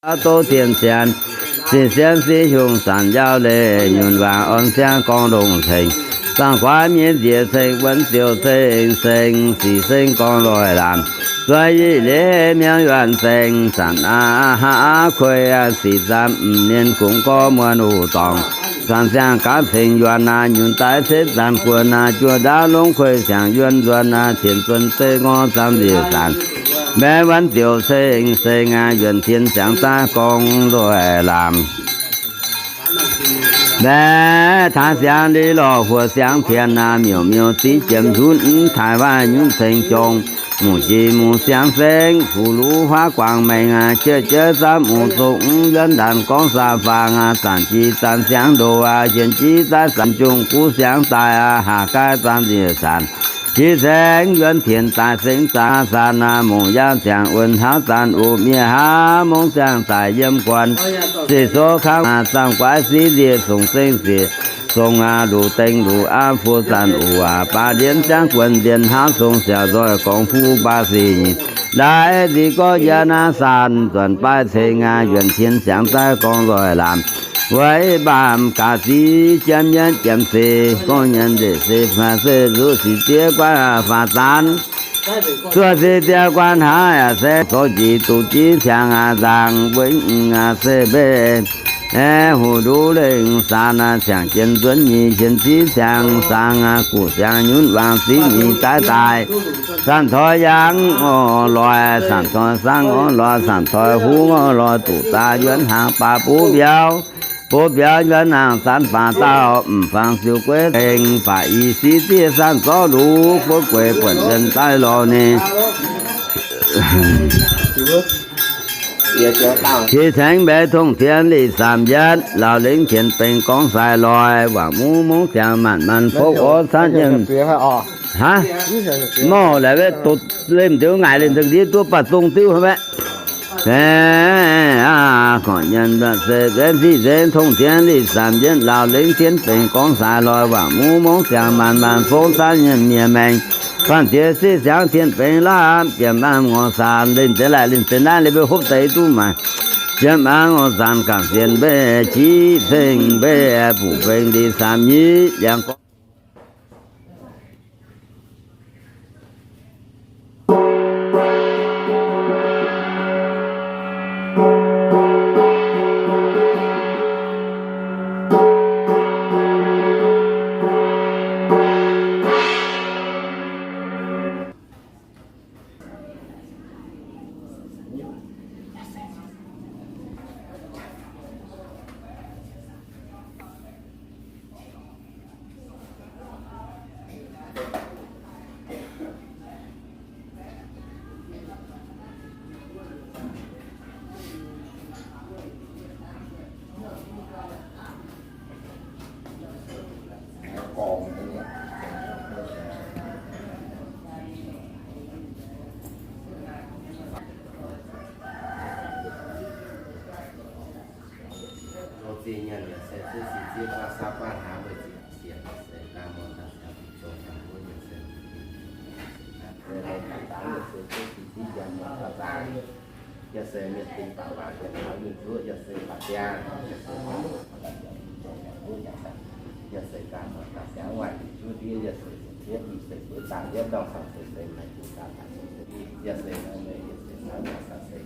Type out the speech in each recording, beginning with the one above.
Aav doqv tien sienx, sic sienx sic hiuv zanc yaav leiz, nyunc waac orn siangv gorngv longc ceng, zaangh guaav miev nziex ceng, wuonx ziouc ceng seng, sic seng gorngv loic laamc, zueiz yic leiz miangv yuonh ceng, zanc aav haav kuei sic zaamv, mienh kungx gorngv muonh uc dorngc, zanc siang gaav ceng yuonh aac, nyunc daaih setv zanc guon aac, juoh ndaauv longx kuei siangx yuonh nzuonx aac, cien zuonx zeiv ngorv zaamv nziex zanc, mbaeqv wuonx ziouc ceng seng aac, yuonh tien siangx daaih gorngv loic laamc. Mbaeqv taaix siangx li lorh huoc siangx tien aac, miuc miuc ziv jiem hunv taaix waac nyunv ceng jong, muc jiex muc siangx sengv, fuc luv huaav guangc maengc aac, jieqv jieqv zaamv muc zong yuonv ndaanc gorngv saa faang aac, zanc jiex zanc siangx ndoh aac, hienx jiex zaaix zanc jungh guv siangx daaih aac, haac gaaiv zaamv nziex zanc, jiex sengx yuonv tien daaih sengx zaangv zanc aac, mongc yaauv ziangh wuonh haav zanc oc, miev haav mongv ziangh daaih yiem guon, ziqc sou kangv aac, zaamv guaav siqv nziex zongc zengv sic, zongc aac luc dengh luc aav fu zanc oc aac, baac ndiev ziangv guon nziex haav zongc siaaux nzoih gorngv fuqv baac sic, ndaix nzic gorngv yie naaiv san nzuonc baav ceng aac, yuonh tien siangx daaih gorngv nzoih laamc, weic baamh gaax ziv jiem yietv jiem seix gorngv nyienz ndeic seix faah se zuqc sic diev guaatv faah zaanv, zuov sic diev guaatv haaix aac se zoux jiex duqv jiex siangx aac nzaangc wengv aac se mbeih, aeqv, huv nduqv lengh saan aac, siangx jien nzuonx nyei hienx ziv siangx saang aac, guqv siangx nyunv waangc ziv nyei daaih daaih, sanc toi yangh orv loic, sanc toi saangv orv loic, sanc toi hungh orv loic, duqv daaih yuonv hnaangx baac buv mbiauz, buv mbiauz yuonv hnaangx zanc baac dauh m'fangx ziux gueix tengx baac i siqv zieqv sanc zorqv lux buonv gueix buonc yuonv daaih lorz ninh. Qiex tengx mbaeqc tongv tien lic saamc yietv, laauh lengc tien bengx gorngv sai loih, waac muv mongv ziangx maanc maanc fouv orv caanv yiem. Hnangv, mouh laaix wetv dutv lemh diuv ngaaic lemh deix ndiev duqv baac zong diuv hnangv mbaeqv. Aav, gorngv nyienz se benx fiqv nzenx tongv tien lic saamc yietv, laauh lengc tien bengx gorngv sai loih, waac muv mongv ziangx maanc maanc fouv caanv yiem mienh maengx, faanh ziex siqv siangx tien bengx laamv jiem maamv ngorc saanc, lemh deix laaic lemh deix naaiv, lemh mbuo hopv deix duqv maaic, jiem maamv ngorc saanc gangc sienx mbeih, jiv ceng mbeih, buqc bengx lic saamc nyic, yangh gorngv Yaac se mienh dingc baac waac, yaac taux nyungc zuoqv, yaac se baac biaa, yaac se mienh dingc baac waac, yaac se baac biaa, yaac se ganh baac siangx waaic zuqv ndiev, yaac se ziepc yietv, yaac se bueix dangh yietv ndorngh caux se se maengx dingc daaih, yaac se naaiv meih, yaac se naaiv waac caux se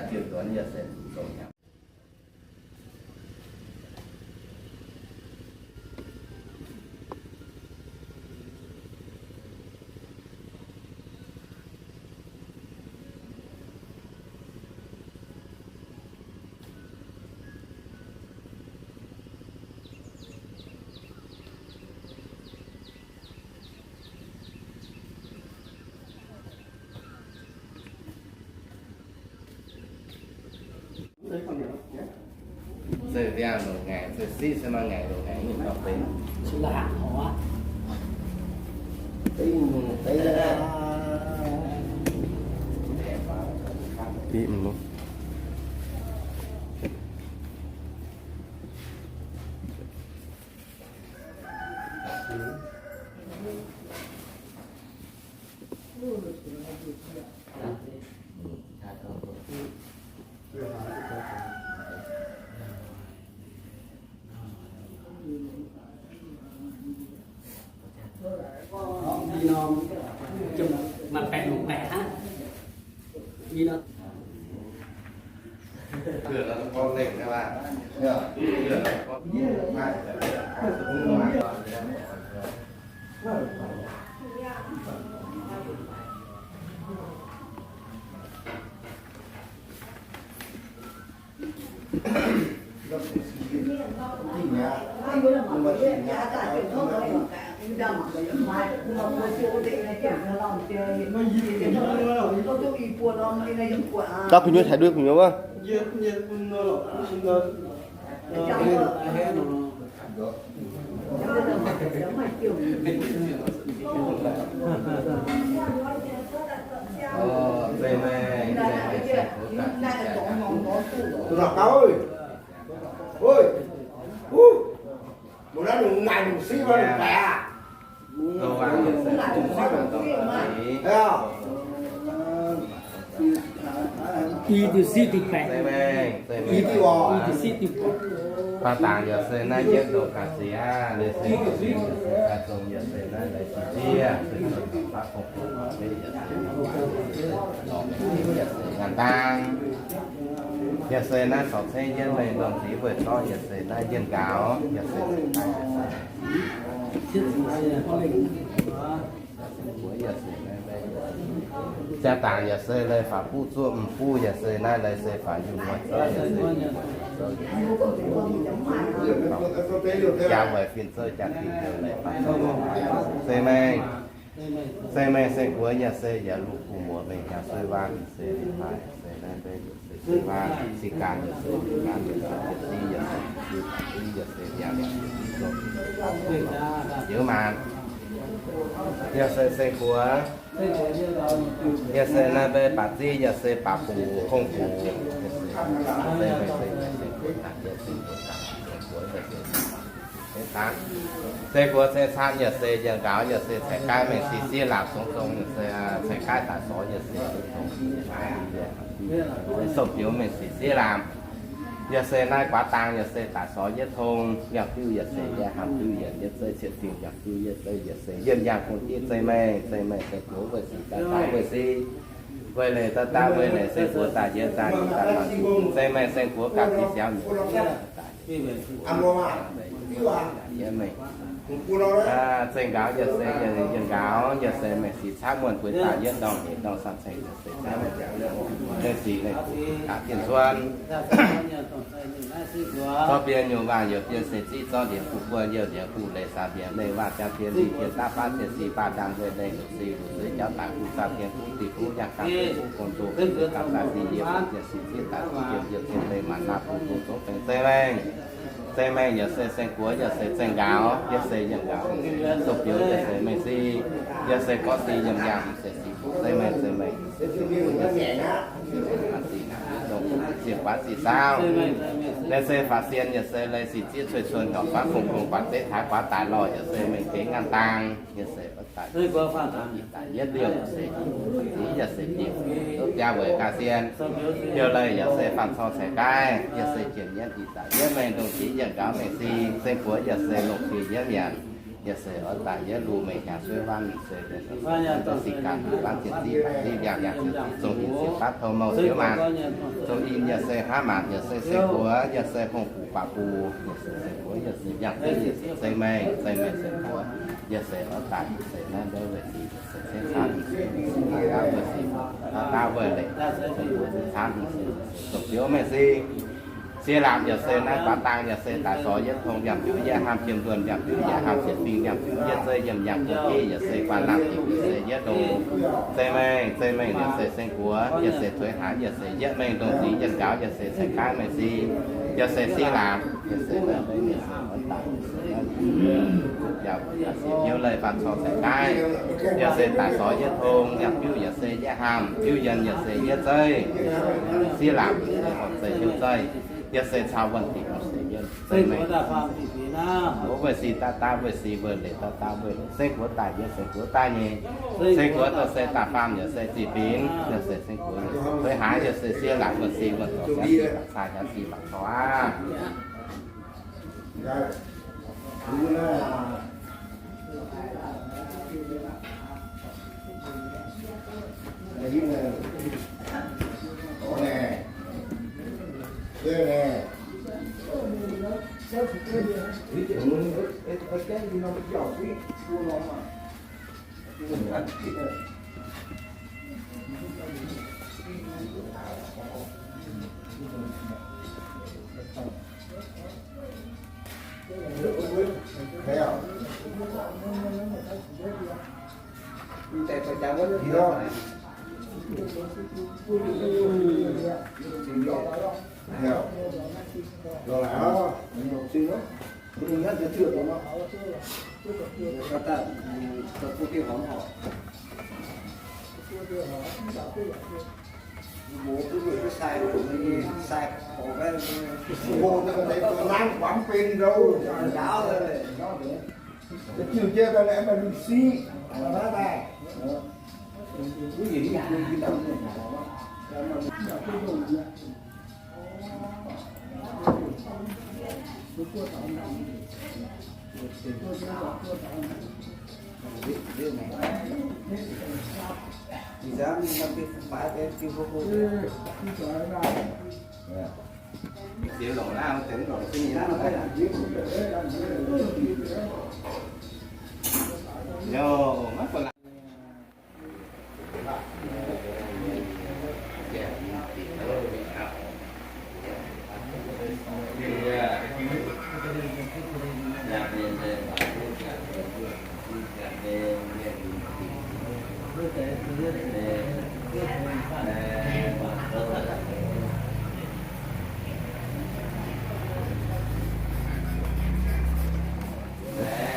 diuh nduonx, yaac se zuqc zong hnyangx. Zeiv ziangh longc ngaengc, zeiv siqv se maaih ngaengc longc ngaengc nyungc nor benx. Diqv mv lorqc. Gauv kuh nyuoz taaih duqv kuh nyuoz wuov. I diuh siqv diuh baeqc. I diuh siqv diuh baeqc. Baac dangc yaac se naaiv jienv ndongc ga'sie aqv. Leiz se ga'sie yaac se ga'zong yaac se naaiv leiz sieqv zieqv, se zunh baav fongc ganh dangh. Yaac se naaiv corc cengv jienv mengh ndongc ziex weic zorqv yaac se naaiv jienv nqaaux yaac se Jaa dangc yaac se leiz faaux buv zuoqv m'buv yaac se naaiv leiz se faaux yungh muoz zouv yaac se jaa weic fin zouv jaa fin heuc leiz faaux se mengh, se mengh se guoqv yaac se yaac luv gu'muoz mengh hnyangx suiv waac se se naaiv se suiv waac se ganh yaac se ganh yaac se ziqv yaac se ziqv yaac se yaac se ziqv maanc. Yaac se seng guoqv, yaac se naaiv mbe baac ziqv, yaac se baac buc, hongh buc, se guoqv ceng caatv yaac se yiem nqaaux yaac se caeqv gaav mengh si sieqv laamc zong zong yaac se caeqv gaav daaih sorx yaac se zong sou biux mengh si sieqv laamc. Yaac se naaiv guaav dang yaac se daaih sorx yietv tong, yangh diuv yaac se yietv hnamv diuv yaac yietv zeiv, cieqv zingh yangh diuv yietv zeiv, yaac se yiem yangh gong jienv zei mengh, zei mengh se guoqv weic sic daaih daaih weic sic, weic leiz daaih daaih weic leiz se guoqv daaih yietv daaih nyeic daaih faanh zeiv mengh se guoqv gapv jienv siaauv nyeic daaih yietv mengh. Zeiv nqaaux yaac se yiem nqaaux yaac se mengh sic caaiv muonh bueix daaih yietv ndorngh nyeic ndorngh faanh ceng yaac se caaiv mengh sic leiz gapv jienv cuonv. Zorqv biei nyungc waac youc biei se ziqv zorqv ndiangx buv buo youh ndiangx buv leiz saax ndiangx leiz waac jaa biei liz biei daav baav biei si baav ndaam weic leiz luc si luc suiv jauv daaih buv zaah biei buv diuh buv yangh ganh buv gong doh buv ganh zaah si yie buv yie si zieqv daaih buv yiem yiem zieqv leiz maanc naah buv buv zouv benx zei mengh. Zei mengh yaac se seng guoqv yaac se zeiv nqaaux yaac se yiem nqaaux, sou biux yaac se mengh si, yaac se gorngv si yiem yangh se si, zei mengh zei mengh, zieqv guaav zieqv saauv, leiz se faaux sien yaac se leiz sic zieqv cuei cuon horpc faanv fongc gong guaax zeiv taaix guaax daaih lorh yaac se mengh deix nganc dang, yaac se daaih yietv liouh se, yaac se diuh, duqv biaa weic ga'sie, youh leiz yaac se faanh cor caeqv gaav, yaac se jienv nyienv ih zanc yietv mengh ndongc ziex yietv nqaaux mengh si, seng guoqv yaac se longc jiex yietv nyanc, yaac se oix daaih yietv luh mengh hnyangx suiv waac se, se ganh waac ziepc ziqv baac ziqv yangh yangh ziepc ziqv zong yie ziepc baav tou mouh ziouv maanc, zong yie yaac se hnamv maanc yaac se seng guoqv yaac se hungh buc baac buc, yaac se seng guoqv yaac se yangh ziqv yaac se zei mengh, zei mengh seng guoqv, yaac se oix daaih se naaiv ndouv weic sic, se cingv caanv, daav weic sic, daav weic leiz, se cingv caanv, dongh biouv mengh si. Sieqv laamc yaac se naaiv guaax dang yaac se daaih sorx yietv tong yaac biuv yietv hnamv jiem nduonh yaac biuv yietv hnamv jiem fing yaac biuv yietv zeiv yiem yangh guoqv jiv yaac se guanh laangh jiex yaac se yietv ndongc, zei mengh, zei mengh yaac se seng guoqv yaac se tuix haaix yaac se yietv mengh ndongc zingx yietv nqaaux yaac se caeqv gaav mengh si, yaac se sieqv laamc yaac se naaiv mengh yaac se oix daaih yaac se biouv leiz faanh cor caeqv gaav, yaac se daaih sorx yietv tong yaac biuv yaac se yietv hnamv biuv yienh yaac se yietv zeiv, sieqv laamc yaac se horpc zeiv hiuv zeiv, yaac se cau wuonh dingc se yietv zeiv mengh. Wuov weic sic daav daav weic sic, weic leiz daav daav weic leiz, seng guoqv daaih yie seng guoqv daaih nyei, seng guoqv daaih se daaih faam yaac se ziqc binc, yaac se seng guoqv yaac se feix haaix yaac se sieqv laamc wuonh sic wuonh dorc siav sic mangc cai siav sic mangc cor aqv.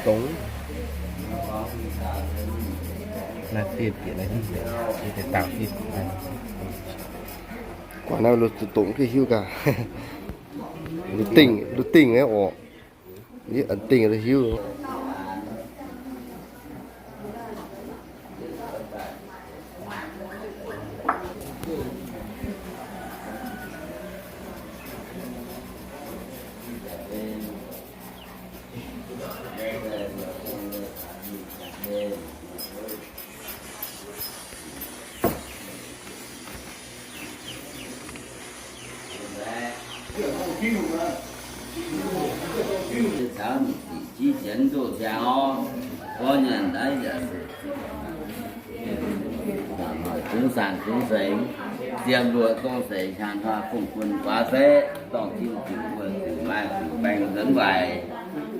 Dongh naaiv fiev bieqc naaiv hingh, yie deix dauh fiev bieqc naaiv. Guangc naaiv loz-dongc ga'hiuv gaax. Loz-dingh, loz-dingh naaiv oc. Yie an dingh loz-hiuv. Caux mv ziqc jiv zienx ndoh ziangx orv, gorngv nyanc ndaix yaac se zungv zaangc zungv seix, ziepc luoqc zong seix, hiaang hnoi fongc bun guaax seix, dorngh jin ziqc wuonh ziqc maaih ziqc baeng nzuonx waaic,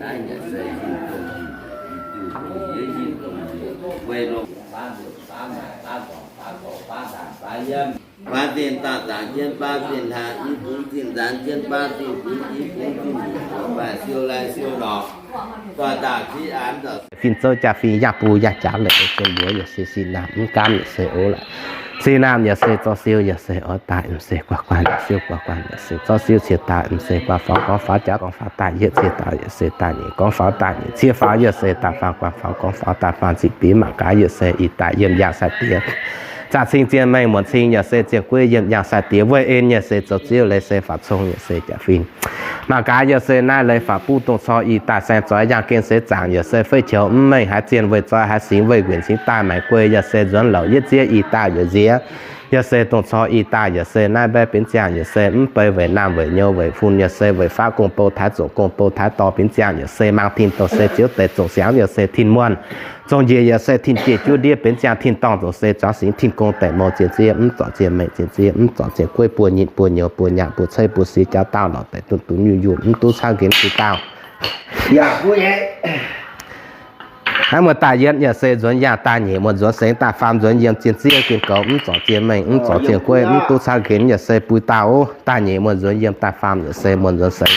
naaiv yaac se yinh dongh yinh, yinh dongh yie yinh dongh yie, weic longc baav nzuqc baav maaic baav nzorngc baav goux baav ndaanc baav yiem. Baav zinh daaih zaangc jienv baav zinh hlaax, i bungx zinh nzaanx jienv baav zinh bungx, i bungx zinh mbuoqc baaih siou lai siou norqc, doix daaih ziv an daaih. Fin-zouv jaa-fin yaac buo yaac jaax la'zien mbuox yaac se sin naamh mv gaamv yaac se o la'zien naamh yaac se zorqv siou yaac se oix daaih m'seix guaax guaax yaac siou guaax guaax yaac se zorqv siou ciex daaih m'seix guaax faaux gorngv faaux jaax gorngv faaux daaih yietv ciex daaih yaac se daaih nyeic gorngv faaux daaih nyeic ciex faaux yaac se daaih faam guaax faaux gorngv faaux daaih faam ziqc biix mangc gaax yaac se ih daaih yiem yangh sai-diex. Zaah cing zien mengh muonc cing yaac se zienx gueiv yiem yangh sai-diex weih en yaac se zoux ziouv leiz se faaux cong yaac se jaa-fin. Mangc gaax yaac se naaiv leiz faaux buv dongh cor ih daaih saeng zoix yangh gen seix zaangc yaac se feiv qiex mv mengh haaix zienh weih zoi haaix singx weih nquenc cingx daaih maengx guei yaac se nzuonx louc yietv ziev ih daaih yaac nziex. Yaac se dongh cor ih daaih yaac se naaiv mbaeqv benx ziangh yaac se mv bei weic naamh weic nyouz weic fun yaac se weic faqv gong bou taaix zongc gong bou taaix dorh benx ziangh yaac se mangc tin dongh se ziouv deix zongc siangx yaac se tin muonh. Zong njiec yaac se tin jiex juov ndiev benx ziangh tin dorngh zong se zuangx singx tin gong daic mou zien ziev mv zorc zien mengh zien ziev mv zorc zien gueiv buo nyitc buo nyouz buo nyaanh buo ceiv buo sic jauv dauh lorz daic dunh dunh yunh yunh mv duqv caangv nqenx duqv dauh. Hnangv muoz daaih yietv yaac se nzuonx yangh daaih nyeic muoz nzuonx sengx daaih faam nzuonx yiem zien ziev zien goux mv zorc zien mengh mv zorc zien gueiv mv duqv caangv nqenx yaac se bui dauh oc. Daaih nyeic muoz nzuonx yiem daaih faam yaac se muoz nzuonx sengx.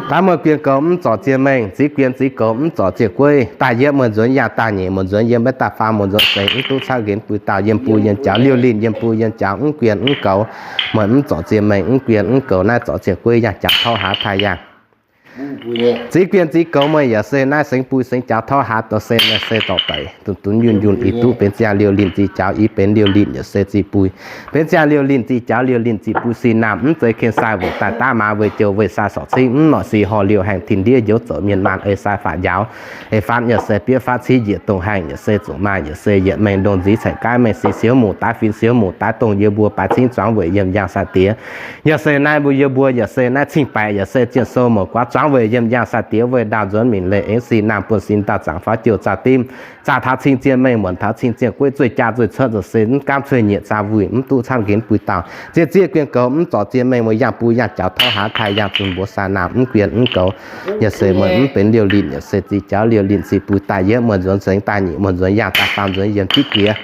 Daaih muoz guien goux mv zorc zien mengh, ziv guien ziv goux mv zorc zien gueiv. Daaih yietv muoz nzuonx yangh daaih nyeic muoz nzuonx yiem mbaeqv daaih faam muoz nzuonx sengx mv duqv caangv nqenx bui dauh yiem bui yiem jaux liouh linh yiem bui yiem jaux mv guien mv goux. Muoz mv zorc zien mengh mv guien mv goux naaiv zorc zien gueiv yangh jaux tov haaix taaih yangh. Ziqv guien ziqv goux meih yaac se naaiv sengx bui sengx jaux tauv hlaax dorh se meih se dorh daic dunx dunx yunh yunh ih duqv benx ziangh liouh linh ziqc jaux i benx liouh linh yaac se ziqc bui. Benx ziangh liouh linh ziqc jaux liouh linh ziqc bui sin naamh mv zeiz ken sai weic daaih daav maaz weih jouh weih sai sorc cingv mv noic si horh liouh haengh tin ndiev njoux zoux mienh maanh ei sai faatv njaaux ei fatv yaac se biopv fatv civ njiec dongh haengh yaac se zuqc maaih yaac se yietc mengh ndongh nziv caeqv gaaiv mengh si siouv muc daaih fin siouv muc daaih dongh yie mbuo baaix cingv zuangx weic yiem njang sai diex. Yaac se naaiv mbuo yie mbuo yaac se naaiv cing-baeqc yaac se zien sou mouc guaax zuangx weic yiem njang sai diex weih ndaauh nzuonx minc leiz aengx sin naamh buonv sin dauh zaangc faaux jouh zaah dimv zaah taux cing zien mengh muonc taux cing zien gueiv zueih jaa zueih cuotv za'gengh se mv gaamv cueiv nyieqc zaah wuic mv duqv camv ginx bui dauh. Zieqv zieqv guien goux mv zorc zien mengh muoz yangh bui yangh jaux tauv hlaax taaih yangh zunh mbuox sai naamh mv guien mv goux. Yaac se meih mv benx liouh linh yaac se ziqc jaux liouh linh ziqc bui daaih yietv muoz nzuonx sengx daaih nyic muoz nzuonx yangh daaih faam nzuonx yiem zipv jiex.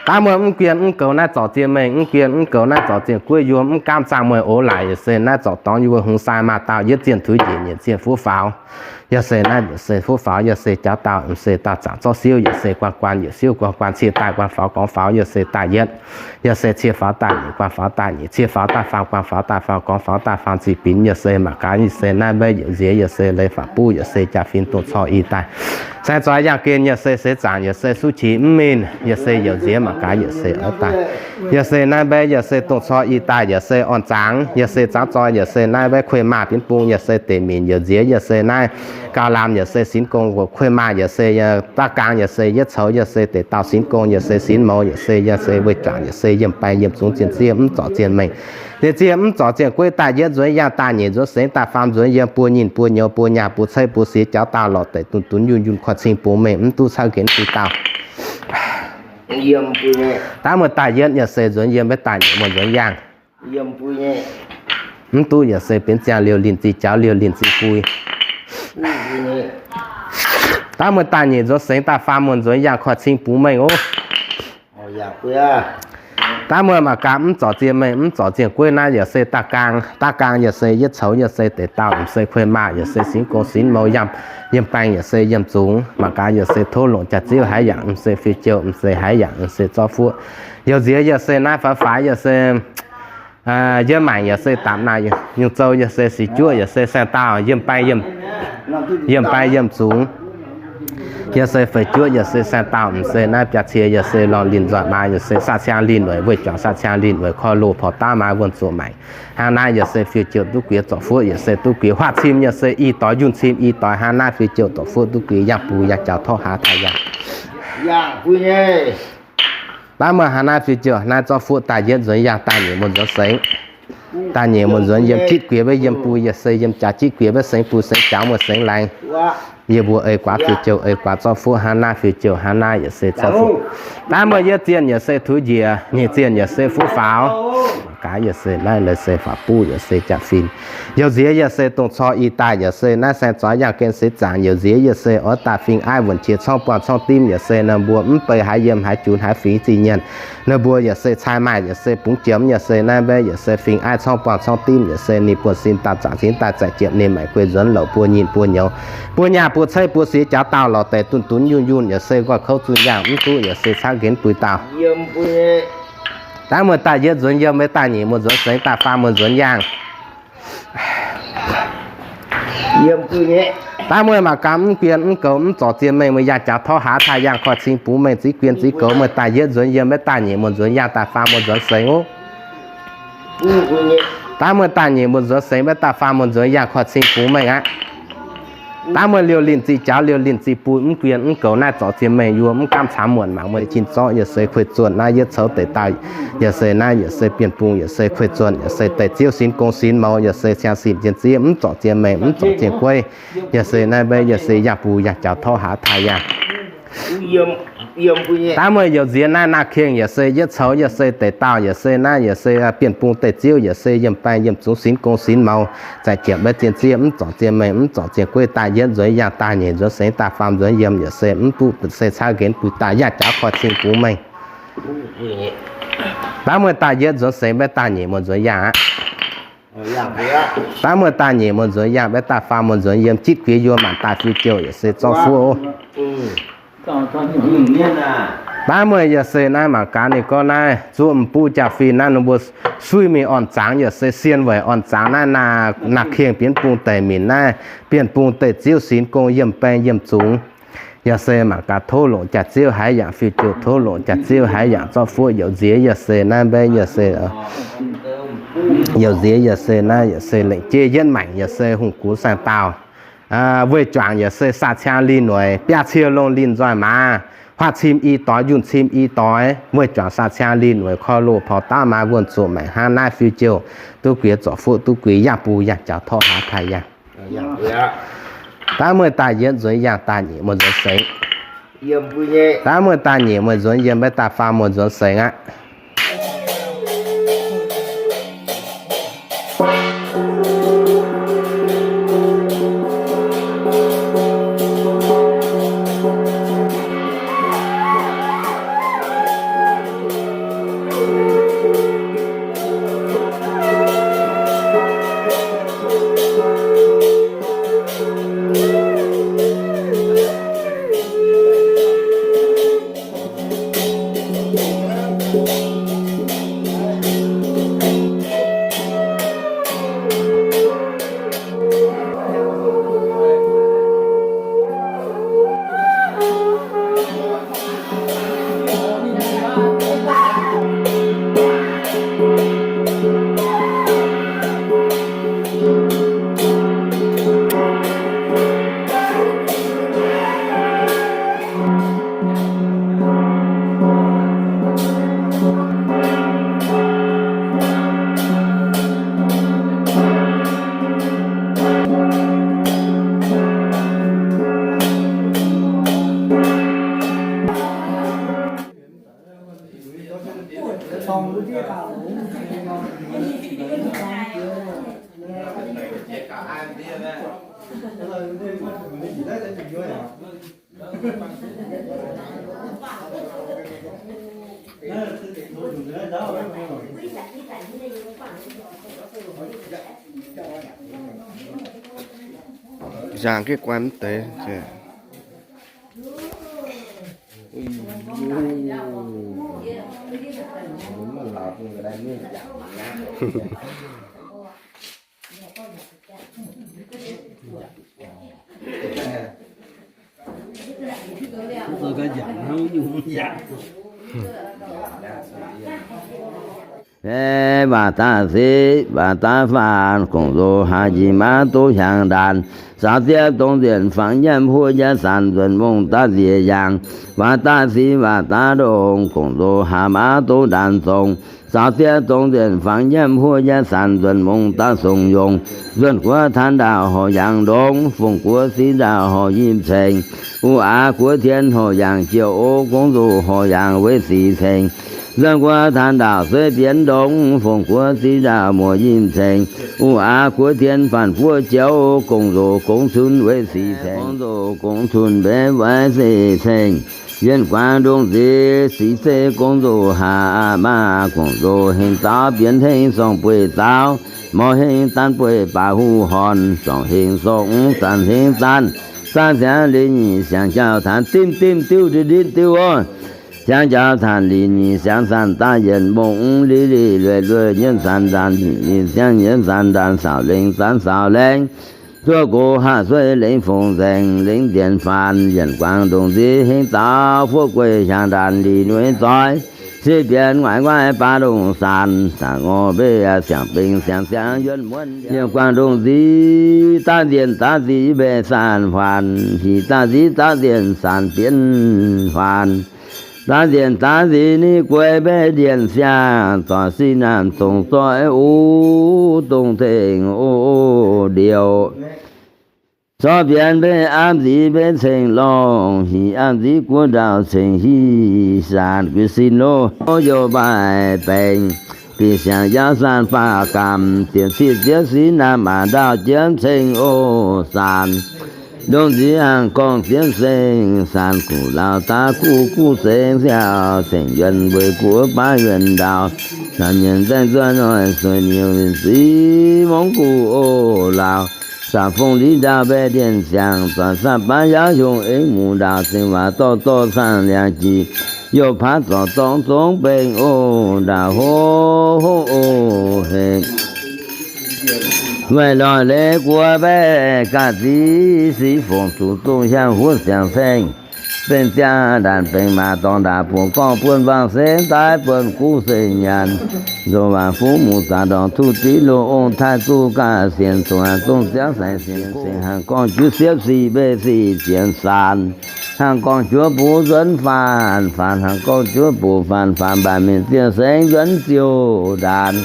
Daaih meih mv guien mv goux naaiv zorc zien mengh mv guien mv goux naaiv zorc zien gueiv yiem mv gaamv zaah meih ox laaic yaac se naaiv zorc dorngx yiem wuov hungh sai maaz dauh yietv zienh tuix njiec nyienc zienh fuqv faaux. Yaac se naaiv yaac se fuqv faaux yaac se jaux dauh mv se dauh zaangc zorqv siouv yaac se guanh guanh yietc siouv guanh guanh cie daaih guanh faaux gorngv faaux yaac se daaih yietv. Yaac se cie faaux daaih nyic guanh faaux daaih nyic cie faaux daaih faam guanh faaux daaih faam gorngv faaux daaih faam ziqc binx yaac se mangc gaax yaac se naaiv mbeiv yaac nziex yaac se leiz faatv buv yaac se jaa-fin dongh corc i daaih. Saeng zoix yangh gen yaac se seix zaangc yaac se suv qiex mv minh yaac se yaac nziex mangc gaax yaac se oix daaih. Yaac se naaiv mbeiv yaac se dongh corc i daaih yaac se orn zaangc yaac se zaangc zoih yaac se naaiv mbeiv kuei maaz binv bung yaac se deix minc yaac nziex yaac se naaiv gauh lamz yaac se sinx gong kuei maaz yaac se daav gaang yaac se yietv coux yaac se deix dauh sinx gong yaac se sinx mouz yaac se yaac se weih juangc yaac se yiem baeng yiem zungx zien ziev mv zorc zien mengh. Deix ziev mv zorc zien gueiv daaih yietv nzuonx yangh daaih nyic nzuonx sengx daaih faam nzuonx yiem buo nyinh buo nyouz buo nyaah buo ceiv buo siex jaux dauh lorz deix dunh dunx yunh yunh korv cing bungx mengh mv duqv cauv genx bui dauh. Daaih meih daaih yietv yaac se nzuonx yiem maiv daaih nyic muoz nzuonx yangh. Mv duqv yaac se benx ziangh liouh linh ziqc jaux liouh linh ziqc bui. Daaih meih daaih nyic nzuonx sengx daaih faam muoz nzuonx yangh korv cing bungx mengh oc. Daaih meih mangc gaax mv zorc zien mengh mv zorc zien gueiv naaiv yaac se daav gaang, daav gaang yaac se yietv coux yaac se deix dauh mv se kuei maaz yaac se sinx gong sinx mouz yiem, yiem baeng yaac se yiem zungx. Mangc gaax yaac se tov longc jaax-ziuv haaix yaac mv se fiuv-jouh mv se haaix yaac mv se zorqv fuqv. Yaac nziex yaac se naaiv faix faix yaac se yiem maengc yaac se daapc naaic nyungc zou yaac se sic juoqv yaac se saeng dauh yiem baeng yiem, yiem baeng yiem zungx. Yaac se feix juoqv yaac se saeng dauh mv se naaiv biaa cie yaac se lorngh linh nzoih maa yaac se saav ciang linh weic, weic juangc saav ciang linh weic korv loz porc daav maa wuonh zoqc maengc. Hnangv naaiv yaac se fiuv-jouh duqv guiex zorc fuqv yaac se duqv guiex huaav cim yaac se i doix yunh cim i doix hnangv naaiv fiuv-jouh zorc fuqv duqv guiex yangh bui yangh jaux torv haav daaih yangh. Daav meih hnangv naaiv fiuv-jouh naaiv zorqv fuqv daaih yietv nzuonx yangh daaih nyic muoz nzuonx sengx. Daaih nyic muoz nzuonx yiem jitv guiex maiv yiem bui yaac se yiem jaax jitv guiex maiv sengx bui sengx jaux muoz sengx laengz. Yie mbuo ei guaax fiuv-jouh ei guaax zorqv fuqv hnangv naaiv fiuv-jouh hnangv naaiv yaac se zorqv fuqv. Daav meih yietv zienh yaac se tuix njiec, nyic zienh yaac se fuqv faaux. Gaax yaac se naaiv leiz se faatv buv yaac se jaa-fin. Youh nziex yaac se dongh corc i daaih yaac se naaiv saeng zoix yangh gen seix zaangc youh nziex yaac se oix daaih fingx aiv wuonc qiex corngv buangh corngv dimv yaac se ninh mbuo mv bei haaix yiem haaix junx haaix fingx zingh nyienh. Ninh mbuo yaac se cai maaih yaac se bungx jiemx yaac se naaiv mbeiv yaac se fingx aiv corngv buangh corngv dimv yaac se ninh buonv-sin dauh zaangc cingx daaih zaeqc jiepc ninh maengc guei nzuonx louc buo nyinh buo nyouz, buo nyaah buo ceiv buo siex jaux dauh lorz deix dunh dunx yunh yunh yaac se nqoi kouv zunh yangh mv duqv yaac se cangv nqenx bui dauh. Daav meih daaih yietv nzuonx yiem, maiv daaih nyic muoz nzuonx sengx, daaih faam muoz nzuonx yangh. Daav meih mangc gaax mv guien mv goux mv zorc zien mengh, meih yangh jaux torv haav taaih yangh korv cing bungx mengh ziqv guien ziqv goux, meih daaih yietv nzuonx yiem, maiv daaih nyic muoz nzuonx yangh, daaih faam muoz nzuonx sengx oc. Daav meih daaih nyic muoz nzuonx sengx, maiv daaih faam muoz nzuonx yangh korv cing bungx mengh aqv. Daav meih liouh linh ziqc jaux liouh linh ziqc bui mv guien mv goux naaiv zorc zien mengh yiem mv gaamv camv muonc mangc meih cin zorqv yaac se kuei zuonh naaiv yietv coux deix dauh yaac se naaiv yaac se bienh bung yaac se kuei zuonh yaac se deix ziouv sinx gong sinx mouz yaac se siang sin zien ziev mv zorc zien mengh mv zorc zien gueiv. Yaac se naaiv mbeiv yaac se yangh bui yangh jaux torv haav taaih yangh. Daav meih youh nziex naaiv naaiv kengh yaac se yietv coux yaac se deix dauh yaac se naaiv yaac se bienh bung deix ziouv yaac se yiem baeng yiem zungx sinx gong sinx mouz, zaeqc jiepc maiv zien ziev mv zorc zien mengh mv zorc zien gueiv daaih yietv nzuonx yangh daaih nyic nzuonx sengx daaih faam nzuonx yiem yaac se mv duqv se cangv nqenx bui dauh yangh jaux korv cing bungx mengh. Daav meih daaih yietv nzuonx sengx, maiv daaih nyic muoz nzuonx yangh aqv. Daav meih daaih nyic muoz nzuonx yangh, maiv daaih faam muoz nzuonx yiem, jitv guiex yuoh maanc daaih fiuv jouh yaac se zorqv fuqv oc. Daav meih yaac se naaiv mangc gaax ninh gorngv naaiv zuqc m'buv jaa-fin naaiv ninh mbuo suiv mingh orn-zangx yaac se sien weic orn-zangx naaiv naaic kengh bienx bung deic minc naaiv, bienh bung deic ziouv sinx gong yiem baeng yiem zungx. Yaac se mangc gaax tov longc jaax-ziouv haiz yaac fiuv jouh, tov longc jaax-ziouv haiz yaac zorqv fuqv youz nziex yaac se naaiv mbei yaac se youz nziex yaac se naaiv yaac se lengc jeiv yietv maengc yaac se hungh gux saeng-daauh. Weih juangc yaac se saav ciang lingh nueic, biaav cie longh lingh nzoih maaz, huaav cim i doix, yunh cim i doix, weih juangc saav ciang lingh nueic, korv loz porv daav maaz, wuonh zoqc maengc hnangv naaiv fiuv jouh, duqv guix zorc fuqv, duqv guix yangh bung yangh jaux torqv hlaax taaih yangh. Daav meih daaih yietv nzuonx yangh, daaih nyeic meih nzuonx seix. Daav meih daaih nyeic meih nzuonx yiem, maiv daaih faam meih nzuonx seix aqv. Nzangc geh guanh mv deix. Fai waac daaih sic, waac daaih faanx, gong-zoh haaix jiex maav duqv hiaangx ndaanx. Saaux sieqv dongh nzienh fangx nyiemv huov jaav sanx, nzuonx mongh daav nziex yaangh. Waac daaih sic, waac daaih ndongh, gong-zoh haaix maav duqv ndaanx zongx. Saaux sieqv dongh nzienh fangx nyiemv huov jaav sanx, nzuonx mongh daav songx yongh. Nzuonx guoqv taan ndaauh horc yaangh ndongx, fongc guoqv siqv ndaauh horc yinh ceng. Uqv aax guoqv tien horc yaangh jiouv, gong-zoh horc yaangh weiv sic ceng. Nzuonx guoqv taan ndaauh sueih bienx ndongx, fongc guoqv siqv ndaauh muoz yinh ceng. Uqv aax guoqv tien faanh buov jiouv, gong-zoh gongx cunx weiv sic ceng. Gong-zoh gongx cunx mbeix weiv sic ceng. Yienh guaangc ndongc nziez sic se gong-zoh haac aqv maah. Gong-zoh hengx zaux bienx hengx sorng bueix zaux, mouz hengx daan bueix baac huv horn, sorng hengx sorng zanc hengx zanc, zanc siangx liz nyic siangx jauv-taanx dimv dimv diuv ndinv diuv oc. Siangx jauv-taanx liz nyic siangx zanc daaih yienc mongh liz liz lueic lueic nyienv zanc ndaanx nyic nyic siangx nyienv zanc ndaanx saauc lengx zanc saauc lengx. Zuov gox haav sueih lengx fongc nzaengc lengx nzienx faanx, yienh guaangc ndongc nziez hengx zaux fuov gueiv hiaangx ndaanx liz nueiz zoih. Siqv bienx nguaaic nguaaic baav ndongc saanx, saanx ngorc mbeix siangx bengx siangx siangx yuonv muonv. Yienh guaangc ndongc nziez daav nzienh daav nziez mbeix saanx faanx, hic daav nziez daav nzienh saanx bienx faanx. Daav nzienh daav nziez ni gueix mbeix ndienh siangx, zoih siqv naamh zongc zoih uv dongh tengx o ndioux. Zorqv bienx mbeix aapv nziez mbeix ceng lorngh, hic aapv nziez guoqv ndaauh ceng hiv saanx guix sin loh, o youz mbaaih baengc, bieqc siangx yaauv saanx faah gamh, diex cietv ziex siqv naamh maac ndaauh jienv ceng o saanx. Ndongc nziez aangh gorngv ziex seng, saanx guqv laauh daav guqv guqv seng siaauc, ceng yuonx weic guoqv baav yuonx ndaauh, naamh nyienc nzaeng nzuonx noic sueih niuc siqv mongv guqv o laauh. Zaangc fong liz ndaauh mbaeqv ndienh ziangx, zorc saah baav yaauv hiuv eix muc ndaauh, zingh waac dorh dorh saah liangx jiex, youh paav zorc dorngx zongx bengh oc, ndaauh hov hov oc hec. Weic lorz leiz guoqv mbaeqv ga'ziv sic fongc, zuqc zongh hiaang huov siangx saeng, benx ziangh ndaanc benx maac dorngx ndaauc, buoz gorngv buonv wangc se daaih buonv guv se nyanc, nzoh waac fuv muc zaac ndorngc, tuv ziv loz ong taaih zuqc ga'sienx, zongh haaix zongh ziangv saeng sienx, sienx hnaangx gorngv juov siepv sic mbeix sic zienx saanx, hnaangx gorngv juov buv nzuonx faanx, faanx hnaangx gorngv juov buv faanx, faanx mbaanh mienh ziouc saengv nzuonx ziouc ndaanc.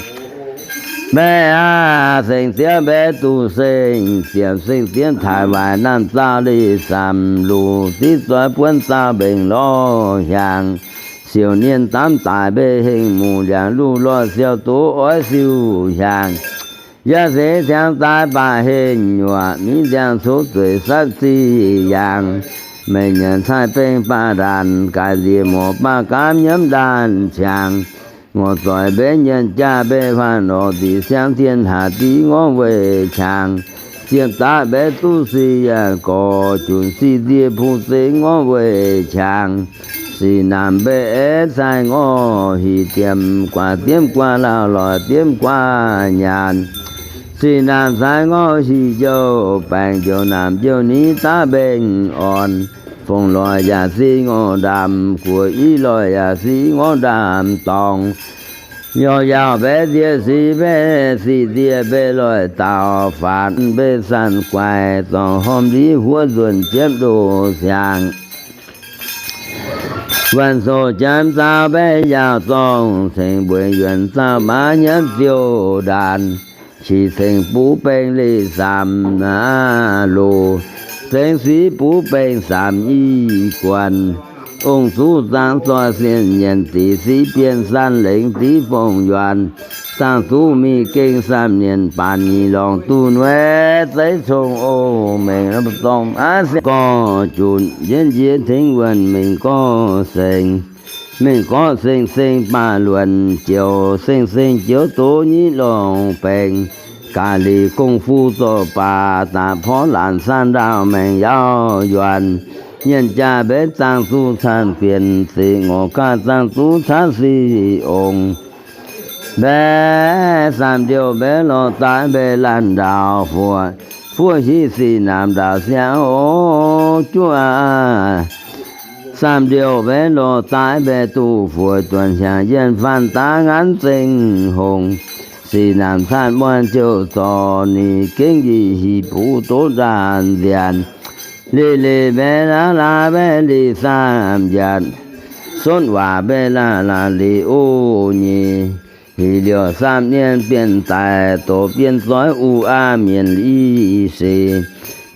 Mbaeqv aac, seng-ziepv mbaeqv duqv seng-ziepv, seng-ziepv taaih waaic naamh zaauh li samx luc, ziv zoih buonv zaauh mbengx lorz hiaangx, siouc nienh damv daic mbeix hengh muc, liangx luv lorh siou duqv oix siou hiaangx, yaac seix tiangx zaaix baac hengh nyuoqc, miv ndiangx cov zueiz sapv ziqc yaangh, meih nyanc cai bengh baac ndaanc, gaaix nziex morc baac gaamv nyiemv ndaanc qangx, ngorc zoic mbaeqv nyienc jaax mbeix faanv lorz nzic siangv tien haac div ngorv weih qangx, ziepv daav mbaeqv duqv sic yaac gorx junc sic nzie puv zeiv ngorv weih qangx, sic naamh mbeix aeqv cai ngorv hic diemv guaax diemv guaax lauh loic diemv guaax nyaanh, sic naamh cai ngorv hic njouh baengc njouh naamh njouh niv daav mbengh orn, fongc loic yaac sic ngorv ndaamv guoqv, i loic yaac sic ngorv ndaamv dorngx, yaac yaac mbaeqv nzie sic mbaeqv sic nzie mbeix loic daaux faatv mbeix sanc guaix, zorngc hormh liv huov nzuonx jiepv ndoh siangx. Waanc soc janx zaaux mbaeqv yaauc zorngh cengx mbueix yuonc zaaux maav nyiemv ziouc ndaanc, qiex cengx buv bengh leih samx loz, cengx sic buv bengh samx i guanc, ong zuqv zaangc zoih sienh nyienc zic sic bienh sanv lengx div fongc yuanc, zaangc zuqv mingh gengh samh nyienc baanc nyic lorngc duqv nueiv zeiv cong oc mengh zorngh aav siangx gorx junc njienv njiec tengx wuonh mengh gorx sengx. Mengh gorx seng-seng baac luonc joux, seng-seng joux doz nyiv lorngc baengx, ga'lic gong-fu zorc baac daaih porv laanc san ndaauh maengx yaauv yuanc, nyienc jaax mbaeqv zaangc zuqc caan guenc ziqc, ngorc gaax zaangc zuqc caav sic ongx. Mbaeqv saamv ndiouh mbaeqv lorh daaih mbaeqv laanh ndaauh fuoqv, fuoqv hiv sic naamh ndaauh siangx oc juov aac. Saamv ndiouh mbaeqv lorh daaih mbaeqv duqv fuoqv, duonx hiaangx yienh faanh daav nganv zengh hongx, sic naamh caatv muonc jouh zorc nyic gengh yietc hic buv doqv ndaanc nziaanc, leih leih mbaeqv laav laav mbaeqv leih saamv yiatc, sonv waac mbaeqv laav laav leih oc nyeic. Heuc liouc saamv nienh bienh daic doqc bienh zoih uv aav mienh i seix,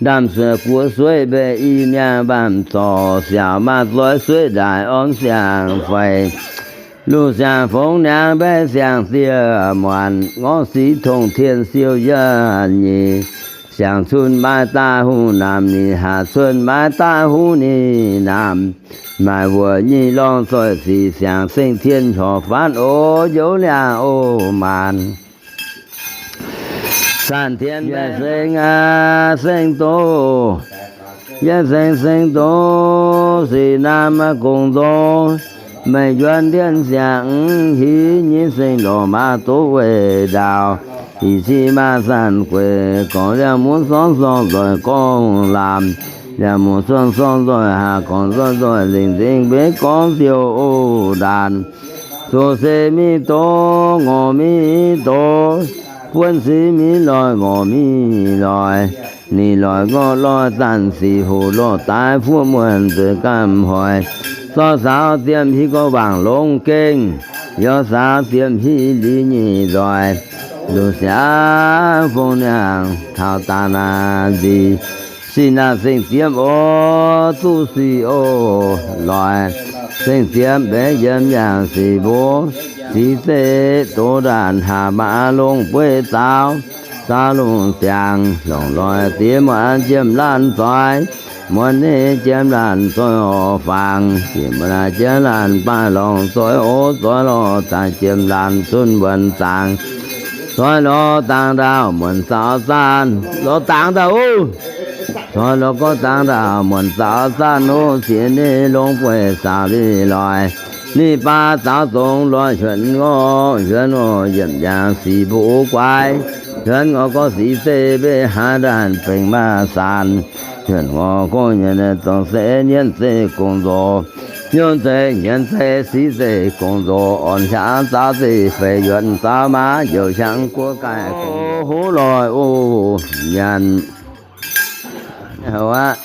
ndaamv sueih guoqv sueiv mbaeqv i miangh mbaamv zorc siaauc maaz zoih sueiv ndaaic orn siang-faix, luv siang-fongx niangx mbaeqv siang-zieqv muonc, ngorv sic tongh tien siou yietv nyeic, siangx cun maaih daaih huv naamh, nyic hlaax cun maaih daaih huv nyic naamh, maaih wuoqc nyic lorngh zoih sic siangx, seng tien horc faanv oc njoux liangh oc maanc. Saanh tien yietc seng aac seng doz, yietc seng seng doz, sic naamh maaih gong nzox, meih njuonx ndiev siangx hiv nyei seng lorz maaz doqv weih ndaauh, ih cih maaih saanh gueix gorngv liangh muoz sorng sorng nzoih gorngv laamh, liangh muoz sorng sorng nzoih haah gorngv nzoih nzoih nzengc nzengc mbenc gorngv siou oc ndaanc. Zoqc se mingh doz ngorc mingh doz, buonv sic mingh loih ngorc mingh loih, ninh loih ngorc loih zanc sic hoc lorh daaih fuoqv muonc nzueic gamh hoic, zorqv saaux ziepc hiv gorngv wangc longx gengh, yaac saaux ziepc hiv liz nyeic nzoih, nduqc siangx fong niangh taux daaih naaic nzih. Sic naamh seng-ziepv oc, duqv sic oc loih, seng-ziepv mbaeqv yiem yangh sic mbuov, sic zeiv doz ndaanc haah maaih longc bueiv zaaux, zaaux longc ziangx longc loih diex muonc jiem laanh zoih, muonc nyei jiem laanh zoih horc fangx, jiem muonc jiem laanh baaih lorngc zoih oc zoih lorh daaih jiem laanh zunh wuonc zaangc. Zoih lorz dangx ndaauv muonc zaaux zaanh, lorz dangx ndaauv oc. Zoih lorz gorngv dangx ndaauv muonc zaaux zaanh oc. Siex ninh longx bueix saauc lic loic, ninh baac zaaux zongx loic hiuonv ngorc, hiuonv ngorc yiemc yangh sic mbuo guaix, hiuonv ngorc gorngv sic zeiv mbeqc haaix ndaanh bengx maaih saanx, hiuonv ngorc gorngv nyienz zorngc se nyienz zeiv gong nzox, nyienz zeiv nyienz zeiv sic zeiv gong nzox, orn hiaangx zaaux zeiv feix yuonx zaaux maav njoux hiaangx guoqv gaaih gong nzox. Huv loic oc, nyanc. Houv aqv.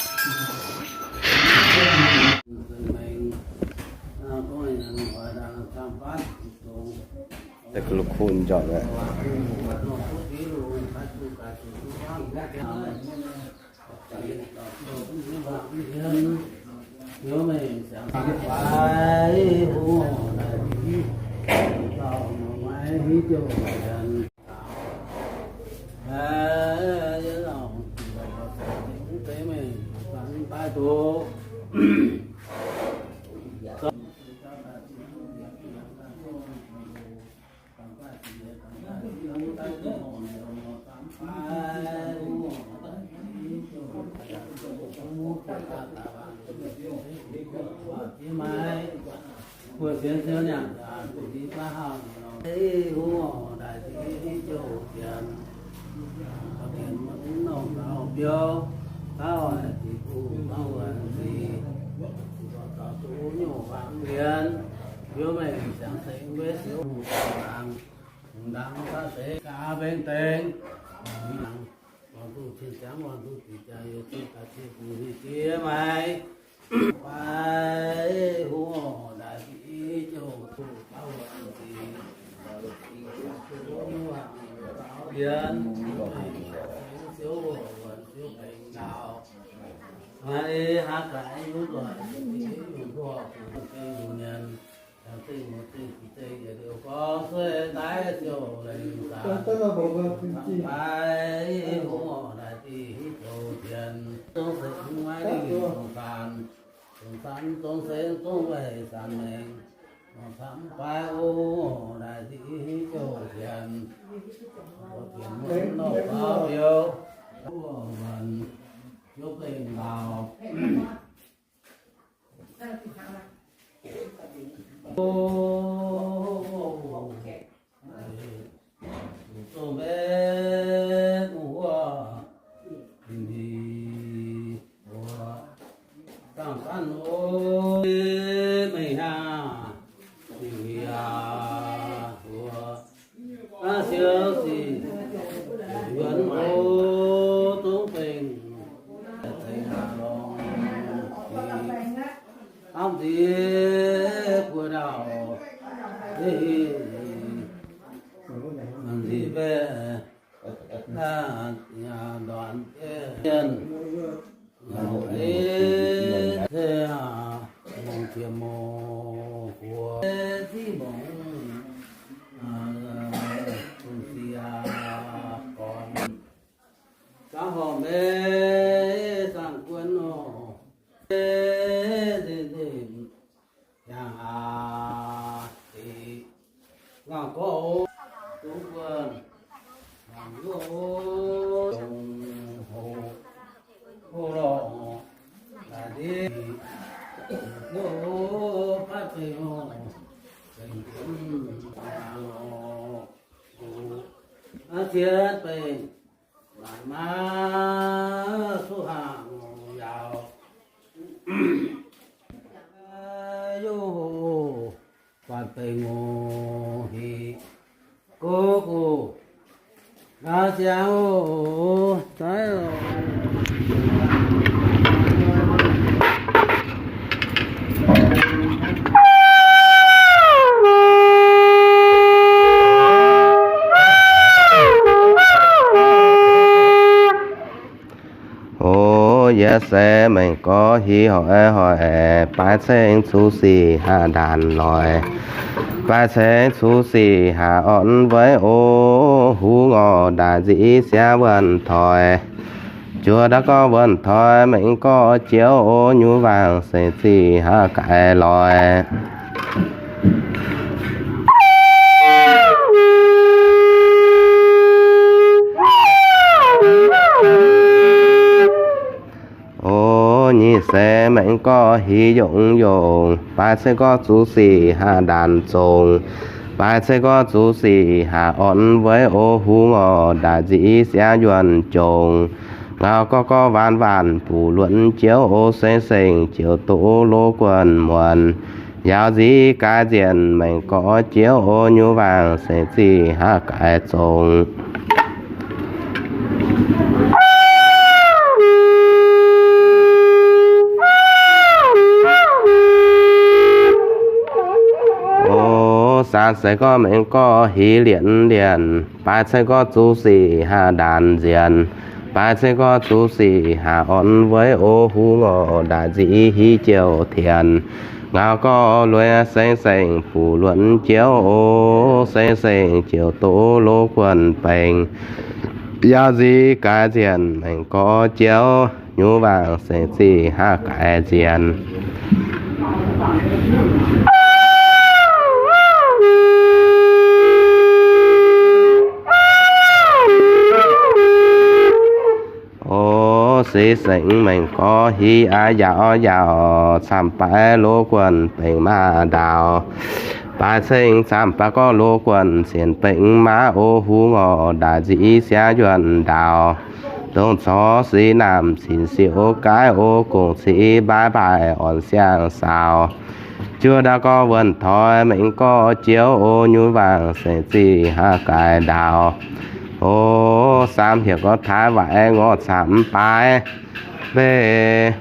Mbiouv mengh siangx seix mbuo siouc hungh dangx, hungh dangx daaih seix gaax mbeng dengx. Wangc duqv cien ziangx, wangc duqv ziqc jaax, yie cien gaax cien bungx hieh jiex maaiz. Fai huv daaih div jouh duqv gauh wangc ziqc, mbienx siouc wuonc siouc bengx ndaauv. Maaih haaix gaax nyungc doic, nyungc mbuo bungx mienh, yangh zingh muoz zingh zingh yietc liuz gorngv sueih daaih ziouc lengc saanx. Fai huv daaih div jouh tienx, zong seix maiv lingh zong saanx, zong saanx zong seix zong weic saanx mengh, zong saanx fai huv daaih div jouh tienx, tienx muoz nor faaux liuz, wuov wuonc ziouc bengx ndaauv. Zong mbenc wuov, ninh wuov, dangh faan oc, mengh haav, ninh yaac wuov, aav siouc sic, yuonx oc, zungv bengx, zengx haaix lorngx, aav nziex buo dauh, nziex baeqv, ndorn baeqv, ei, mongh jiex mongh huox, ziqv mongh, zungh siec gorn, gaax horpc mei, zaangc guon nor, zinh zinh, yangh aac, ziqc, ngangh gorngv oc, zungv guon, yangh yuoqv oc, dongh hoc, hoc lorh, daaih ndiev, yuoqv oc, faatv bengx oc, bengx jienv, yangh oc, aav ziex bengx, laangc naaiv suqv haangh yaauc, yungh hoc, faatv bengx oc, hic, gox guc, gaax ziangx oc, zaiv oc. Oc, yie se mengh gorx hiv horc aeqv, horc aeqv, baaix ceng cuv sic haah ndaanc loic, baaix ceng cuv sic haah orn weiv oc. Huv ngorc ndaaic nziv siangx wuonh toic, juoz ndau gorngv wuonh toic mengh gorx jiex oc. Nyungc waangc seix ziqc haah gaaix loic. maengx gorx hiv yongc yongc, baaix cei gorx zuqc sic haah ndaanx zongc, baaix cei gorx zuqc sic haah orn weiv o hungh orc, ndaaic nzic siangx yuonh jongc, ngau gorx gorx waanc waanc buc luonc jiouv o, seng seng jiouc doqc loz guonh muonc, yaac nzic gaaix nzienc maengx gorx jiouv o, nyuv waangc seng zic haah gaaix zongc. O, saanx seix gorx maengx gorx hiv lienc lienc, baaix cei gorx zuqc sic haah ndaanx nzienc, baaix cei gorx zuqc sic haah orn weiv o hungh orc, ndaaic nzic hiv jouh tienx, ngau gorx lueiz seng seng buc luonc jiouv o, seng seng jiouc doqc loz guonh baengc, yaac nzic gaaix nzienc maengx gorx jiouv, nyuv waangc seng zic haah gaaix nzienc. O, seix sengx maengx gorx hiv aqv, yaauc yaauc camv baaix loz guonh baengc maah ndaauh, baaix ceng camv baaix gorx loz guonh sienx baengc maah o hungh orc, ndaaic nzic siangx yuonh ndaauh, dongh corc sic naamh cin siouc gaaiv o, gong civ mbaaix mbaaix orn siang saaux, juov ndaauv gorx wuonh toi maengx gorx jiouv o, nyuv waangc seng zic haah gaaix ndaauh. O, saamv heuc gorx taaix waaic ngorc camv baaix, mbeih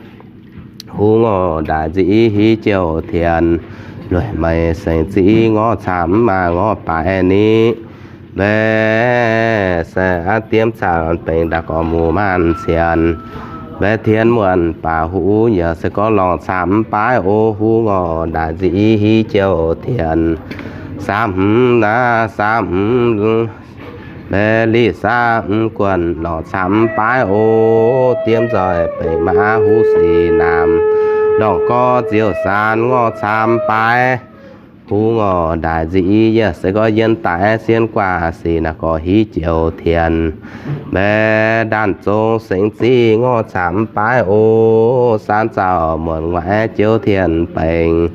hungh orc, ndaaic nzic hiv jouh tienx, lueic meix seng zic ngorc camv maah ngorc baaix ni, mbeih se aqv diemv caanx baengc ndaauv gorx muoz maanh cienx, mbeih tienx muonh baac huv yaac se gorx lorngc camv baaix o hungh orc, ndaaic nzic hiv jouh tienx, saamv hmz naaiv saamv hmz, mbeih liz saamv hmz guonh lorngc camv baaix o, diemv nzoih baengc maah huv sic naamh, lorngc gorx ziouc saanx ngorc camv baaix, hungh orc, ndaaic nzic yaac se gorx yiem daaih sien guaax sic naaiv gorx hiv jouh tienx, mbeih ndaanh zong seng zic ngorc camv baaix o, saanv zaux muonc nguaaiv jouv tienx baengc,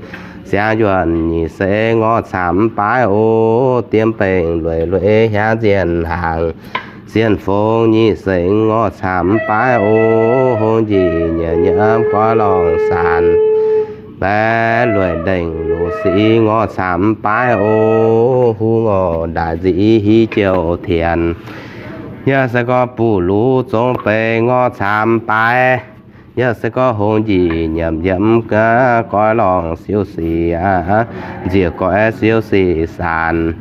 siangx yuonh nyic seix ngorc camv baaix o, diemv baengc lueic lueic hiaangx nzienh hnaangx, zienh fongx nyic seix ngorc camv baaix o, hungh njiec nyiemc nyiemc goiv lorngh saanx, mbeih lueic ndengc lungh sic ngorc camv baaix o, hungh orc, ndaaic nzic hiv jouh tienx, yaac se gorx buv lux zong beiz ngorc camv baaix, yaac se gorx hungh njiec nyiemc nyiemc goiv lorngh siouv sic aqv, nziec goiv siouv sic saanx,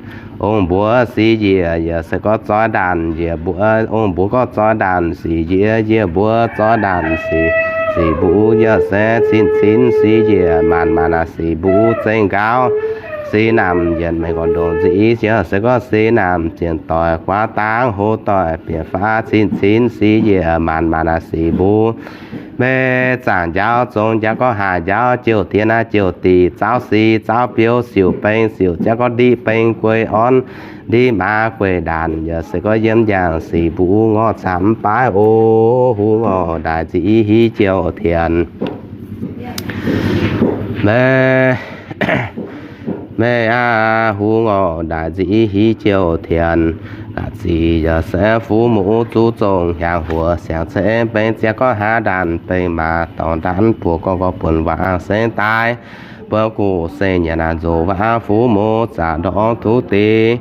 ong mbuox sic njiec yaac se gorx zoix ndaanh njiec mbuo, ong mbuox gorx zoix ndaanh sic njiec, njiec mbuox zoix ndaanh sic, sic mbuv yaac se cin cin sic njiec, maanc maanc sic mbuv zengv nqaauv, sic naamh yienc mengh gorx ndongc nzic yaac se gorx sic naamh zienc doic guaav dangv hoz doic bieqc faav cin cin sic njiec, maanc maanc sic mbuv, mbeih zaangc njaaux zong njaaux gorx haac njaaux jouh tienx naaiv jouh dic zaauv sic zaauv biouv siouc beng siouc jauv gorx ndiqv beng guei orn ndiqv maaz gueic ndaanc yaac se gorx yiem njang sic mbuv ngorc camv baaix o, hungh orc, ndaaic nzic hiv jouh tienx, mbeih, mbeih aqv, hungh orc, ndaaic nzic hiv jouh tienx, ga'zic yaac se fuqv muqv zuqv zong hnyangx huoc siangx ceix beng ziangx gorx haav ndaanh beng maaz dorngx ndaanv buoz gorngv gorx buonc waangc sengx daaih, buonc guv sengx nyanc naanc nzoc waangc fuqv muqv zaqc ndorngx tuv deix,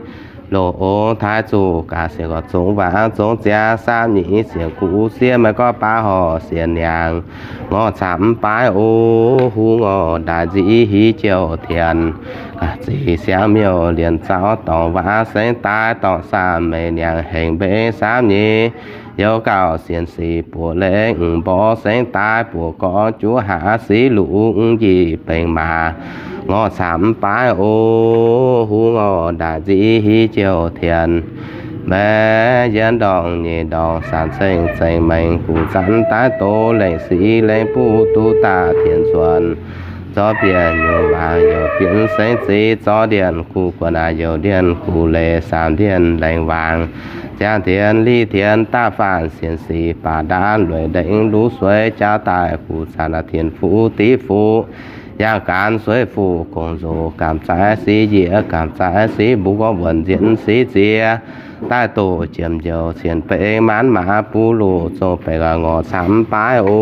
loz ong taaix zuqc gaax sienx gorx zong waangc zong ziangx saamv nyeic sienx guv siev maiv gorngv baav horc sienx niangx, ngorc camv baaix o, hungh orc, ndaaic nzic hiv jouh tienx, ga'zic siangx miuc lienc zaux dorngx waangc sengx daaih dorngx saamv meix niangx hengx mbeix saamv nyeic, youz gauh sienx sic buoz lengh mborqv sengx daaih buoz gorngv juv haav sic lungh njiec bengx maaz, ngorc camv baaix o, hungh orc, ndaaic nzic hiv jouh tienx, mbeih yiem ndorngx nyeic ndorngx saanc ceng zengc mengh guv zanv daaih doz lengh sic lengh buv duqv daaih tienx nzuonx, Zorqv bieqc nyungc waangc youc bienv sengx zic, zorqv ndienh guv guonc aac youc ndienh guv leiz, saamx ndienh laengz waangc, ziangh tienx liz tienx daaih faanh sienx sic baac ndaanv lueic ndengc luv sueix jauv daaih guv zanc aac tienx fuqv div fuqv yangh gaanv sueiv fuqv gong nzox gamh zaaix siv njiec gamh zaaix siv mbuo gorngv wuonc nzienx siv ziex daaih doqc jiem njoux cien bengx maanv maaz buv luqc zong baeqc ngorc camv baaix o,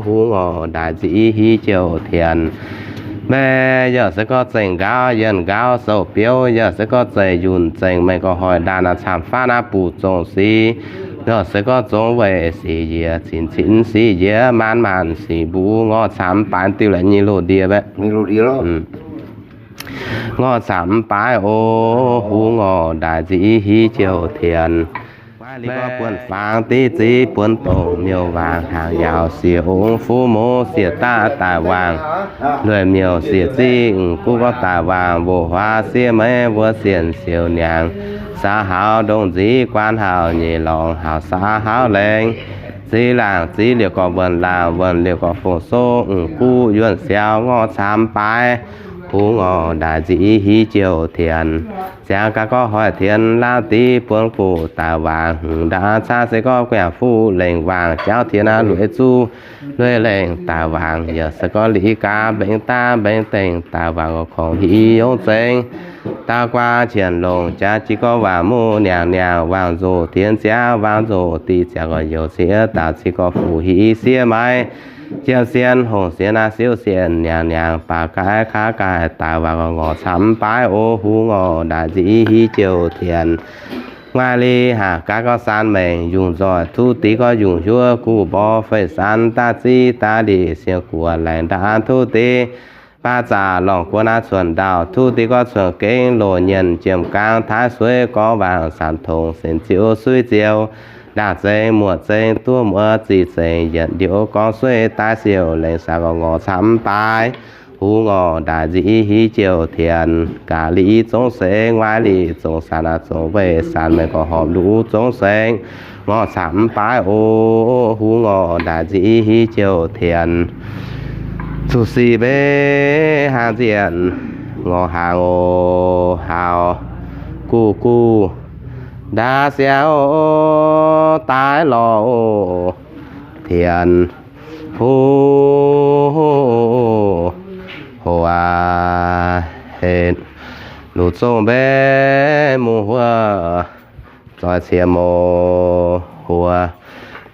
huv ngorc ndaaic nziv hiv jouh tienx. Maiv yaac se gorngv zengc nqaauv yienh nqaauv sou biouv, yaac se gorngv zengc yunh zengc mengh gauh hoic ndaanh aac camv faanv aav buqc zong siv, yaac se gorngv zong weic sic yiec cin cin sic yiec maanv maanc sic mbuv ngorc camv baaix diuh laengz nyei loz ndie baeqv. Ngorc camv baaix o, huv ngorc ndaaic nziv hiv jouh tienx. Maiv gorngv buonv faang div ziv buonv dongh miuc waangc hnaangx yaauc siec ong fuv moz siec daav daaih waangc, lueic miuc siec ziv m'guv gorngv daaih waangc, mboqv huaav siev meiv mbuo sienx siouc niangx, saax hauz ndongc nziv guaan hauz nyeic lorngx hauz saax hauz laengz, ziv laangc ziv liouc gorqv wuonc laangc wuonc liouc gorqv fongc soqv m'guv yuonh siaaux ngorc camv baaix, huv ngorc ndaaic nziv hiv jouh tienx. Ziangh gaax gorngv hoic tienx laauv div buonv guv daaih waangc, hmz ndaauv caav se gorngv gu'nyuoz fuqv lengh waangc jauv tienx aav lueic zuqv lueic lengh daaih waangc, yaac se gorngv liz gaax mbaengx daav mbaengx dengh daaih waangc, gorngv hiv yongv zengx daaih guaax qienx longc jaax jiex gorngv waangc muv niangx niangx waangc nzoqc tienx ziangx waangc nzoqc diqc ziangx gorngv youz ziex daaih ziex gorngv fuqv hiv siev maiv jiem sien hongh sien aav siouv sien niangx niangx baac gaaix kaav gaaix daaih waangc, gorngv ngorc camv baaix o, huv ngorc ndaaic nziv hiv jouh tienx. Nguaaic liz haac gaax gorngv saan mengh yungh nzoih, tuv div gorngv yungh hiuv guv mborqv feix saan daav ziv daav lic sieng guoqv laengz ndaanv tuv div baac zaqc lorngc guon aav cuonx ndau, tuv div gorngv cuonx gengh loz nyienh jiem gaang taaix sueiv gorngv waangc saanc tongx senx ziouv suiv ziouv ndaangc zengx muoc zengx duqv muoz ziqc zengx yietc ndiouv gorngv sueiv daaih siouc lengc saax gorngv ngorc camv baaix, huv ngorc ndaaic nziv hiv jouh tienx. Gaax liz zongv seix nguaaic liz zongv saan aac zongv weic saan mengh gorqv horpc luv zongv seix ngorc camv baaix o, huv ngorc ndaaic nziv hiv jouh tienx. Zuqc sic mbenc hnaangx nzienc ngorc hnaangx oc, haaux guv guv ndaauv siangx oc, daaih lorz oc, tienx huv hoc aac, henv luc zongh mbenc muoz huoc zoih cie mouz huoc,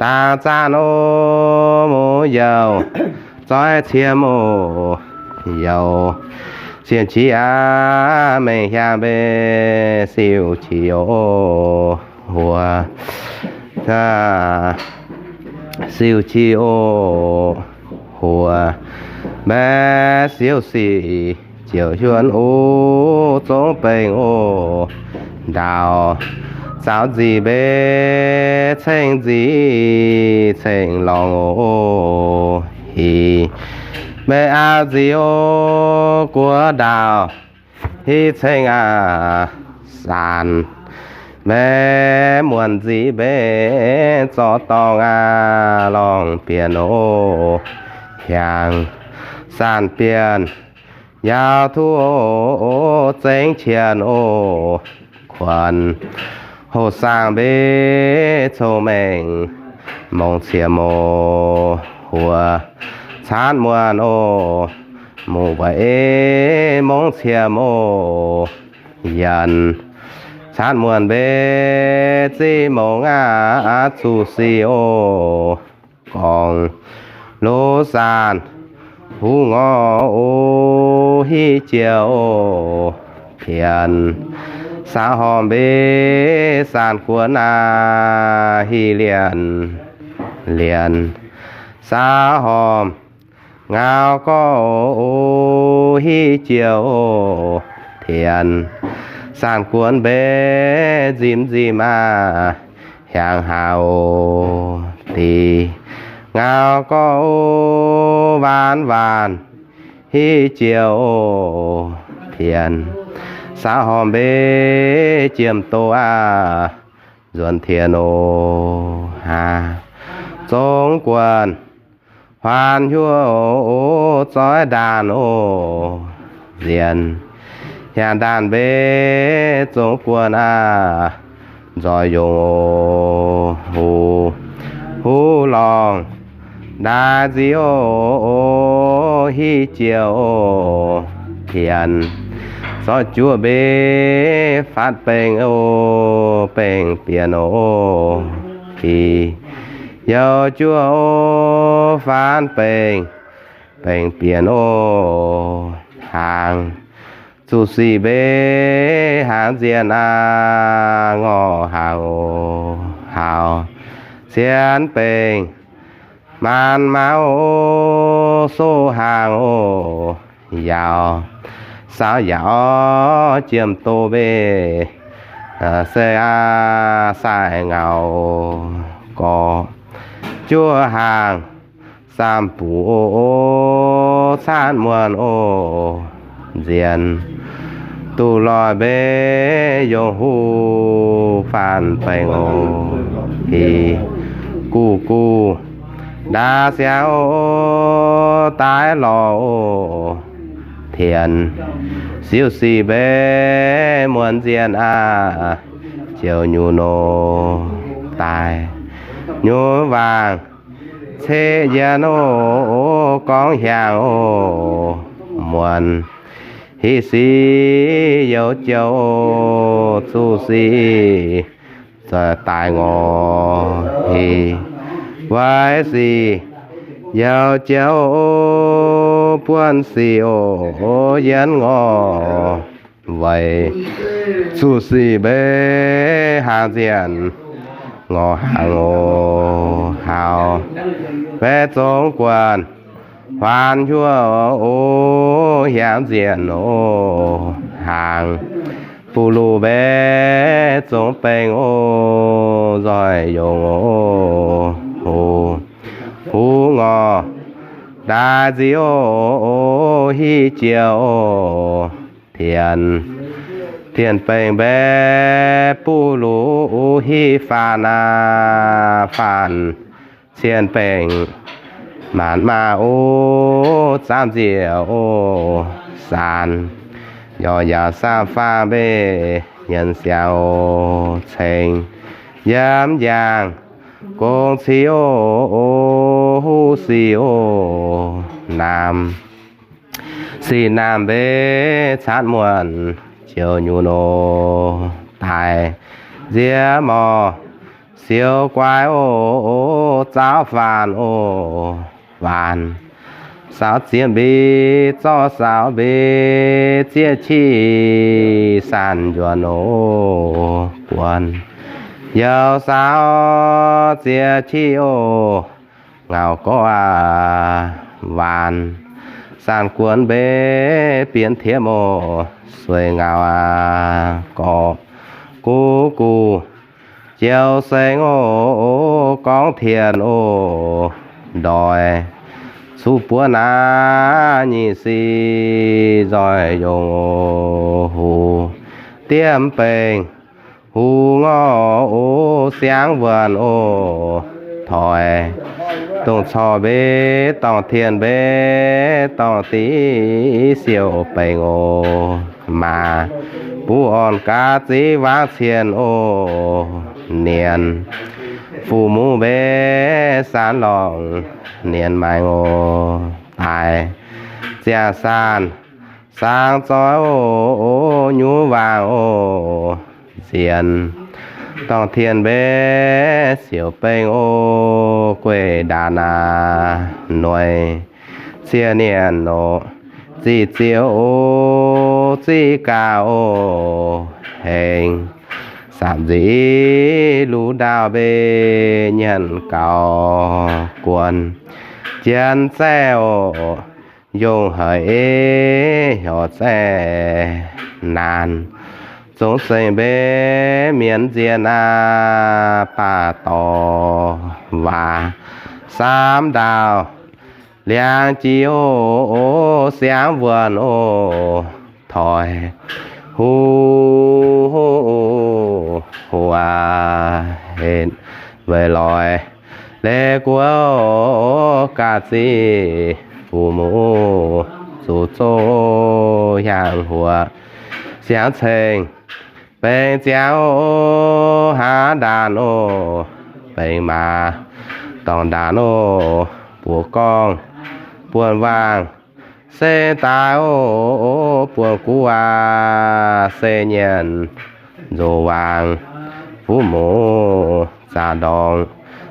dangh zaanv oc muoz youh zoih cie mouz youh, sienx qiex aav mengh hiaangx mbenc siou qiex oc huoc, siou qiex oc huoc, mbaeqc siou sic ziouc hiuonv oc, zongv bengx oc, ndaauh zaaux nzic mbenc ceng nzic ceng lorngx oc, hic mbenc auv nzic oc, guoqv ndaauh hiv ceng aac, saanc mbenc muonc nzic mbenc zorqv dorngh aac, lorngh bienh oc, hiaangx saanc bienh, yaauc tuv oc, zengx qienx oc, kuonx hoc saangv mbenc cong-mengh mongc cie mouz huoc, caanv muonc oc, muoz weic mongc cie mouz yienc, caanv muonc mbenc ziqc mongc aac, zuqc sic oc, gorngv luv saanh huv ngorc oc, hiv jiex oc, pienx saau hormh mbenc saanh guonx aac, hiv lienh lienh saau hormh ngau gorx oc, hiv jiex oc, pienx saanh guonx mbenc nzimx nzimx aac, hiaangx haaix oc, dih ngau gorx oc, waanc waanc hiv jiex oc, pienx saau hormh mbenc jiem doz aac, nzuonx tien oc, aa, zong guonc Faanx hnyuoqv oc, zoih ndaanh oc, nzienx hnyangx ndaanh mbenc zongx guon aav, nzoih yongc oc, huv, huv lorngh ndaaih nziouv oc, hiv jiex oc, tienx zorqv juoqv mbenc faanx bengx oc, bengx bieqc oc, hi youh juoqv oc, faanx bengx, bengx bieqc oc, hnaangx zuqc sic mbenc hnaangx nzienx aav, ngorc hnaangx oc, hauz cien bengc maanz mauz oc, soqv hnaangx oc, yaauc saauv yaauc jiem doz mbenc se aav, sai ngaux gorx juov hnaangx saam buc oc, caanv muonc oc, nzienx duqv loic mbenc yongc huv faanx bengx oc, hi guv guv ndaauv siangx oc, daaih lorz oc, tienx siouv sic mbenc muonz nzienx aav, ziouc nyunc oc, daaih nyunc waangc ceqv yienh oc, gorngv hiaangx oc, muonz hiv sic youh jauv oc, zuqc sic zoih daaih ngorc, hi weic sic youh jauv oc, buonv sic oc, yienv ngorc weic zuqc sic mbenc hnaangx nzienx, ngorc hnaangx oc, hauz mbenc zongx guon, faanx hnyuoqv oc, hiaangx nzienx oc, hnaangx buv luv mbenc zongx bengx oc, nzoih yongc oc, huv, huv ngorc ndaaih nziouv oc, hiv jiex oc, tienx, tienx bengc mbenc buv luv hiv faanx aav, faanx cien bengc maanz maaz oc, zaamv nziec oc, saanx yorc yaauc saamv faanv mbenc nyienz siangx oc, ceng yiem njang gong civ oc, huv sic oc, naamh sic naamh mbenc caanv muonc ziouc nyunc oc, daaih nziex morc siouc guaix oc, zaauv faanx oc, faanx saauv ziex mbic, zorqv saauv mbic zieqc qiex, saanx njuonc oc, guonx youh saauv zieqc qiex oc, ngaux gorx aav, waanx saanx guonx mbenc bienx tiemv oc, sueih ngaux aav gorx guv guv joux seng oc, gorngv tien oc, ndoih cuqv buonv aav, nyic sic nzoih yongc oc, huv diemv bengc huv ngorc oc, siangv wuonh oc, toix dongh corc mbenc dorngh tien mbenc dorngh div siou bengc oc, maaz buv orn gaax ziv wangv cien oc, nienx fuqv mungv mbenc saanx lorngc nienx maengx oc, daaih ziangh saanh saangx zoih oc, nyungc waangc oc, nzienx dorngh tien mbenc siouc bengc oc, gueiv ndaanx aav, noic cie nienh oc, ziqc ziouc oc, ziqc gaax oc, hengx saapc nzic luv ndaauh mbenc nyanc gaux guonx, jien zaeqv oc, yongh haic ei hnyouv zaeqv naanc, zongx seng mbenc mienz nzien aav, baac dorh waac saamv ndaauh liangx jiex oc, siangv wuonh oc, toix huv huv aav, henv weic loix Leiz guoqv ga'zic fuqv muqv, zuqc zoh hiaangx huoqc siangx ceng, bengx ziangx aqv, hnangv ndaanh oc, bengx maaz dorngx ndaanh oc, buoz gorngv buonv waangh, se daaih oc, buonv guv aqv, se nyienz nzox waangh, fuqv muqv zaqc ndorngx,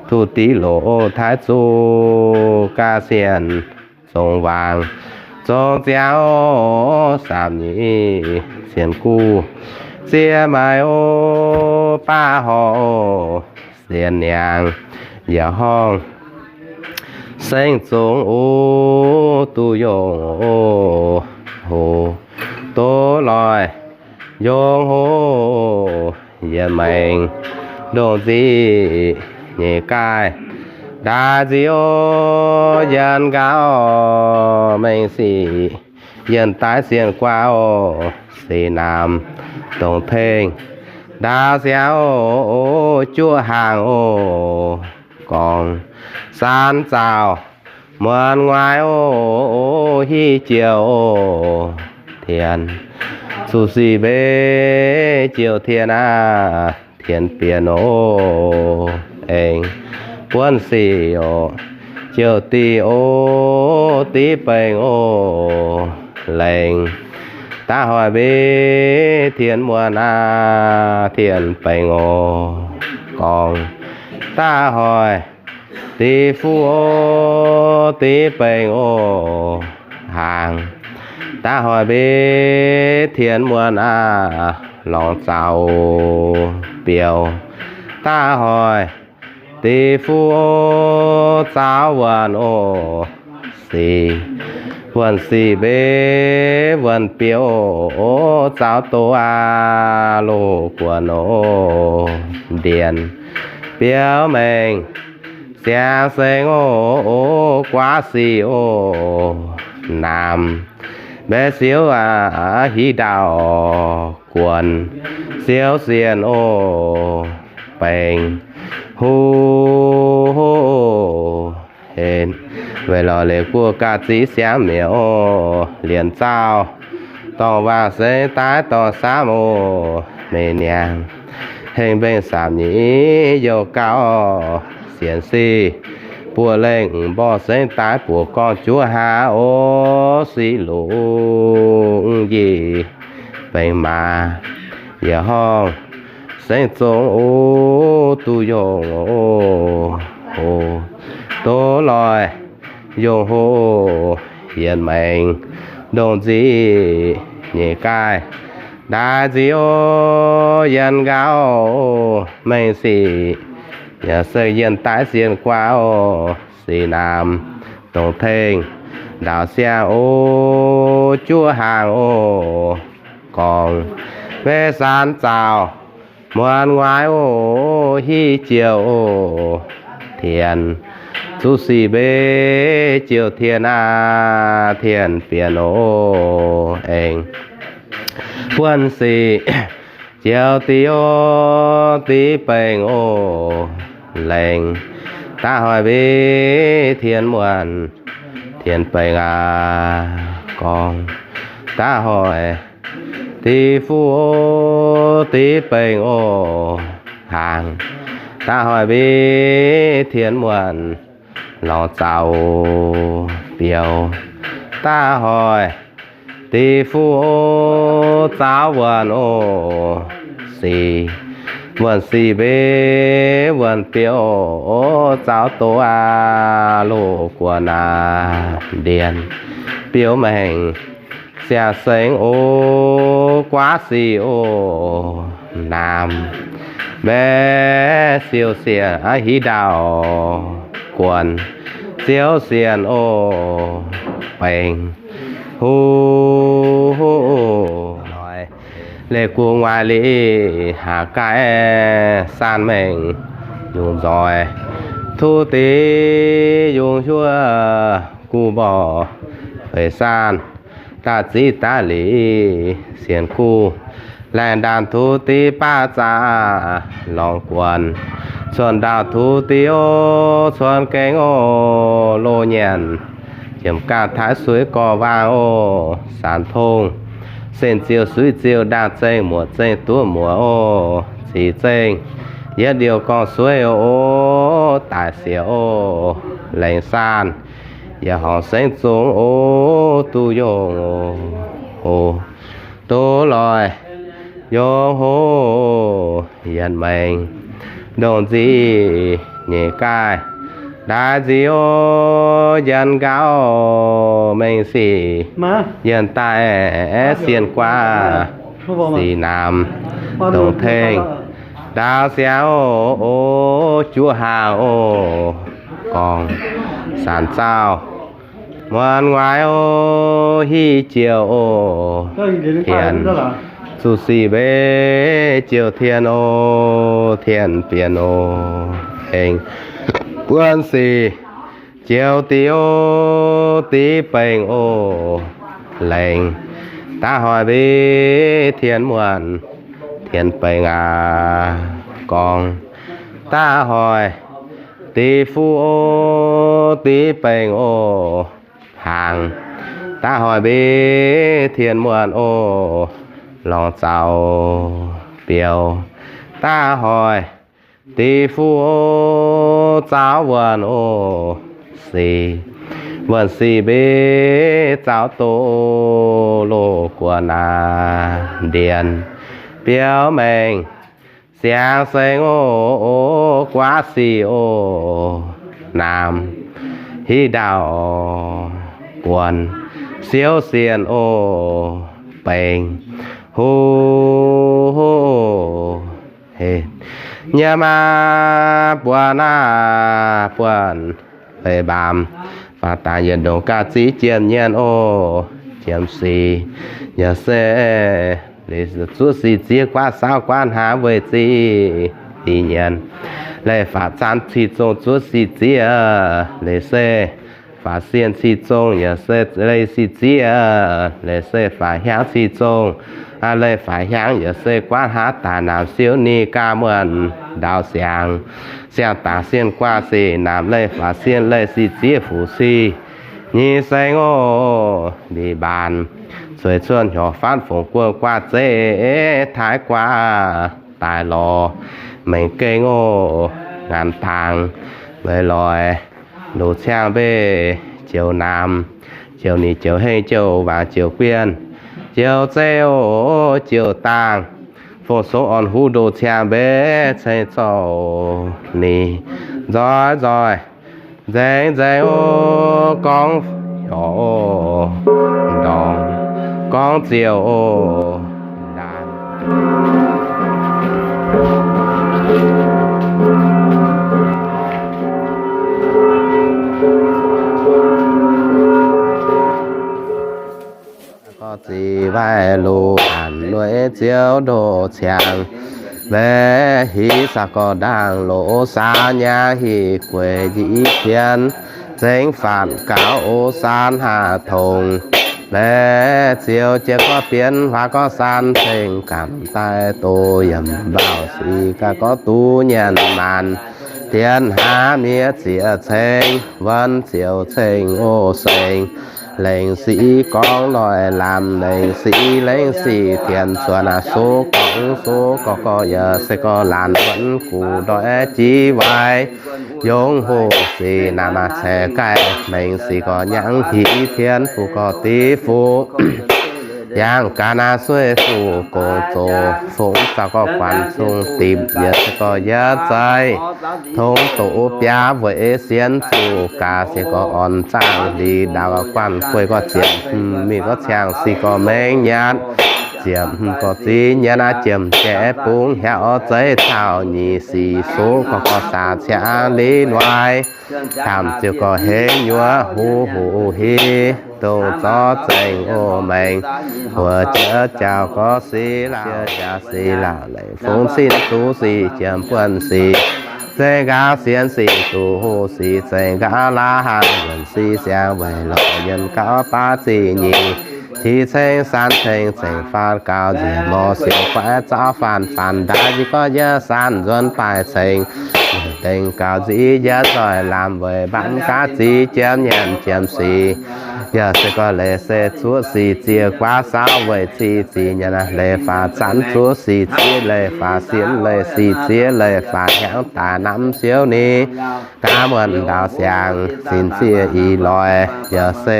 tuv div loqc taaix zuqc ga'sienx zongx waangh, zongx ziangx oc, samx nyic sienx guv, ziex maaiz oc, baav horh oc, sienx niangx yaac horngh, sengv zongx oc, duqv yongh oc, hoc doz loih yongh hoc, yietc maengx ndongc nzic nyeic gaaih, ndaix nzic oc, yienh nqaaux mengh sic, yienh daaix sienh guaax oc, sic naamh dongc tengh, ndaaux siangx oc, juoqv haangh oc, gorngv san zaux muonz nguaaiv oc, hiv jiex oc, tienx zuqc sic mbeix jiex tien aqv, tienx bienx oc, aengx buonv sic oc, jiex diqc oc, diqv bengx oc, lengx daav hoic mbeix tienx muonz aqv, tienx bengx oc, gorngv daav hoic diqv fuqv oc, diqv bengx oc, haangh daav hoic mbeix tienx muonz aqv, lorngx zaux biouv daav hoic diqv fuqv oc, zaux wuonh oc, sic wuonh sic mbeix wuonh biouv oc, zaux doz aqv, loz guonc oc, ndienx biouv mengh siang-sengx oc, guaav sic oc, naamh mbaeqc siouv aqv, hiv ndaauh guonc siouv sienh oc, baengh huv oc, heh, weic lorz leiz guoqv ga'zic siangx mi'aqv oc, lienc zauv dorngh waangh sengx daaix dorngh samv oc, meiv niangx hengx mbenc samc nyic youh gauh, sienx sic buoqc lengh mborqv sengx daaix buoqc gorngv juov hlaax oc, sic lungh njiec baengc maaz yietc horngh, sengx zong oc, duqv yongh oc, hoc doz loih yongh hoc, yietc maengx ndongc nzic nyeic gaaih, ndaix nzic oc, yienh nqaaux mengh sic, yaac se yienh daaix sienh guaax oc, sic naamh dongc tengh ndaauc siang oc, juov haangh oc, gorngv maiv san zaux muonz nguaaiv oc, hiv jiex oc, tienx zuqc sic mbeix jiex tien aqv, tienx bienx oc, aengx buonv sic jiex diqv oc, diqv baengc oc, laengz daav hoic mbeix tienx muonz, tienx baengc aqv, gorngv daav hoic diqv fuqv oc, diqv baengc oc, haangh daav hoic mbeix tienx muonz, lorz zaux biouv daav hoic diqv fuqv oc, zaux wuonc oc, sic wuonc sic mbeix wuonc biouv oc, zaux doz aqv, loz guonc aqv, ndienx biouv maengc siang-sengx oc, guaav sic oc, naamh mbaeqc siouv sienh, hiv ndaauh guonc siouv sienh oc, baengc huv leiz guv nguaaiv liqv, haac gaih san mengh yungz nzoih, tuv deix yungz huov, guv mborqv feix saanh, daaih ziqv daaih liqv sienx guv, laengh ndaanh tuv deix baav zaqc lorngx guonc, Cuotv ndaauh tuv diev oc, cuotv gaengh oc, loz nyanc, jiem gaah taaix suiv gorx-waang oc, saanx tong, sen ziouh suiv ziouh, ndaangh zengh muoc zengh duqv muoc oc, zic zengh yietv liouh gorngv sueiv oc, daic siec oc, lengc saanh yietc horngc sengv zong oc, duqv yongh oc, duqv loih yongh oc, yietc maengc ndongc nzic nyeic gaaih ndaix nzic oc, njien nqaauv mengh sic, yienh daaih sienh guaav sic naamc, dongh tengh ndaauv siangx oc, juov haangh oc, gorngv saanx zaauh muonz nguaaic oc, hiv jiouc oc, tien zuqc sic mbenc jiouc tien oc, tien bienx oc, aengx buonv sic jiouc diqv oc, diqv bengx oc, lengc daav hoic mbenc tien muonc tien bengx aac, gorngv daav hoic diqv fuqv oc, diqv bengx oc, hnaangx daav hoic mbenc tien muonc oc, lorngx zaux biouv daav hoic diqv fuqv oc, zaux wuonh oc, sic wuonh sic mbenc zaux doz loz guoqv naaic, ndienh biouv maengh siangx sengx oc, guaav sic oc, naamh hiv ndaauh buonc siouv sienh oc, bengx huv nyei maah, buonc aac, buonc weic mbaamz faaux dangx yietc ndongc gaax ziqv jiem nyienh oc, jiem sic yaac se zuov sic ziev guaav saauv guaav hnangv weic ziqv sic nyienh. Leih faaux zaanv cih zong zuov sic ziev, leiz se faaux sienh cih zong yaac se leih sic ziev, leiz se faaux hiaangv cih zong, leih faaux hiaangv yaac se guaav hnangv daaih naamh siouv ninh gaax muonc ndaauv siangx, siang-dangx sienh guaav sic naamh leih faaux sienh leih sic ziev fuqv sic nyei sengx oc, mbic mbaanx cueix cuotv hnyouv faanv fongc guonh guaav zeiv taaix guaav daaih lorz mengh gengh oc, ngaanc dangx weic loix ndoqc ciangv mbenc joux naamh, joux nyic joux hengh joux waangc joux guienh, joux zeiv oc joux dangh, fong songx orn huv ndoqc ciangv mbenc ceng zorc ninh nzoih nzoih nzengc nzengc oc, gorngv hnyouv oc, ndorm gorngv ziouc oc, ndaanx gorx zic waaic luc hanc nueic ziouv ndoqc ciangv mbenc hiv saah gorx ndaangh loz saan nyaangc hic gueic njiec tien zengv faatv gaux oc saan haac tongx mbenc ziouc jiex gorx bienx huaax gorx saan ceng gamh daaih doz yiem mbaaux sic gaax gorx duqv nyanc maanc dien hnangv miev zieqc ceng wuonv ziouc ceng oc sengx lengc sic gorngv loic lamh lengc sic lengc sic tien cuotv aac sox gorngv sox gorx gorx yaac se gorx laanh wuonv guv ndoih jiv waaic yongz hoc sic naamh maac caeqv gaih mengh sic gorx nyangv hic tien fuqv gorx div fuqv yangh gaax naaiv sueih fuqv gong zoqc fongx zaux gorx guanc zong dipc yaac se gorx yietv zeiv tongx doqc biaav weic sienx zuqc gaax sienx gorx orn zaangh liz ndaauv guanh gueiv gorx ziepc hmz mingh gorx ciangh sic gorx mengh nyanc ziepc hmz gorx ziv nyanc aav jiem jaiv bungx hiaauv zeiv caux nyic sic sox gorx gorx saax ciangv liz nuaaiv camv ziouc gorx hengx nyuoz huv huv hiv dongh zorqv zengc oc maengx wuov jiex jauv gorx sic laauh jiex jauv sic laauh leic fungx sin zuqc sic jiem buonv sic zengc nqaaux sienx sic zuqc hoc sic zengc nqaaux laav haaix nzuonx sic siang weic lorz yienh gauh baav zic nyeic qi ceng san ceng zengc faatv gaux nziex mor siouc guaix zaux faanv faanv ndaix njiec gorx yie san nzuonx baaix ceng lengc gaux nziv yietv nzoih lamh weic mbaamv gaav ziv jiemv nyanc jiemv sic. Yaac se gorx leiz se zuoqv sic ziex guaav saauv weic cih zic nyanc leiz faaux zanv zuov sic ziev leiz faaux sienx leiz sic ziev leiz faaux hnyangx daaih namv siouv ni. Gaav muonc ndau siangx sin ziev ih loix yaac se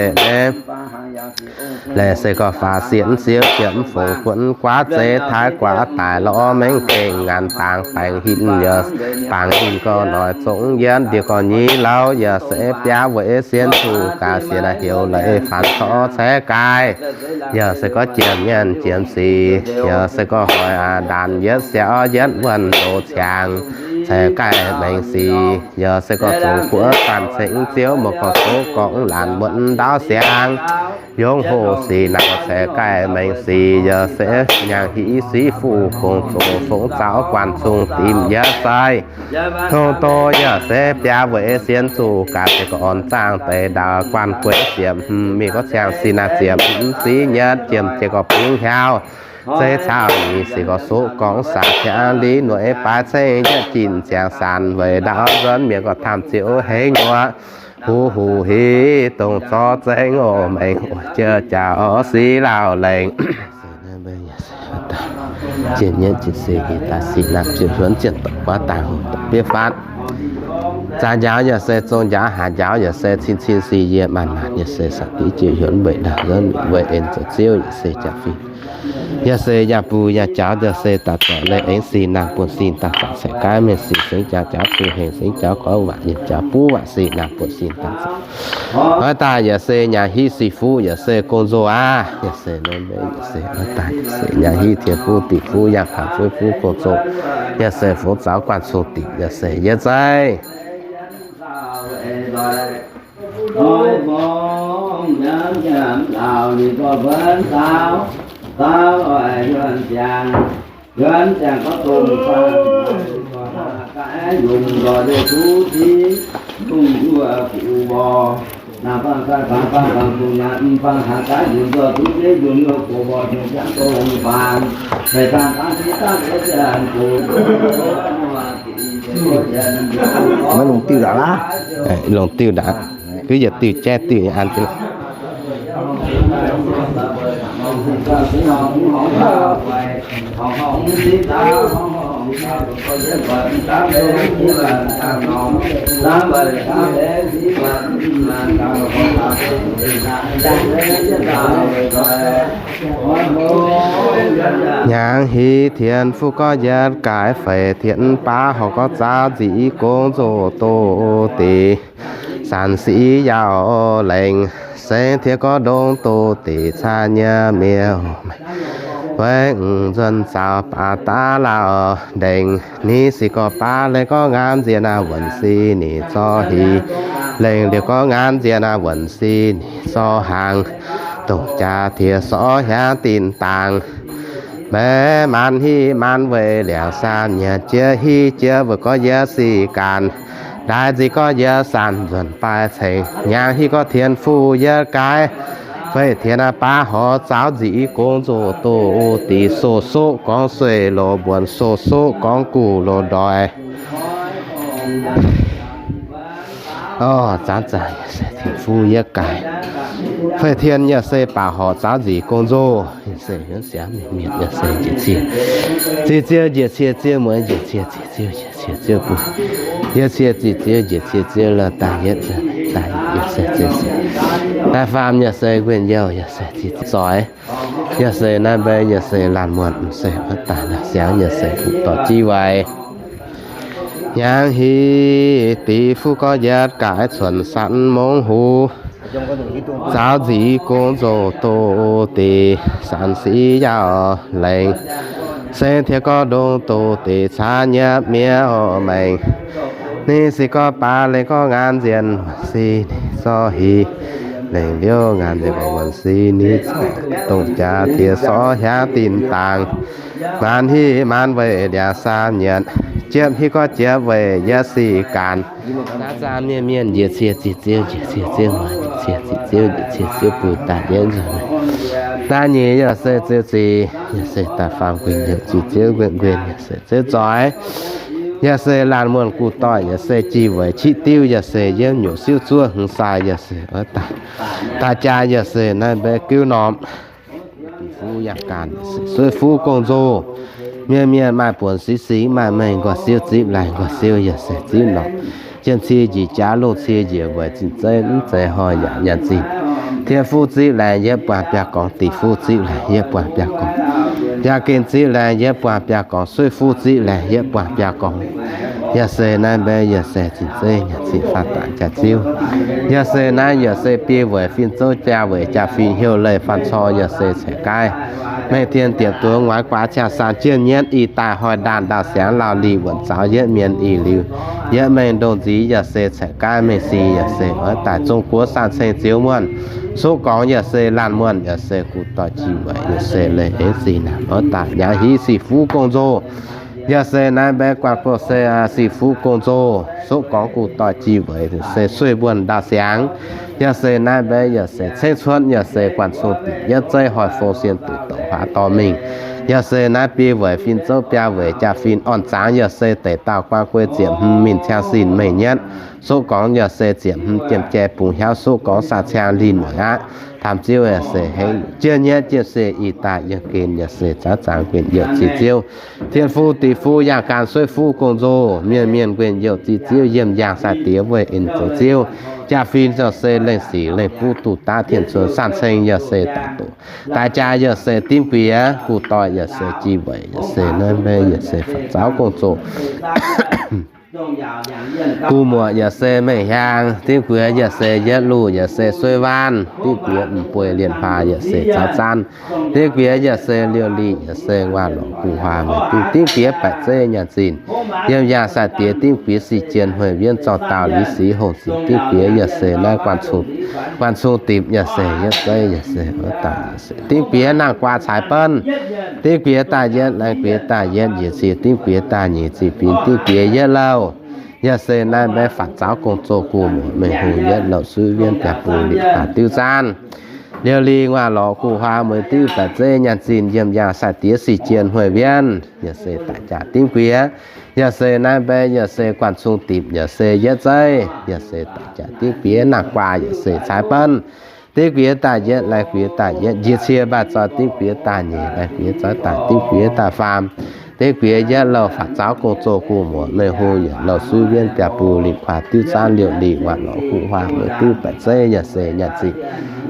leiz se gorx faaux sienx siouv jiemv fongc guonv guaav zeiv taaix guaav daaih lorz mengh gengh nganc dangx baengc hinc yaac bangc hinc gorx noic zongx yienv ndie gorx nyei lauh yaac se biaav weic sienx zuqc gaax sienx naaiv heuc leiz faanx corc caeqv gaaih. Yaac se gorx jiemv nyanc jiemv sic, yaac se gorx hoic aac ndaanc yietv siaauv yietv wuonh ndoqc ciangx caeqv gaaih mengh sic. Yaac se gorx zongc guoqv zanc cengx ziouv mouc gorx soqv gorngv laanh muonc ndau siangx yongc hoc sic naaic caeqv gaaih mengh sic. Yaac se nyaangc hiv sic fuqv gong zoqc fongx zaux guanh zungh dimc yietv zaih tong doz yaac se biaav weic sienx zuqc gaax se gorx orn zaangh deix ndau guanh gueix ziepc hmz mingh gorx ciangh sin naaic ziepc hmz ziv nyietv jiemh jiex gorx bungx hiaauv zeiv caux nyic sic gorx soqv gorngv saax tiav li nueic baaix ceng yietv jin ziangx sanx weic ndau nzuonx mienh gorx tamv ziouc hengx nyuoqc huv huv hiv dongh zorqv zengv oc maengx oc jiex jaax oc sic lauh lengh. Jiex nyietv jiex se daaih sic naamh ziepc hiuonv zienh doqc guaav daaih hoc doqc bieiv faatv. Zaax njaaux yaac se zong njaaux, haaix njaaux yaac se cin cin sic yie maanc maanc yaac se sac div jiu hiuonv weic ndau nzuonx weic en zoux ziouv yaac se jaax fingx. Yaac se yaac bun yaac jaux yaac se daaih zorc leiz aengx sin naamh buonv sin daaih zorc caeqv gaav mengh sic sengx jaux jaux zuqc hengx sengx jaux gorngv waac yaac jaux buv waac sin naamh buonv sin daaih zorc. Oix daaih yaac se nyaangc hiv sic fuqv yaac se gong nzou aqv. Yaac se nor mbe yaac se oix daaih yaac se nyaangc hiv tien fuqv diqc fuqv yangh taux fuqv fuqv gong nzou. Yaac se fongx zaux guanh cong diqc yaac se yietv zaih. Maiv longc diuh ndaangc laav. Aeqv, longc diuh ndaangc. Kuv yietc diuh jaiv diuh an jienv. Hnyangx hiv tien fuqv gorx yietv gaaix feix tien baav horc gorx zaauv nzic gong nzoh doz deix, sanc sic yaauc lengh, sengx tiex gorx ndongc doz deix caa nyei miuc. Weic nzuonx zaux baac daav lauh ndengc, ni sic gorx baav lengh gorx ngaanv nziex naaiv wuonc sic ninh zorqv hic, lengc liuz gorx ngaanv nziex naaiv wuonc sic ninh zorqv hnaangx, dongh jaax tiex sorv hiaangx dinc dangx. Maiv maanz hiv maanz weic liaauc saam nyiec jiex hiv jiex weic gorx yietv sic gaanv, ndaix nzic gorx yietv saanh nzuonc baaix cengx, hnyangx hiv gorx tien fuqv yietv gaaix, feix tien baav horc zaauv nzic gong nzoh doz deix, soqv soqv gorngv sueih loz mbuonx, soqv soqv gorngv guv loz ndoih. Orv, zaanv zaanc yaac se tien fuqv yietv gaaix, feix tien yaac se baac horc zaauv nzic gong nzoh, yaac se hiuv siangx mienh yaac se njiec cie, cie ziouv njiec cie ziouv mueiz, njiec cie cie ziouv, njiec cie ziouv bun, njiec cie zic ziouv, njiec cie ziouv lorh daaih yietv, daaih yietv se ziouv sic. Naaiv faam yaac se nquin youh yaac se zic zoix, yaac se naaiv mbei yaac se laanh muonh se oix daaih naaic siangx yaac se dorh jiv waaic. Hnyangx hiv deix fuqv gorx yietv gaaix cuonx sanx mongh huv, zaauv nzic gong nzoh doz deix, sanc sic yaauc lengh, sengx tiex gorx ndongc doz deix caa nyiemv mi'aqv maengx. Ni sic gorx baav lengh gorx ngaanv nziex wuonc sic ninh zorqv hic, lengc liouh ngaanv nziex wuonc sic ninh dongh jaax tiex sorv hiaangx dinc dangx. Maanz hiv maanz weic liaauc saam nyiec, jiepv hiv gorx jiepv weic yietv sic gaanv. Zaanv zaanv mienh mienh njiec cie zic ziouv, njiec cie ziouv mueiz, njiec cie zic ziouv, njiec cie ziouv bun daaih yietv nzuonx. Daaih nyic yaac se ziouv zic, yaac se daaih faam nquin youh zic ziouv nquin nquin yaac se ziouv zoix. Yaac se laanh muonh guv doic, yaac se jiex weic qiv diuv, yaac se yiem nyungc siuv zuov hmz sai, yaac se oix daaih, daaih jaa, yaac se naaiv mbaeqv gouv norm fuqv yangh gaanh, sueih fuqv gong-nzou. Mienh mienh maaih buonc sic singx, maaih mengh nqoi siou, zipv laih nqoi siou, yaac se zipv norm jiem cie njiec jaax, lungh cie njiec weic zinh zeiv mv zeiz hnoi yaac nyanc zinh. Tien fuqv zipv laengz yietv buangh biaa gorngx, dih fuqv zipv laengz yietv buangh biaa gorngx, biaa gen zipv laengz yietv buangh biaa gorngx, sueih fuqv zipv laengz yietv buangh biaa gorngx. Yaac se naaiv mbaeqv yaac se zinh zeiv nyanc zinh faam daaih jaax ziouv. Yaac se naaiv yaac se biei weic fin-zouv, biaa weic jaa-fin, heuc leih faam cor, yaac se caeqv gaaih mengh tien diepc duonx, nguaaiz guaax qaqv saan, jiem nyienv ih daaih, hnoi ndaanh ndau-siangx, lauh lih wuonc zaux, yietv mienh ih liuz, yietv mengh ndongh nziez, yaac se caeqv gaaih mengh sic, yaac se oix daaih zong guoqv saan ceng zioux muonh. Suqv gorngv yaac se laanh muonh, yaac se guv doic jiex weic, yaac se leih eix sic naaic oix daaih nyaaiv hiv sic fuqv gong-nzou. Yaac se naaiv mbaeqv guanh gouv se sic fuqv gong-nzou. Suqv gorngv guv doic jiex weic se sueih mbuonx ndau-siangx. Yaac se naaiv mbaeqv yaac se ceng cuotv, yaac se guanh cong dipc yietv zeiv, hnoi fong sien duqv douc huaax dorh mingh. Yaac se naaiv biei weic fin-zouv, biaa weic jaa-fin orn zaangc, yaac se deic dauh guaan guei ziepc hmz mingh ciang sin mengh nyietv. Suqv gorngv yaac se ziepc hmz jiem jai bungx hiauv, suqv gorngv saah ciang linh mueic aqv. Tamv ziouv yaac se hengx jien nyietv jiem se ih daaih yiem gen, yaac se zaav zaangc guenx youh ziex ziouv. Tien fuqv dih fuqv yangh gaanh, sueih fuqv gong-nzou, mienh mienh guenx youh ziex ziouv, yiem yaangh sai-diex weih en zoux ziouv. Jaa-fin yaac se lengh sic lengh buv duqv daav tien cun saan ceng, yaac se daaih doqc daaih jaa, yaac se dimv guiex guv doic, yaac se jiex weic, yaac se naaiv mbaeqv yaac se faatv zaux gong-zoh. Guv muoc yaac se mengh hiaang, dimv guiex yaac se yietv luh, yaac se sueih waanv, dimv guiex m'bueix lienh hlaax, yaac se zaux zaanv, dimv guiex yaac se liouh liqc, yaac se nguaaic lorqc guv huaax mueiz diuv, dimv guiex baeqc zeiv nyaanh zinh, yiem yaangh sai-diex dimv guiex sic jien hmueiv wienv zorng daauh liz sic hongh sic, dimv guiex yaac se naaiv guanh cong dipc yaac se yietv zeiv yaac se oix daaih, dimv guiex naang guaa caaiv benv, dimv guiex daaih yietv, laengz guiex daaih yietv, njiec cie dimv guiex daaih nyeic, zih binx dimv guiex yietv louh. Yaac se naaiv mbaeqv faatv zaux gong-zoh guv muoc mengh hungh yietv louh suiv wienv biaa bung liqc faatv diuv zaanv, liouh liqc nguaaic lorqc guv huaax mueiz diuv baeqc zeiv nyaanh zinh, yiem yaangh sai-diex sic jien hmueiv wienv, yaac se daaih jaa dimv guiex. Yaac se naaiv mbaeqv yaac se guanh cong dipc yaac se yietv zeiv, yaac se daaih jaa dimv guiex naang guaa yaac se caaiv benv, dimv guiex daaih yietv, laengz guiex daaih yietv, njiec cie mbaaih zoih dimv guiex daaih nyeic, laengz guiex zoih daaih dimv guiex daaih faam, dimv guiex yietv louh faatv zaux gong-zoh guv muoc mengh hungh yietc louh suiv wienv biaa bung liqc kuaaiv diuv zaanv, liouh liqc nguaaic lorqc guv huaax mueiz diuv baeqc zeiv yaac se nyaanh zinh,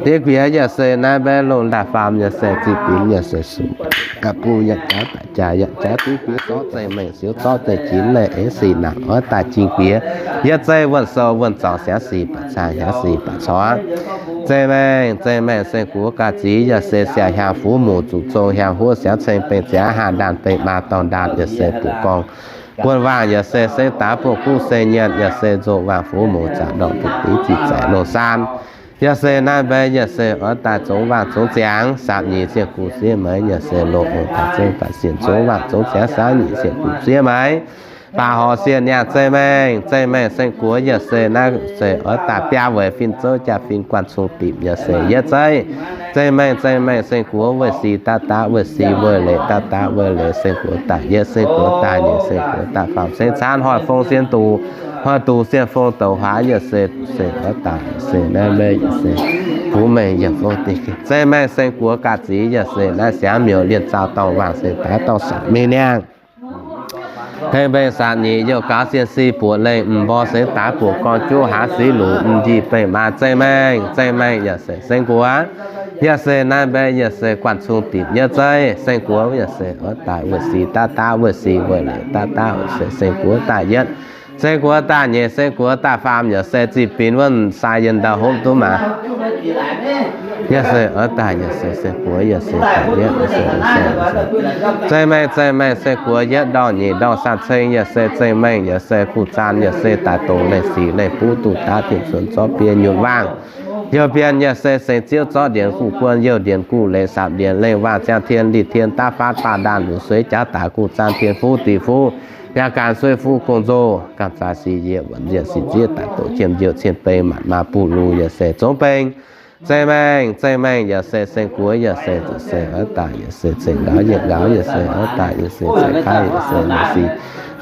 dimv guiex yaac se naaiv mbaeqv longh ndaaih faam yaac se zih binx yaac se suqv, aa bung yaac jaav daaih jaa yaac jaav dimv guiex zorqv zeiv mengh siouv zorqv zeiv jinx leih eix sic naanc oix daaih jing guiex yietv zeiv wuonh sou wuonh zorngx siaangv sic baac caangh hiaangv sic baac corc. Zeiv mengh, zeiv mengh saeng-guoqv ga'zic yaac se siang-hiaangx fuqv muc zuqc zong hiaangx huov siaangv ceng bengh ziangx haah ndaanh bengh maa dorh ndaanh yaac se buoqc gorngv guon waangh yaac se sengx daax buoqc guv seng nyienx yaac se nzoh waangh fuqv muc zaqc ndorngh buoqc dingv zih zaeqc longh saan. Yaac se naaiv mbaeqv yaac se oix daaih zongx waangh zongx ziangx sapv nyic sienh gux siev meix yaac se loz ong daaih zengv daaih sienh zongx waangh zongx ziangx sapv nyic sienh gux siev meix. Baac horc sienh yaac zeiv mengh, zeiv mengh saeng-guoqv yaac se naaiv se oix daaih biaa weic fin-zouv jaa-fin guanh cong dipc yaac se yietv zeiv. Zeiv mengh, zeiv mengh saeng-guoqv weih sic daav daav weih sic, weih leiz daav daav weih leiz, saeng-guoqv daaih yietv, saeng-guoqv daaih nyeic, saeng-guoqv daaih faam, sengx caanv hnoi fong sien duqc, hnoi duqc sienh fong douc huaax yaac se, se oix daaih se naaiv meiv yaac se buv mengh yaac fong dingc. Zeiv mengh saeng-guoqv ga'zic yaac se naaiv siangx miuc lienh zaux dorngh waangh sengx daaix dorngh sangc mingh niangh. Hengh mbenc saax nyic youh gaux sienh si buoqc lengh m'nborh sengx daaix buoqc gorngv juv hlaax siqv luc m'njih bengh maa zeiv mengh, zeiv mengh yaac se saeng-guoqv. Yaac se naaiv mbaeqv yaac se guanh cung dipc yietv zeiv, saeng-guoqv yaac se oix daaih weih sic daav daav weih sic, weih leiz daav daav weih se saeng-guoqv daaih yietv, saeng-guoqv daaih nyeic, saeng-guoqv daaih faam yaac se zih binc wuonh sai yienh ndau hopv duqv maaz. Yaac se oix daaih yaac se saeng-guoqv yaac se daaih yietv, zeiv mengh, zeiv mengh saeng-guoqv yietv ndorngh nyeic ndorngh saan ceng yaac se zeiv mengh yaac se guv zaan yaac se daaih dongh lengh sic lengh buv duqv daav tien cuonx zorqv biei nyunc waangh. Youh bienh yaac se sengx ziouv zorqv ndienx guv guon, youh ndienx guv leiz sapv ndienx lengh waangh ziangh tien liz tien daav faatv baah ndaanh luc sueiv jaav daaih guv zaan tien fuv dic fuv, yaac gaanx sueiv fuv gong-nzou, gaanx zaax sic yiec wuonc nzieqc sic zieqv daaih doqc jiem njiouh cien beng maanc maa buv lux yaac se zongv beng. Zeiv-maengh, zeiv-maengh yaac se seng-guoqv, yaac se zuqc se oix daaih, yaac se ceng-nqauz yietc nqauz, yaac se oix daaih, yaac se ceng-kaav, yaac se nyei si.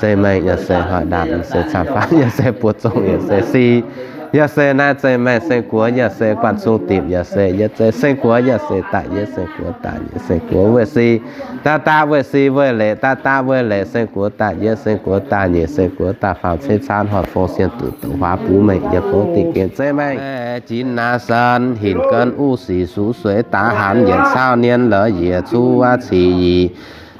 Zeiv-maengh yaac se hoic ndaamv, yaac se camv-faanv, yaac se buoz zong, yaac se si. Yaac se naaiv zeiv-maengh seng-guoqv, yaac se guanh cung dimc, yaac se yietv zeiv seng-guoqv, yaac se daaih yietv seng-guoqv, daaih nyeic seng-guoqv wuov si. Daav daav wuov si wuov leic, daav daav wuov leic seng-guoqv, daaih yietv seng-guoqv, daaih nyeic seng-guoqv, daaih faam ceix caanv hoic fong sien duqv douc huaax bungx mengh yiem gouv dingh gen zeiv-maengh. Jin naaiv sen hinc gen uv sic sux sueix daax hanc yietc cauv nien lorz yiec cuv wuov cic yic.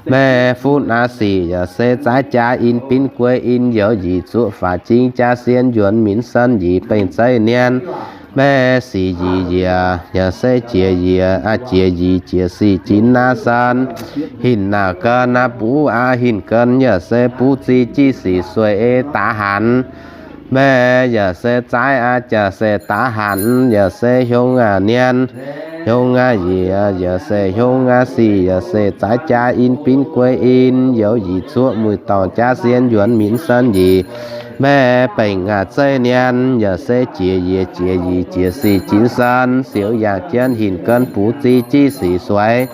Meih fuqv naaiv sic yaac se zaaix jaax in binv guei in youz yic zuoqv faatv jingv jaax sien yuonx minc sen yic bengh zeiv nien. Meih sic yic yiec yaac se jiex yiec, jiex yic jiex sic jin naaiv sen. Hinc naaic gen naaiv buv aqv, hinc gen yaac se buv zic jiv sic sueix daax hanc. Meih yaac se zaaix aqv, jaax se daax hanc, yaac se hiong aqv nien, hiong aqv yiec, yaac se hiong aqv sic, yaac se zaaix jaax in binv guei in youz yic zuoqv muic dorngc jaax sien yuonx minc sen yic. Meih bengc aqv zeiv nien, yaac se jiex yiec jiex yic jiex sic jin sen, siouc yangh jienv hinc gen buv zic jiv sic sueix.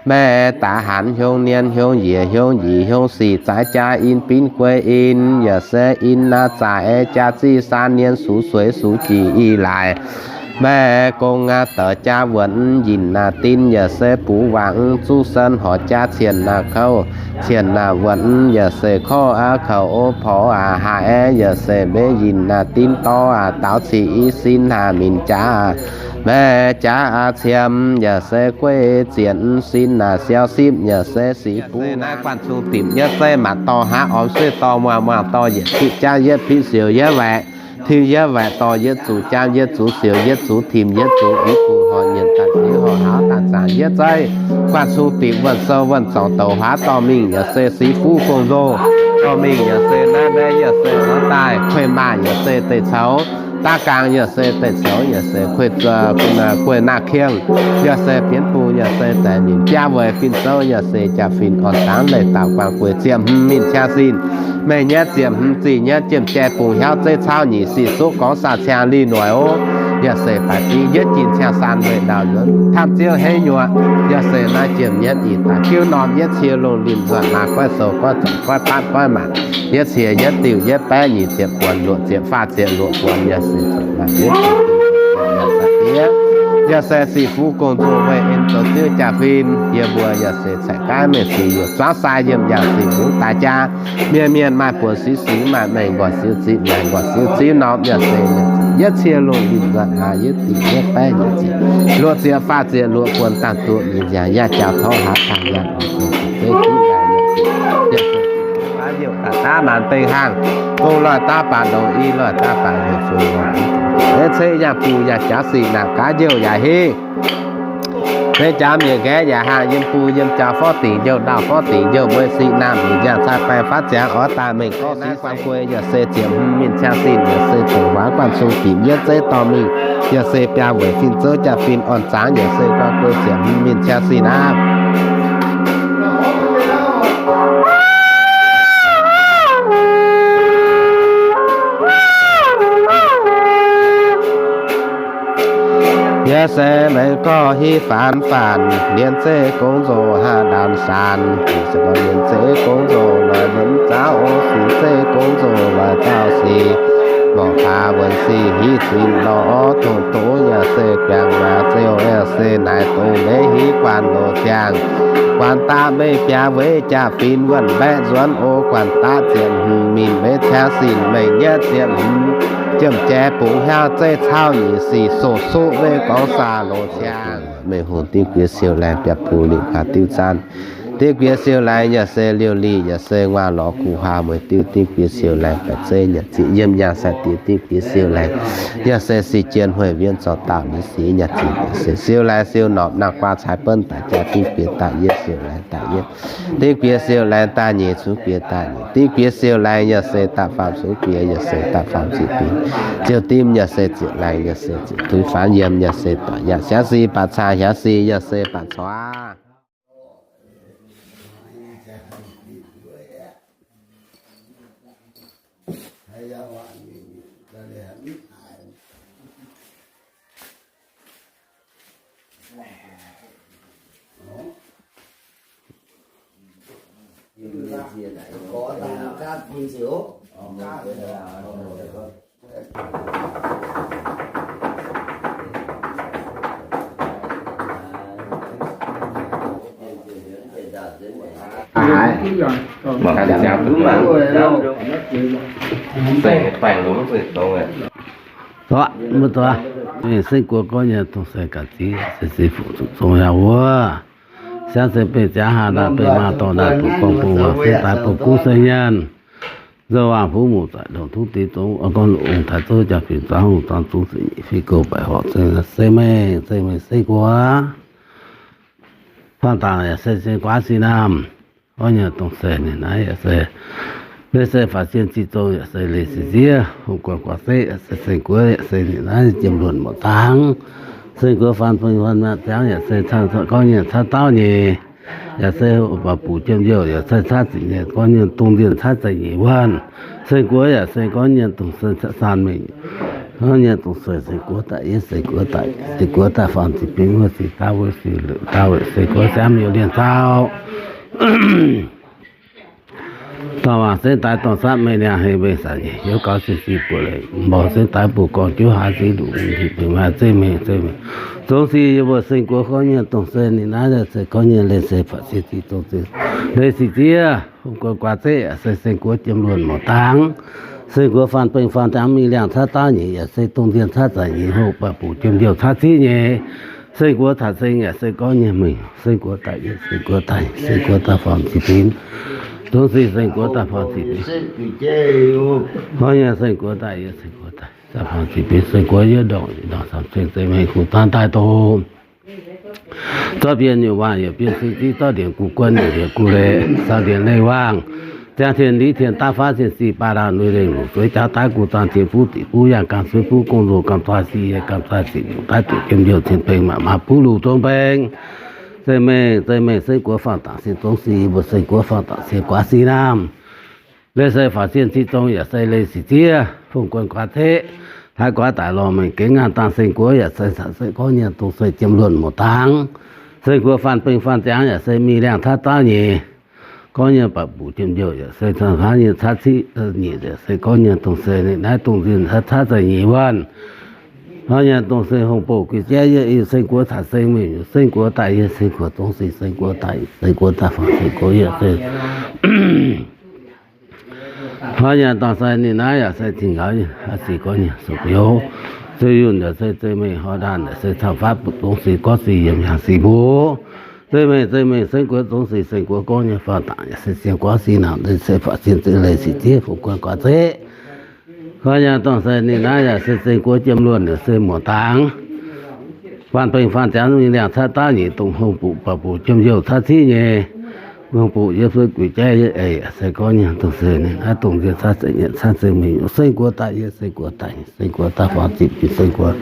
Meih daax hanc hiong nien hiong yiec hiong yic hiong sic zaaix jaax in binv guei in, yaac se in naaiv zaaix jaax zic saan nien sux sueix sux jiex i laaix. Meih gong aqv deix jaav wuonc yinh naaiv dinv, yaac se buv wangc zuqv sen horc jaav cien naaiv kouv, cien naaiv wuonc yaac se korv aqv kouv o porx aqv haaix aeqv, yaac se mbenv yinh naaiv dinv dorv aqv daaux cic i sin hnangv minc jaax. Meih jaax aqv ciem, yaac se gueiv zienc sin naaiv siau sipv, yaac se sic buv naaiv guanh cung dimc yietv zeiv maac dorh hnangv ormx suiv dorh muangx muangx dorh yietc pitv jaav yietv pitv siouc yietv waeqc, tiuv yietv waeqc dorh yietv zuqc jaam yietv zuqc siouc yietv zuqc timx yietv zuqc i buc horc nyienc daaih sic horc haav daaih zaangc yietv zeiv guanh cung dimc wuonh sou wuonh zorngc douc huaav dorh mingh yaac se sic fuqv gong nzou, dorh mingh yaac se naaiv mbaeqv yaac se oix daaih kueih maah yaac se deic coux, daav gaang yaac se deic coux yaac se kueih gueih naah kiengh, yaac se bienv bung yaac se daic minc biaa weic fin-zouv yaac se jaa-fin orn dangv leiz dauh guangc gueic ziepc hmz mingh qaqv sin. Meih nyaiv ziepc hmz zih nyaiv jiem jai bungx hiauv zeiv cauv nyic sic suqv gorngv saah ciangv lih noic ov. Yaac se baaix zingv yietv jin ciangv saan weic ndau nzuonx tamv ziouv heiv nyuoqc. Yaac se naaiv jiem nyaiv ih daaih jiuv norm yietv cie lungh limh nzuonx maaz goiv sou goiv zorngc goiv baatv goiv maanc, yietv cie yietv diuh yietv baeqv nyic ziepc buonc luoqc ziepc faah ziepc luoqc buonc yaac se zorngc maanc yietv cie yaac se sic fuqv gong nzung weih en zoux ziouv jaa-fin. Yie mbuo yaac se caiv gaaiv mengh sic yuoqc zuangv sai yiem yaac sic mungv daaih jaa. Mienh mienh maaih buonc sic singx maaih mengh nqortv siouv ziqv maaih nqortv siouv ziqv norm yaac se yietv cie lungh limh nzuonx maaz yietv diuh yietv baeqv nyic ziepc luoqc ziepc faah ziepc luoqc buonc dangh duqv nyic ziangx yaac jaux torv hlaax tangx yaac se ziqv zeiv ziqv yaac yaac se ziqv baav youh daaih daav maanc dengh hlaang, gong loih daav baac longc i loih daav baac heuc fungx longc. Mv ceix yangh bungx yaac jaax sic naanc gaav youh yaac hiv. Mv jaax mienh nqaeqv yaac haangh yiem bung yiem jaux forv dingc youh ndau forv dingc youh mueiz sic naamh mbic nziangh cai baeng faatv ziangx oix daaih mengh gorngv naaiv guangc guei yaac se ziepc hmz mingh ciangv sin yaac se zoux huaax guanh cung dimc yietv zeiv dorh mingh, yaac se biaa weic fin-zouv jaa-fin orn zaangv yaac se guangc guei ziepc hmz mingh ciangv sin aqv. Yaac se mengh gorx hiv faanx faanx, lienz zeiv gong nzoh haav ndaanx saanx, lienz zeiv gong nzoh loix lunx zaux, sic zeiv gong nzoh loix zaux sic, morc kaax wuonc sic hiv zinx lorz orv tongx doz, yaac se guangc waac zeu, yaac se naaic dongh meiv hiv guanh loz ziangh. Guanh daqv meiv biaa weic jaa-fin wuonh mbaeqc nzuonx o, guanh daqv ziepc hmz mingh meiv ciangv sin mengh nyaiv ziepc hmz jiem jai bungx hiauv zeiv cauv nyic sic soqv suqv weic gorngv saa loz ziangh. Mengh hungh diuv guiex siou laengz biaav bungx liuz kaax diuv zaanv. Diuv guiex siou laengz yaac se liouh lic yaac se nguaaz lorz kuv huaax mueiz diuv. Diuv guiex siou laengz baeqc zeiv nyanc ziqc yiem nyaanh sai diex. Diuv guiex siou laengz yaac se sic jien hueic wienv zorqv dauh liuz sic nyanc ziqc yaac se siou laengz siou norqc naamh guaax caaix buonv daaih jaa. Diuv guiex daaih yietv siou laengz daaih yietv. Diuv guiex siou laengz daaih nyeic cunx guiex daaih nyeic. Diuv guiex siou laengz yaac se daaih faam cunx guiex yaac se daaih faam ziqc dim. Ziouc dim yaac se ziouc laengz yaac se ziouc tuix faanx yiem yaac se baac yaac siangv sic baac caa hiaangx sic yaac se baac caa Mbuo dorh, mingh Seng Guoqv gorngv nyei dongh se ga'ziex se sic fuqv zuqc zong yaac wuov. Siangv se beiv ziangv haa ndaanh beiv maaz dorh ndaanh bungx gorngv bungx waac se daaih bungx guv se nyaanh. Nzou waangc fuqv muc zaaic ndongc tungv deix zong gorngv ong taaix zouv jaa fingx zaangv hungh zaangv zungv se nyeic fingx gouv baeqc horc se meih, se meih Seng Guoqv. Faanh dangc yaac se Seng Guoqv sin naamh. Gorngv nyei dongh se ninh naaiv yaac se, leiz se faatv sienh ziqc zong yaac se leiz sic ziev, hungh guanh guaax zeqv yaac se Seng Guoqv yaac se ninh naaiv jiem luonc mouc dangx. Seng Guoqv faanh feng faanh maaz ziangx yaac se gorngv nyei caaiv dauh nyei, yaac se baac buqc jiem youh yaac se caaiv ziqc nyeic, gorngv nyei dongh nzienh caaiv ziqc nyeic wuonh. Seng Guoqv yaac se gorngv nyei dongh se saan mengh, gorngv nyei dongh se Seng Guoqv daic yie, Seng Guoqv daic, Seng Guoqv daaih faanh ziqc binv wuov ziqc dauh wuov ziqc leuc dauh, Seng Guoqv siangv miuc lienh zaux. Dorh waac se daaih dorh satv meih niaa hei mbeih sanc nyeic hnyouv gaux se sic buoc leiz, mborqv se daaih buoz gorngv juv haaix ziqc nduqc njiec bingx maaih zeiv mengh zeiv mengh. Zongx sic yie mbuo Seng Guoqv gorngv nyei dongh se ninh naaiv se gorngv nyei leiz se faatv sienh ziqc zong, leiz sic ziev, hungh guanh guaax zeqv yaac se Seng Guoqv jiem luonc mouc dangx. Seng Guoqv faanh bengh faanh ziangx mingh liangh caaiv dauh nyeic yaac se dongh nzienh caaiv ziqc nyeic, hungh baac buqc jiem youh caaiv ziqc nyeic. Seng Guoqv taaix seng yaac se gorngv nyei mengh, Seng Guoqv daaih yie, Seng Guoqv daaih, Seng Guoqv daaih faanh ziqc binv. Zongx sic Seng Guoqv daaih faanh ziqc binv. Gorngv nyei Seng Guoqv daaih yie, Seng Guoqv daaih, daaih faanh ziqc binv. Seng Guoqv yie ndongc, ndongc camv ceng zeiv mengh kuv daan daaih dongh zorqv bienh nyungc waangc yaac bienh sing ziqv, zorqv ndienx guv guon yaac ndienx guv leiz, saau ndienx leiz waangc, ziangh tien liz tien daav faav cien sic baac laanh lui lengh luc zueiz jaax daav guv zaangh tien fuqv diqc fuqv yaangh gaamv suiv fuqv gong nzunc gaamv zaah sic yie gaamv zaah ziqc nyungc daav diqc jiem youh cien beng maac maaz buv luc zong beng. Zeiv mengh, zeiv mengh Seng Guoqv faanh dangc sin zongx sic yie mbuo Seng Guoqv faanh dangc sin guaax sic naamh. Leiz se faatv sienh ziqc zong yaac se leiz sic ziev, fongc guanh guaax zeqv, taaix guaax daic lorh mengh gengh ngaanh dangh Seng Guoqv yaac se, se gorngv nyei dongh se jiem luonc mouc dangx. Seng Guoqv faanh bengh faanh ziangx yaac se mingh liangh caaiv dauh nyeic, gorngv nyei baac buqc jiem youh yaac se caaiv nyei caaiv ziqc nyeic yaac se gorngv nyei dongh se ninh naaiv dongh nzienh caaiv caaiv ziqc nyeic wuonh. Gorngv nyei dongh se hungh bouh guix jaiv yie, Seng Guoqv taaix seng mingh, Seng Guoqv daaih yie, Seng Guoqv zongx sic, Seng Guoqv daaih, Seng Guoqv daaih faanh Seng Guoqv yie se Hnoi nyanc dorngh sai ninh naaiv yaac se cing-nzaaux nyei, aa sic gorngv nyei sou-biouv, zuiz yunh yaac se zeiv mengh, hor ndaanh yaac se camv-fatv, butv zungv sic gorngv sic yiemc hnyangx sic mbuo. Zeiv mengh, zeiv mengh, Seng Guoqv zungv sic, Seng Guoqv gorngv nyei faanh dangc yaac se siang guaav sic naamh, se faatv sienh zeiv leiz sic ziev, fungx guanh guaax zeqv. Hnoi nyanc dorngh sai ninh naaiv yaac se Seng Guoqv jiem luonh yaac se muoc dangx. Faanh bengh faanh ziangx mingh liangh caaiv daav nyeic, dongh hungh buqc baac buqc jiem youh caaiv ciqv nyei. Hungh buqc yie fei guix jaiv yie eix, se gorngv nyei dongh se ninh naaiv dongh nziex caaiv zengc nyei caaiv zengc mingh, Seng Guoqv daaih yie, Seng Guoqv daaih, Seng Guoqv daaih faanh ziqc, Seng Guoqv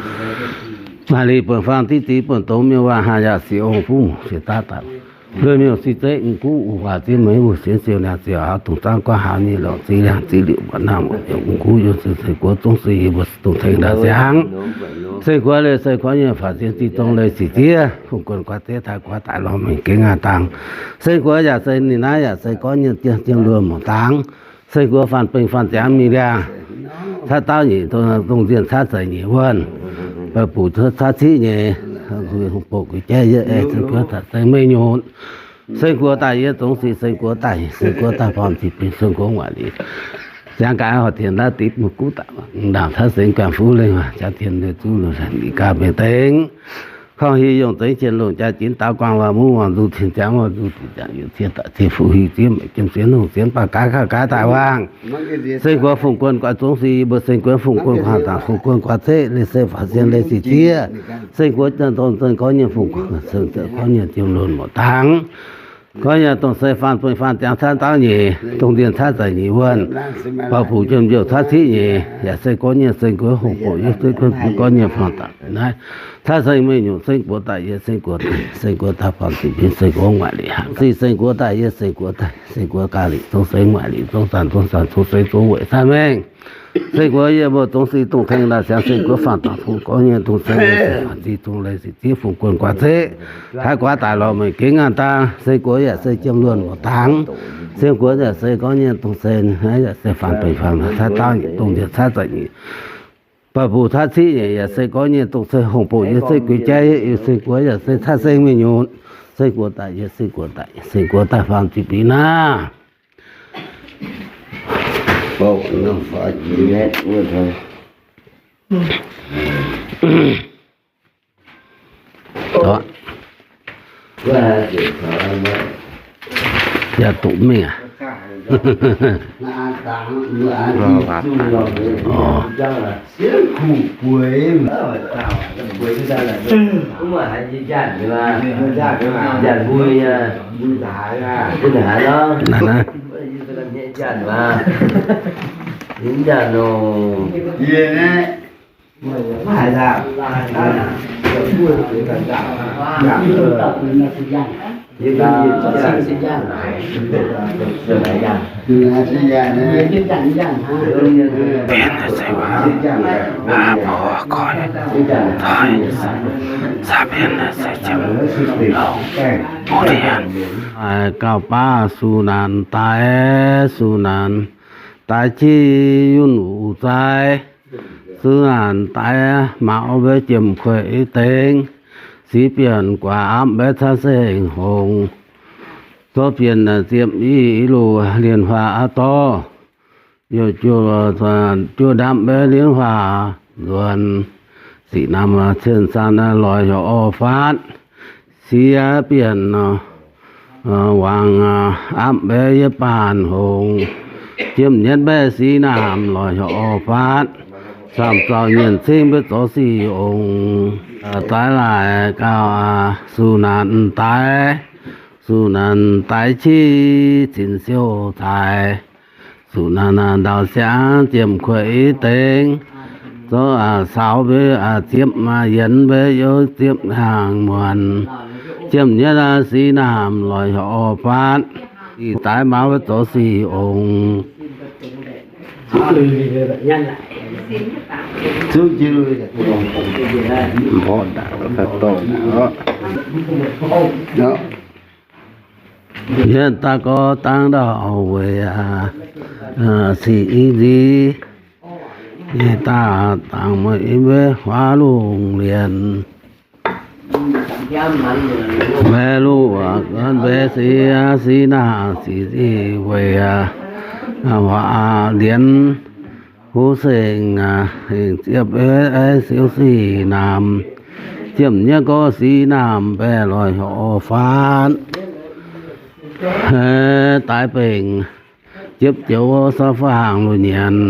maaih liz buonc faang diqv diqv buonc dongz mienh waac hnangv yaac sic ong fuqv muc siec daav daaih. Luonh miuc sic zeiv, ong-guv ong-waac ziex meix wuov sienx siou liangx ziouc haaix dongh zaangv guaav hnangv nyei lorqc, ziex liangx ziex liuc mba'namh wuov ong-guv yiem se Seng Guoqv zungv se yie mbuo dongh tengx ndaangc siangx. Seng Guoqv leiz se gorngv nyei faatv sienh ziqc zong leiz sic ziev, fungx guanh guaav zeqv, taaix guaav daaih lorz mengh gengh ngaih dangh. Seng Guoqv yaac se ninh naaiv yaac se gorngv nyei jiem luonh muoc dangx. Seng Guoqv faanh bengh faanh ziangx mingh liangh caaiv daav nyeic, dongh nziex caaiv zengc nyeic wuonh, baac buqc caaiv ciqv nyei. Hungh buqc guix jaiv yie eix, Seng Guoqv taaix seng mengh nyunc. Seng Guoqv daaih yie zungv sic, Seng Guoqv daaih, Seng Guoqv daaih faanh ziqc binc, Seng Guoqv waac liz. Ziangx gaax horc tienx ndaav diqv mbuo guv daaih ndaangc caaiv sengx gaanv fuqv lengh waac jaax tien zuqv lungh zaanc liqc gaax mengh dengx. Korngh hieh yongh zengx cien longh jaa jinv daaux guangc waac mungv waangc nzuqc tien ziangx waac nzuqc tien ziangx yietc tien daaih tien fuqv hieh zieqv maiv jiem sienx longh sienx baac gaax gaax gaax daaih waangc. Seng Guoqv fungx guanh guaax zungv sic, yie mbuo Seng Guoqv fungx guanh guaax dangc, fungx guanh guaax zeqv, leiz se faatv sienh leiz sic ziev. Seng Guoqv daaih dongh zengx gorngv nyei fungx guanh, Seng Guoqv gorngv nyei jiem luonh muoc dangx. Gorngv nyei dongh se faanh bengh faanh ziangx caaiv daav nyeic, dongh nziex caaiv zengc nyeic wuonh, baac buqc jiem youh caaiv ciqv nyeic, yaac se gorngv nyei Seng Guoqv hungh bouc yie Seng Guoqv gorngv nyei faanh dangc naaiv caaiv seng mengh nyungc, Seng Guoqv daaih yie, Seng Guoqv daaih, Seng Guoqv daaih faanh ziqc binc, Seng Guoqv waac liz haic. Sic Seng Guoqv daaih yie, Seng Guoqv daaih, Seng Guoqv gaax liqc zungv sengx, waac liqc zungv zanc, zungv zanc zungv sengx, zungv weic caaiv mengh. Seng-guoqv yie mbuo dongh sic dongh tengx daaih siangx, seng-guoqv faanh dangc fungx gorngv nyei dongh ceng, faanh zic dongh leiz sic zieqv fungx guonx guaax ceqv, taaix guaax daic lorz meih gengh ngaanh dangh. Seng-guoqv yaac se jiem luonh mouc dangx. Seng-guoqv yaac se gorngv nyei dongh ceng, yaac se faanh benx faanh taaix dauh nyei dongh njiec taaix za'nyeic, ba'buc taaix ciqv nyeic, yaac se gorngv nyei dongh ceng hongh boc yie zeiv gueix jaiv, seng-guoqv yaac se taaix seng mingh nyunc. Seng-guoqv daic yie, seng-guoqv daic, seng-guoqv daaih faanh zuiz bieqc naaiv. Yaac doqc mingh aqv. Naaiv, naaiv. Mienh se waac, aav, porv, koiv, doix, zaapv mienh se ziepc longx, bungx dien. Gauh baav Su Naanc daaih, Su Naanc daaih qiv yunh uc zai. Su Naanc daaih maux mbuo Jiem Kueiv dengx, six bienh guaax aapv mbuo Caa Seng Hongh, zorqv bienh ziepc i luoqc lienh huaax a'dorv, youh juoqv ndapv mbuo lienh huaax nzuonx, sic naamh cien saan loix heuc orv faatv, siex bienh wangc aapv mbuo yie baanh hongh, jiem nyetv mbuo sic naamh loix heuc orv faatv, saamv zaux nyienh cingv mbuo zorqv sic ongx. Daaih laaix gauh Su Naanc daaih, Su Naanc daaih qiv cin siou caaix, Su Naanc ndau siangv Jiem Kueiv dengx, zorqv caux mbuo ziepc yienx mbuo youh ziepc hnyangx muonc, jiem nyetv sic naamh loix heuc orv faatv, ih daaih maux mbuo zorqv sic ongx. Yie daaih gorngv dangv ndau weic sic i nzix, yie daaih dangx meih i mbuo huaav lungh lienc. Mbuo luv wuov mbuo sic, sic naamh sic nzih weic huaav lienc, huv seng hengx ziepv siou sic naamh, jiem nyetv gorx sic naamh mbaeqc loix heuc orv faatv. Daaih bengc ziepv joux wuov sou faang luoqc nyienc,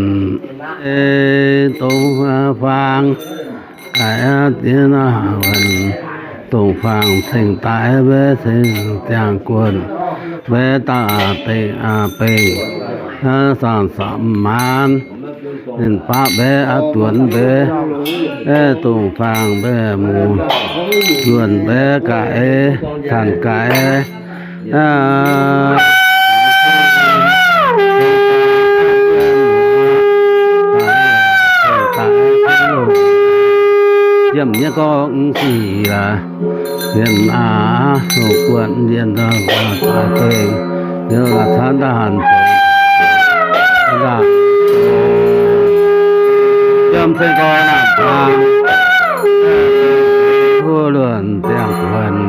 dongh faang, dongh faang ceng daaih mbuo ceng ziangh guonh, mbuo daaih bengc, bengc saang-samx maanc, ninh baav mbuo aqv duonx mbuo, dongh faang mbuo muoz, duonx mbuo gaax, canh gaax. Jiem nyetv gorx sic, yienh aav, dongh guonh yienh daaih daaih bengc, yienh aav, caan daaih hanc, jiem ceng gorx naamh baang, huv luonh ziangh guonh,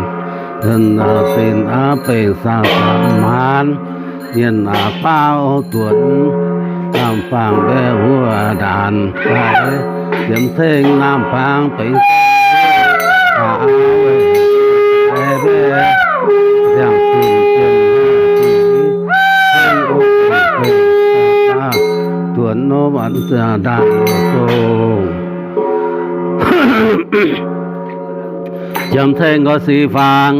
yienh aav, bengc aav, bengc saang-samx maanc, yienh aav, baav duonx, naamh baang mbaeqc huv ndaanc, jiem ceng naamh baang bengc duonx nor, ndaanc dongh jiem ceng gorx sic faang,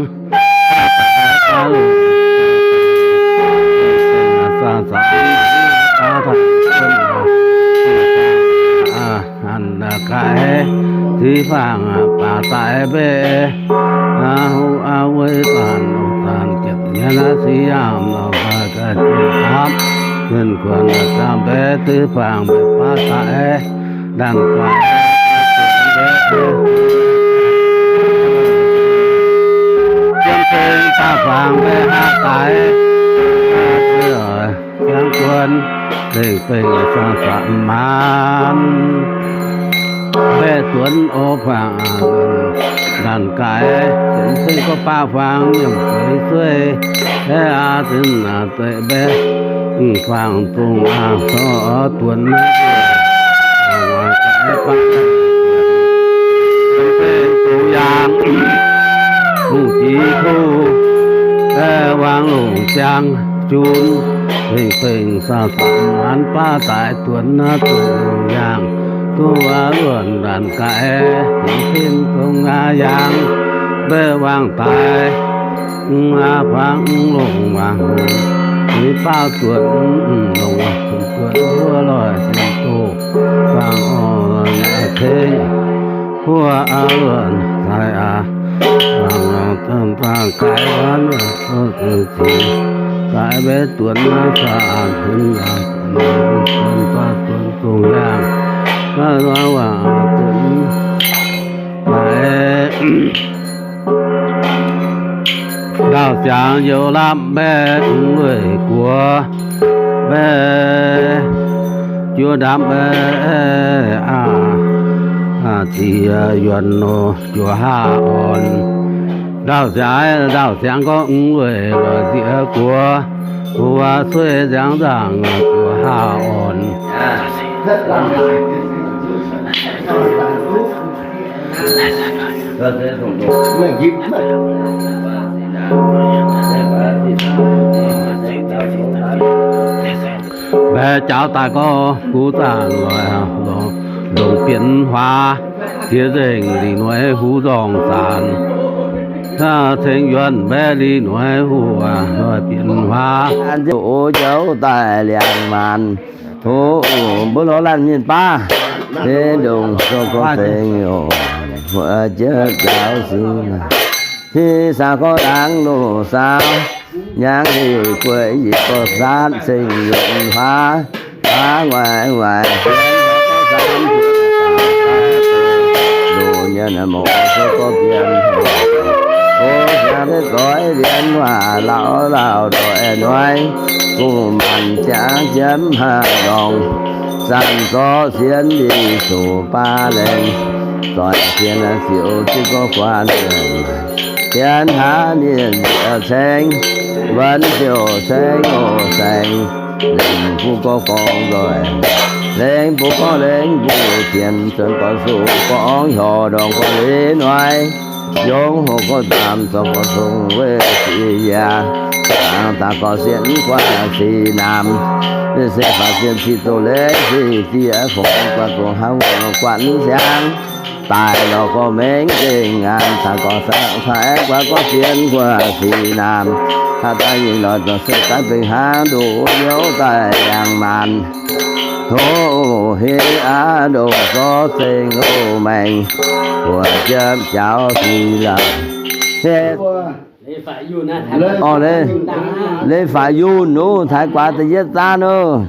hanc gaaix sic faang baac daaih mbaeqc, aa, hu aa, weic zaanc zaanc ziepc nyei naaiv sic yaamh nor, gaax ziepc hnamv. Zuonx kuonx zaangh mbaeqv duqv fangx mbaeqc baav daaih, ndaanh gaaix jiem ceng daaih fangx mbaeqc haav daaih, ziangh guon lengh fengh saang-saatc maanc. Mbaeqc zuonx o fangx ndaanh gaaix, cien ceng gorngv baav fangx nyiemc gueix sueih, aeqv, aa, zinh naaic deix mbaeqc fangx zongh aac, zorqv duonx naaiv, zongh yaangh, hungh jiex kuv, wangc longc ziangh junc, lengh fengh saang-saatc maanc baav daaih duonx naaiv zongh yaangh, duqv aav luonh ndaanh gaaix, cien ceng zongh aac yaangh, mbaeqc wangc daaih, aav fangx longc wangc, ninh baav duonx, longc duonx huov loih, duqv fangx orv, tengx huov aav luonh daaih aac, fangx zanc baav gaaix wuonv, gaaix mbaeqc duonx naaiv saah, duonx baav duonx zongh yaangh, waac duonx gaaix. Ndaauh siangx youz lapv mbaeqc wueic guoqv, mbaeqc juov ndapv mbaeqc aav, aav ziex yuonx nor juov haah orn. Ndaauh siangx, ndaauh siangx gorngv wueic loic ziex guoqv, wuov sueih nziangx nzaangc juov haah orn. Mbaeqc jaaux daaih gorngv kuv zaanh loic, longc bienx huaax, ziex nzengc lic noiz huv nzorng zaanc. Ceng yuonh mbaeqc lic noiz huv loic bienx huaax. An ziouc o jauv daaih liangx maanc. Tov mbuo lorz laanh mienh baav, deix ndongc zoux gorx zengx oc, fu'jueiv jaaux sic, sic saaux gorx laangz loz saaux, hnyangx hec gueic yietc gorx saatv ceng yuonh huaax, huaax nguaaic nguaaic, loz nyei mouz zoux gorx bienx, o siangx mbaeqc doix lienx waac, lauh lauh doic noic, gu'maanc jangx jienv haav ndorngx, zanc zorqv sienx li soc baav lengh, doic sienx siouc jienv gorx guaan, bienx haav mienh ceng, wuonx ziouc ceng oc saeng, lengh bun gorx gorngv nzoih, lengh bun gorx lengh bun jienx, zuonx gorx suqv gorngv hiuv ndorngx gorx leiz noic, yongz hoc gorx zaamc zorqv gorx cong weic sic yaac, dangx daaih gorx sienx guaav sic naamh, se faatv sienx sic doz leiz sic ziex fongc guaav zongc hnangv guaav siangx, daaih lorz gorx mengh gengh ngaanc, daaih gorx saeng caiv guaav gorx sienx guaav sic naamh, haaix daaih nyei lorz zorqv se gaanv bengx hnangv ndoqc hnyouv daaih yangh maanc. Tov heh aav ndongc gorx zengx oc maengx, buoz jienv jaux sic laac. Orv, leiz faatv yunh nuv taaix guaax da'yietv zaanv oc.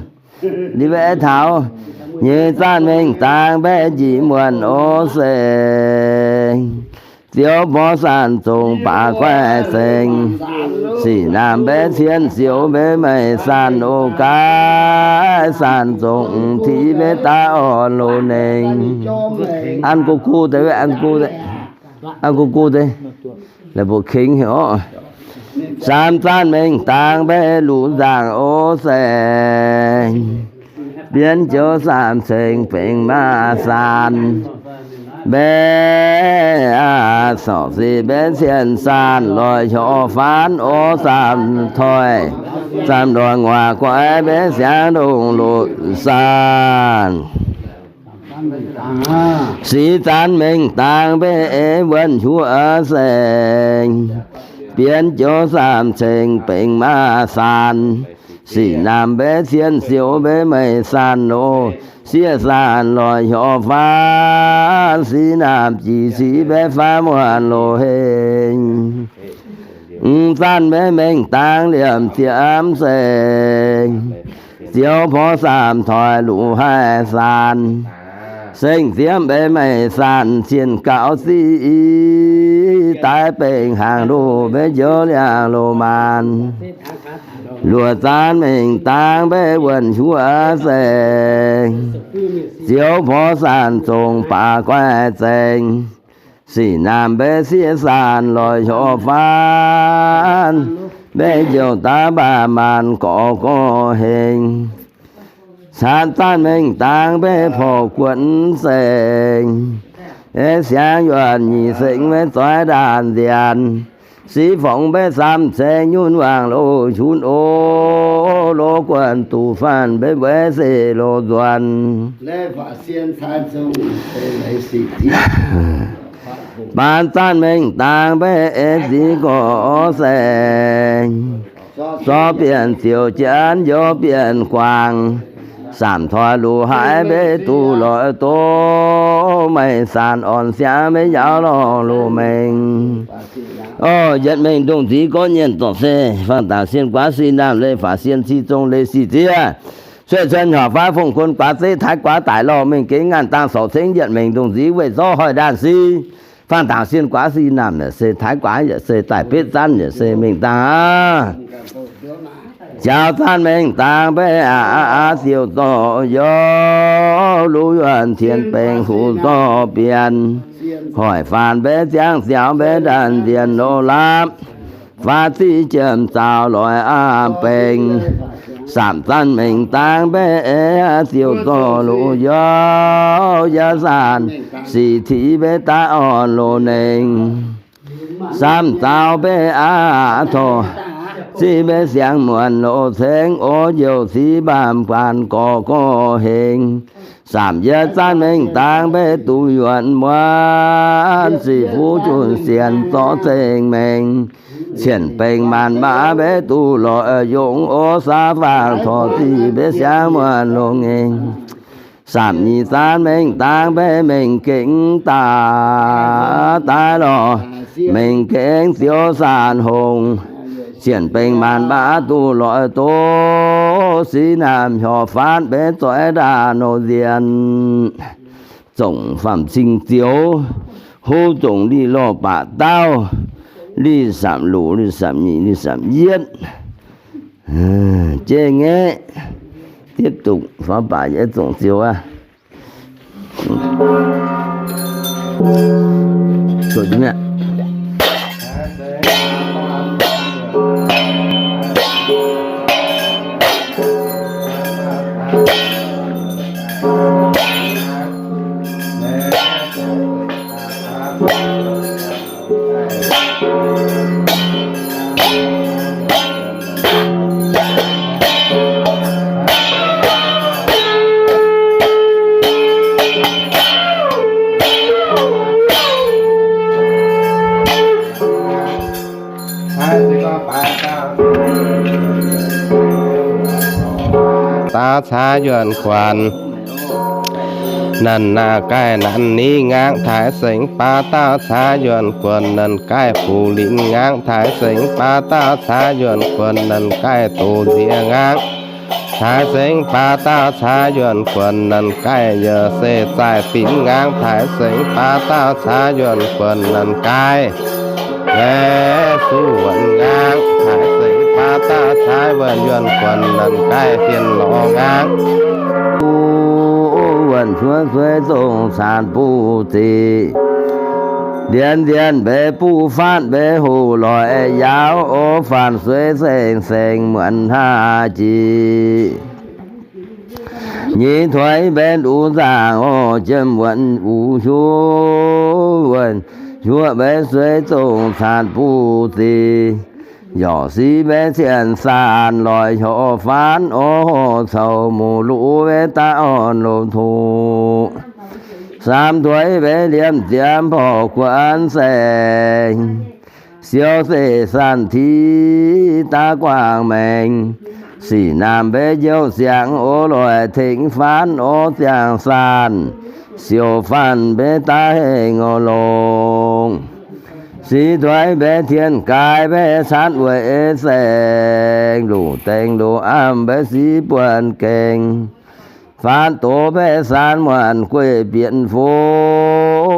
Liuz mbaeqc taux nyeic zaanv mengh dangx mbaeqc njiec muonc o se, ziouc borqv saanh zongc baac guaix zengx, sic naamh mbaeqc cien siouc mbaeqc meih saanh oc gaaix, saanh zongc tiqv mbaeqc daav orn loz nengh. An gu gu deix, an gu gu deix, la'buoz kengx heuc orqv. Saam zaanv mengh dangx mbaeqc luqc nzaangc o se, bienx joux saamv ceng bengx maaih saanh mbaeqc, aa, sorc sic mbaeqc cien saanh loic hiuv faanv o saamv toi, saamv loic nguaac guaix mbaeqc siangx ndongc loz saanh. Sic zaanv mengh dangx mbaeqc eix wuonh hiuv seng, bienx joux saamv ceng bengx maaih saanh, sic naamh mbaeqc cien siouc mbaeqc meih saanh loz, sieqv saanh loic hiuv faanv, sic naamh jiex sic mbaeqc faanv muonh loz hengx. Zaanv mbaeqc mengh dangx liemh ziepc seng, Ziouv porv saamv toi luqc haih saanc, seng ziemv mbeix meih saanc cien gaux zic, daaih bengc hnaangx loh mbeix njoux liangx loh maanc, luoqc zaanv mengh dangx mbeix wuonh huoqv seng, Ziouv porv saanc zongc baac guaih zengx, sic naamh mbeix sieqv saanc lorz hnyouv faanv, mbeix njoux daaih mbaah maanc gorx gorx hengx, caanx zaanv mengh dangx mbeix porv guotv seng, ei siangx yuonh nyic sengx mbeix zoix ndaanh nziaanx, siqv fongc mbeix samv ceng nyunv wangc loz-qunx o, loz guonh duqv faanv mbeix mbueix se loz nzuonx. Baan zaanv mengh dangx mbeix ei ziqv gorx seng, zorqv bienh ziouc jienv njoux bienh guangc, saamv toi luqc haiz mbeix duqv loix doz, meih saanc orn siangx mbeix njaaux lorh loz-mengh. O, yietc mengh ndongc nziv gorngv nyienh zorc se, faang dangc sien guaav si naamh leiz faatv sien ci zong leiz sic ziev, cuotv cuotv hnyouv faanv fongc kun guaav zeiv taaix guaav daic lorh mengh gengh ngaanh dangh sorc cengv yietc mengh ndongc nziv weih zorqv hoic ndaanh si, faang dangc sien guaav si naamh yaac se taaix guaav yaac se daaih betv zanv yaac se mengh dangh aqv. Jaux zaanv mengh dangx mbeix aqv, ziouc zorc youc luv yuonh cien bengx huv zorc bienh, hoic faanx mbeix ziangh ziaux mbeix ndaanh nzienh loz laapv, faatv ziqv jiem zaux loix aqv bengx, saamv zaanv mengh dangx mbeix eix ziouc zorc luqc youc yaac saanc sic tiqv mbeix daaih orn loz-nengh. Samv zaux mbeix aqv torc, ziqv mbeix siangx muonc loz-cengx o, njoux ziqv mbaamh guaanh gorx gorx hengx. Samv yietv zanv mengh dangx mbeix duqv yuonc muonc, ziqv fuqv junh sienx zorqv ceng mengh, cien bengx maanc maac mbeix duqv lorz yongc o, saav faang torc ziqv mbeix siangx muonc loz-ngengh. Samv nyic zanv mengh dangx mbeix mengh gengh daaih, daaih lorz mengh gengh ziouc saanc hongh, cien bengx maanc maac duqv lorz doz, siqv naamh hnyouv faanv mbeix zoih ndaanh loz-nzienh. Zongc faam-cing zioux, hov zongc liz lorh baac dauh, liz samv luc, liz samv nyic, liz samv yietv. Jeiv ngaeqv, tiếp tục faaux baac yietv zongc zioux aqv. Daav caav yuonh guonc, nanc naaic gaih nanc ni ngaangv taaix sengx baav dauh caav yuonh guonc, nanc gaih fuc linc ngaangv taaix sengx baav dauh caav yuonh guonc, nanc gaih doz nziex ngaangv taaix sengx baav dauh caav yuonh guonc, nanc gaih yaac se zaih binc ngaangv taaix sengx baav dauh caav yuonh guonc, nanc gaih yaac suv wuonc ngaangv taaix sengx baav dauh caav wuonc yuonh guonc, nanc gaih dien lorz ngaangv. Wuonh cuotv sueiv zongh caanx buv ziqc, ndienx nzienh mbeix buv fatv mbeix hoc loic yaauv o, faanx sueiv sengx sengx muonc haav jiex. Nyei tuix mbeix nduqc nzaangc o, jiem wuonc wuv hiuv, wuonh hiuv mbeix sueiv zongh caanx buv ziqc. Yorc siv mbeix cien saanh loic hnyouv faanv o, hoc coux muc luv mbeix daaih orn loz-ndoqv. Samv tuix mbeix liemh ziemx porv guonx saeng, siou seix saanh tiqv daav guangc maengx. Sic naamh mbeix njoux siangx o, loic tengx faanv o, ziangh saanh siou faanh mbeix daav hengx o longx. Sic tuix mbaeqv tien, gaaix mbaeqv caanv weic saeng, luc dengh luc amv mbaeqv sic buonv gaengh. Faanv doz mbaeqv saanv muonc gueiv bienx fo,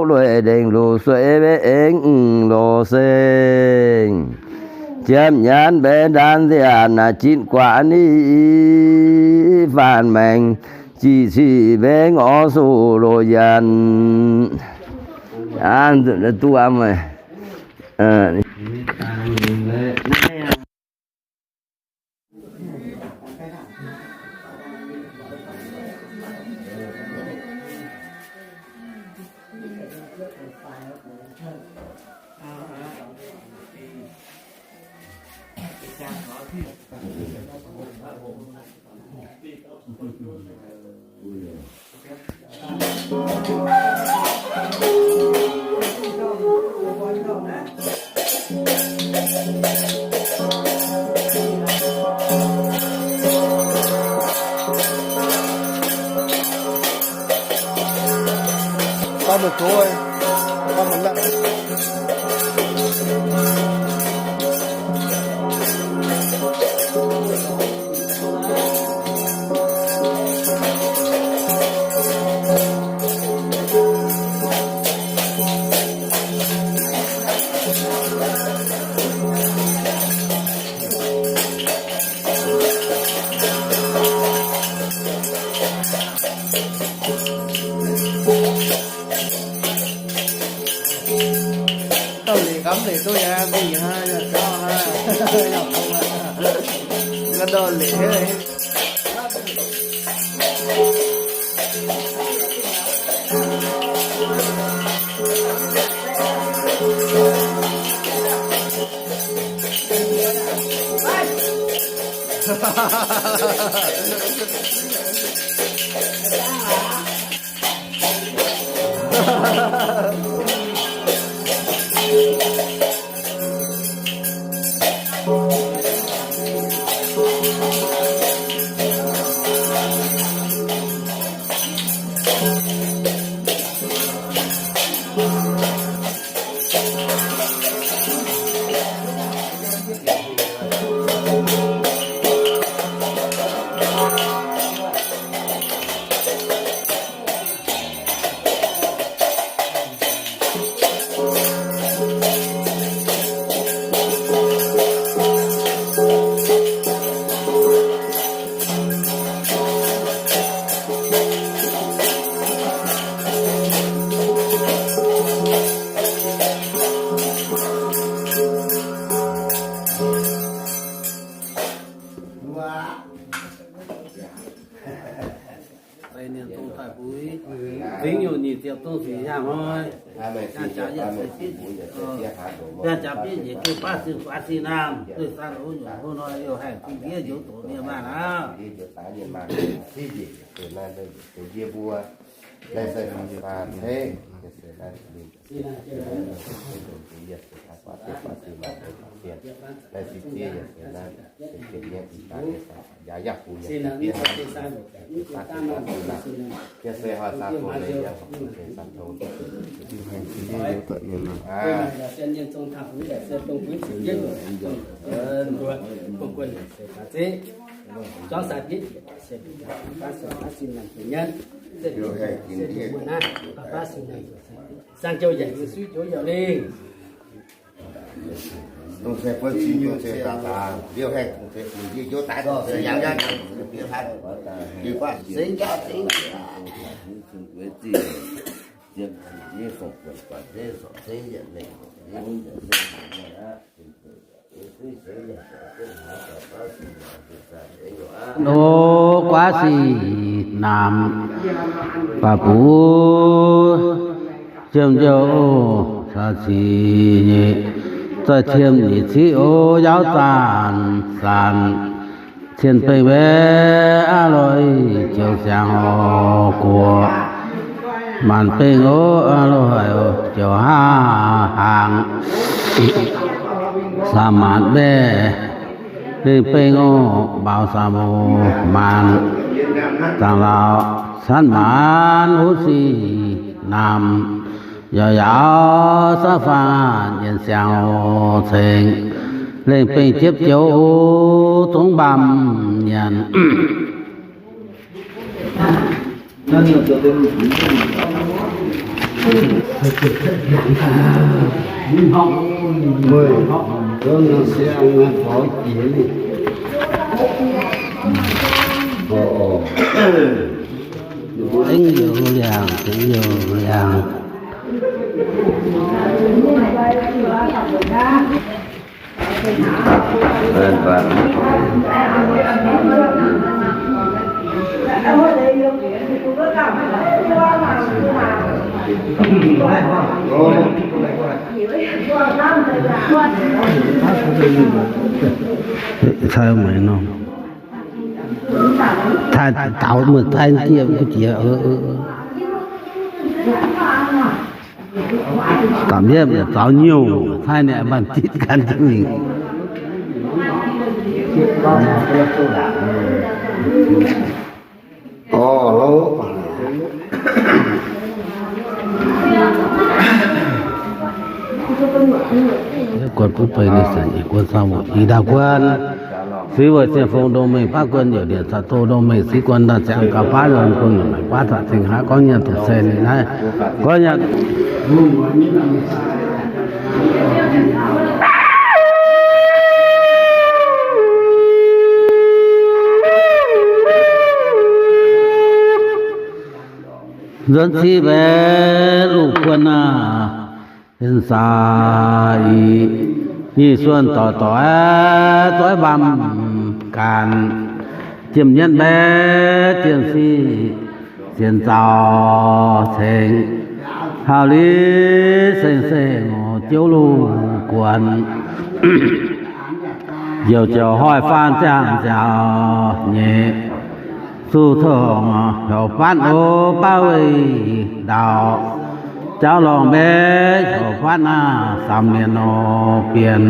lueic ndengc luc sueiv mbaeqv eng loz seng. Jiem nyanc mbaeqv ndaanv nziaauc naaic jitv guaax ni, faanv maengx jiex cic mbaeqv ngorc suc loz yienc. Duqv Dauh liqc ngambv liqc duqv yaac mingh hnangv, yaac gauh hnangv. Ga'ndorh liqc haic. Deix mienh dongh daaih mbuo zingx nyungc nyic ziepc dongh sic nyaanh hnoi. Nyaanh jaax yietc ceix bietv nyic, nyaanh jaax bietv nyic geu baav sin guaax sin naamh, duih san lov nyungc hlo hnoi liouh haengh fing ndiev njoux doqc mienh maanh aqv. Sang jiu yaac suiv jiu yaac lingh. Dongh se buonv sin nyungc se daaih daaih, liouh haengh dongh se bun yie njoux daaih dongh se yangh yangh yangh, yie guaav seix jaav seix. Nor guaav sic naamh baac bux, ziemh nziouv caux cic nyeic, zaih qiemx nyic ciqv o, yaauv zaanc zanc cien bengh mbaeqv aav loi, joux siangx oc guoqv maanc bengh oc, aav loi joux haav hnaangx samx maanc mbaeqv bengh bengh oc, mbaaux samx oc, maanc zaangc laauc canv maanc huv sic naamh, yaac yaauc sav faanh siang ceng, lengh bengh jiepv joux zungv mbaamh nyanc. Tengx youz liangh, tengx youz liangh. Cai maiv nor. Taaih daaux muoz-daaih jiex mbuo jiex. Da'yietv zaux nyungc, taaih ninh mbaanh zitv gan jienv mingh. Guon butv beiv ninh zanc nyei guon, zaangv wuoqc i ndaauv guon, six weic ziangh fong ndongh mengh baav guon, youc ndieqc caux doh ndongh mengh six guon, ndaaih ziangx gauh baav nzuonx guon, longc naaic baav caux cing haav gorngv nyanc doqc saeng ninh naaiv, gorngv nyanc nzuonx civ mbaeqc luv guon aac, en saa i nyic suonc doic doic zoiv mbaamh gaanc, jiem nyienv mbaeqc jien sic sienx zaux cengx, hauh liz seng-seng jouv luv guon. Youc ziouc hoic faanv ziangh nziaauc nyeic, zuqc tongx heuc faanv o baav weih ndau, jauv lorngh mbaeqv heuc faanv aav, samx mienh nor bienh.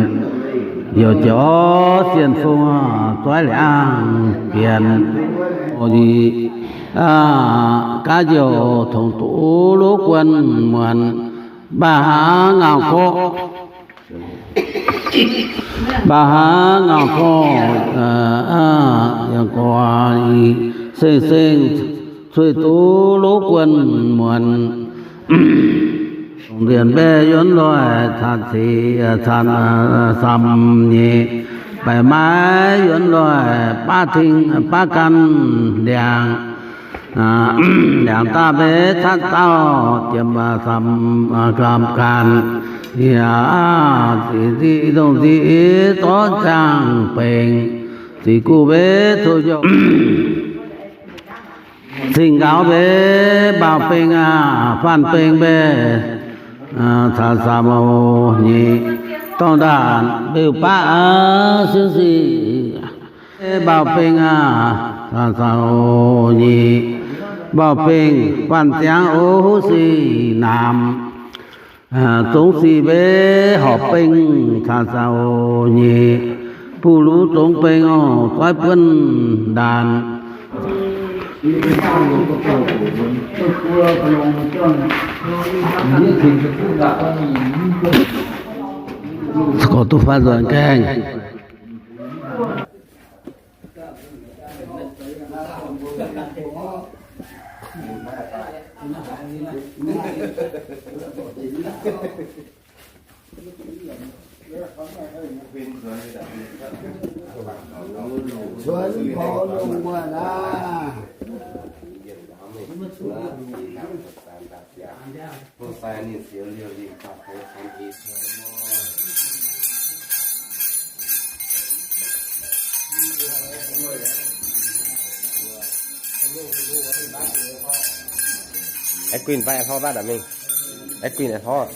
Youc ziouc sienh fungx zoiv liangx bienh. Gaav youc tongx duqv luv guon muonc, mbaah hnangv ngauh gorqv Mbaah hnangv ngauh gorqv, yangh gorqv, seng-seng cueiv duqv luv guon muonc. Dongh ndiev mbaeqc yuonx loih, caan cic caan samx nyeic, baeqc maiv yuonx loih, baav ting baav gan ndiangx. Ndiangx daaih mbenc catv dauh, jiem samx gamh ganh, yaac ziqc nziqc dongh nziqc zorqv ziangh bengx, ziqc guv mbenc cuotv njouh. Cing-nqaux mbenc mbauh bengx aac, faanh bengx mbenc caan samx nyeic, dorngh ndaanc mbeu baav aac, sienv sic mbauh bengx aac, caan samx nyeic, mbauh bengx faanh ziangx oc, huv sic namx, zungv sic mbenc horpc bengx caan samx nyeic, buv luv zungv bengx oc, zoiv buonv ndaanc. Gorngv duqv faanv nzuonx gaengh. Cuotv porv lungh muonh aac. Aeqv, guinh baav aeqv, hlorv baav daaih mingh. Aeqv, guinh aeqv, hlorv.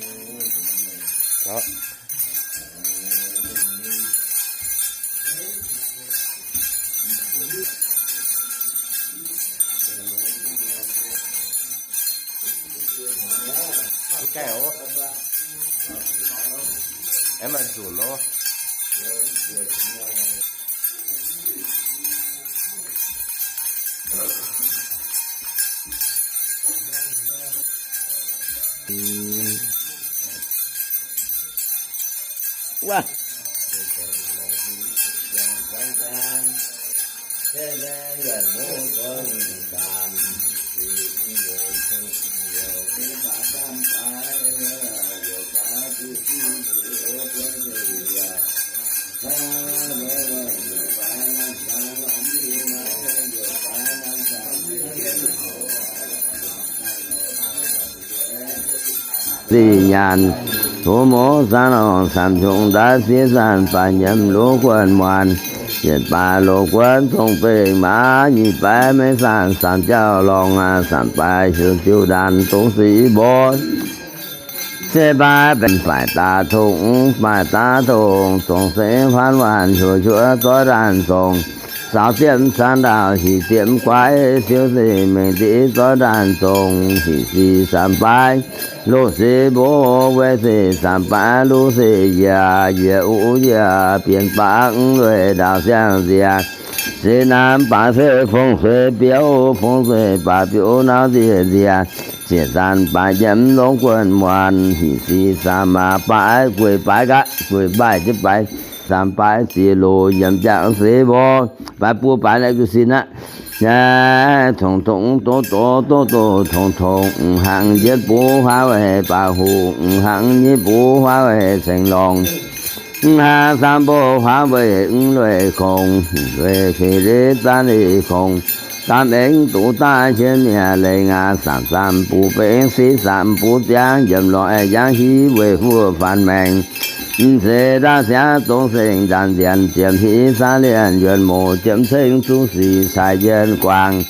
Gaengh oc. Aeqv, maaih nzunc oc. Sic nyanc, fu mouz zaangv lorngc samx qongx ndaaiv sieqv zanc baaix nyiemc luv guonh muonc, yietc baaix loz guonv zong bengh maaz, nyic baaix meiv zanc samx jauv lorngc aqv, samx baaix hiuv ziuv ndaanh dongh sic mborqv. Se baaix benx faix daaih tongx, faix daaih tongx, zongc se faanv waanc hiuv hiuv zorqv ndaanh zongc. Saaux ziepc caan ndaauh hic ziepc guaix, siou se mengh div zorqv ndaanh zongc. Hic sic samx baaix, loz sic mborqv, weic sic samx baaix, luv sic njiec, njiec uv njiec bienx baav, lueic ndaauh siang nziec. Se naamh baaix se fong sueih biouv, fong sueih baaix biouv nauv nziec nziec. Ziec zanc baaix nyiemc longc guonh muonc, hic sic samx baaix gueic baaix gaax, gueic baaix jienv baaix, samx baaix ziex loz yiem jangx seix mborqv, baaix buo baaix naaiv gu'sin aqv. Tongx tongx doz doz doz doz tongx tongx, hnangv jienv buv huaav weic baac huc, hnangv nyei buv huaav weic ceng lorngx. Hnangv samv mborqv huaav weic lueic kongx, lueic fih liv zaan liz kongx, daamv aengx duqv daaih qiemx mi'aqv leiz aqv, samx samx buv bengx siqv samx buv ziangv, yiem lorz aengx yangv hiv weic fuoqv faanx maengx. Mv zeiz ndaauv siangv dongh sengx nzaanc nzienx ziepc hiv saav lienh yuonh moc jiemv ceng zuqv sic caaix yienh guangc.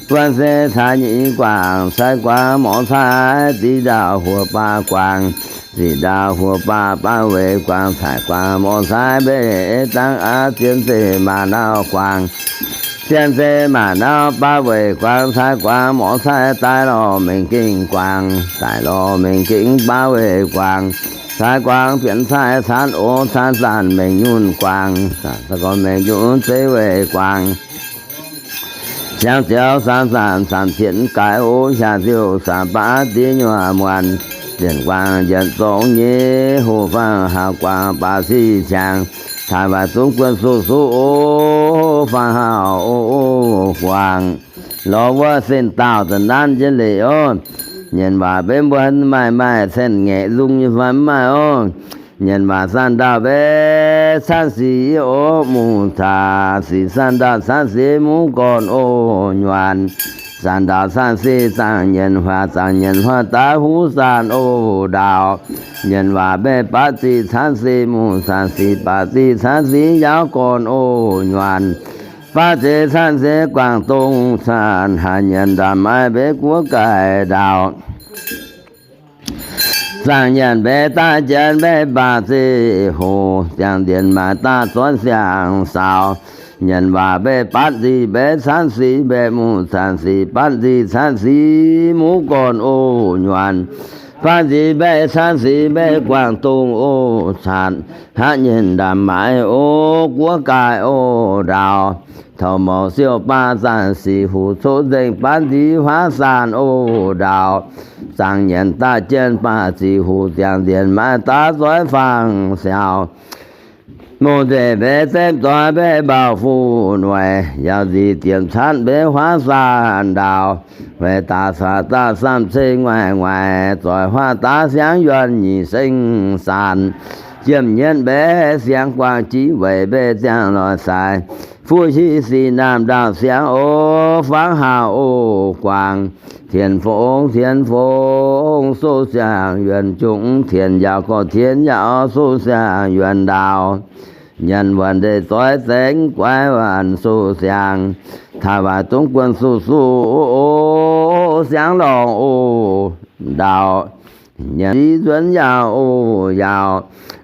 Guangc se caaix nyic guangc, caaix guangc morc caaix diqc ndaauh huoqc baac guangc, diqc ndaauh huoqc baac baav weic guangc, caaix guangc morc caaix mbeih dangv aqv, zien zeiv maac nauv guangc. Zien zeiv maac nauv baav weic guangc, caaix guangc morc caaix daaih lorh mengh gengh guangc, daaih lorh mengh gengh baav weic guangc, caaix guangc bienx caaix caanv oc, caanv zanc mengh nyunc guangc, caaix gorn mengh nyunc zeiv weic guangc. Siangx ziouc samx zanc samx zienx gaaix oc, siangx ziouc samx baav div nyuoqc muonc, zienx guangc yietc zongc nyei, hoqc fangx haac guangc baac siqv ciangx, taaix waaic zungv guon suqv suqv oc, fangx haac oc guangc. Lorz wuov sen daauh za'naanv jienv leiz oc. Nyienc waac mbenv mbuo maaih maaih cen-ngaeqc nzung nyei fai mv maaih oc. Nyienc waac zanc ndaauh mbenv caanv sic oc, mungz caax sic zanc ndaauh caanv sic mungv gorn oc nyuaanc. Zanc ndaauh caanv sic zaangc nyienc huaax, zaangc nyienc huaax daaih huv zanc oc ndaauh. Nyienc waac mbenv batv ziqc caanv sic, mungz caax sic batv ziqc caanv sic yaauv gorn oc nyuaanc. Batv ziqc caanv sic guangc dongh zanc, haaix nyienc ndaamv maaih mbenv guoqv gaaix ndaauh. Zaangc nyienc mbenv daaih jienv mbenv batv ziqc hoc, ziangh nziex maaih daaih zuonv siang-saaux. Nyienc waac mbenv batv ziqc mbenv caanv sic mbenv, mungz caax sic batv ziqc caanv sic mungv gorn oc nyuaanc. Batv ziqc mbenv caanv sic mbenv guangc dongh oc zanc, haaix nyienc ndaamv maaih oc guoqv gaaix oc ndaauh. Taux mouz siou baav zanc sic huc coqv nzengc batv nziv huaav zanc oc ndaauh. Zaangc nyienc daaih jienv baac ziqc huc, ziangh nziex maaih daav zoiv fangx siaaux. Mungz nzengc mbenv zemv zoih mbenv mbauh fuqv noic, yaauc nzic ziepc caanv mbenv huaav zanc ndaauh. Weic daaih caux daaih samh ceng nguaaic nguaaic, zoih huaav daav siangv yuonh nyic seng zanc. Jiem nyienv mbenv siangx guangc jiv weic mbenv ziangh loic saaix. Fuqv hiv sic naamh ndaauh siangx oc, fangx haac oc guangc. Tien fongx tien fongx soqv siang-yuonh jungx, tien yaauc gorx tien yaauc soqv siang-yuonh ndaauh. Nyanc waanc ndeic zoih zengx guaix waanc soqv siang, taaih waaic zungv guon suqv suqv oc, siangx lorngc oc ndaauh. Nyanc ziv nzuonx yaauc oc yaauc,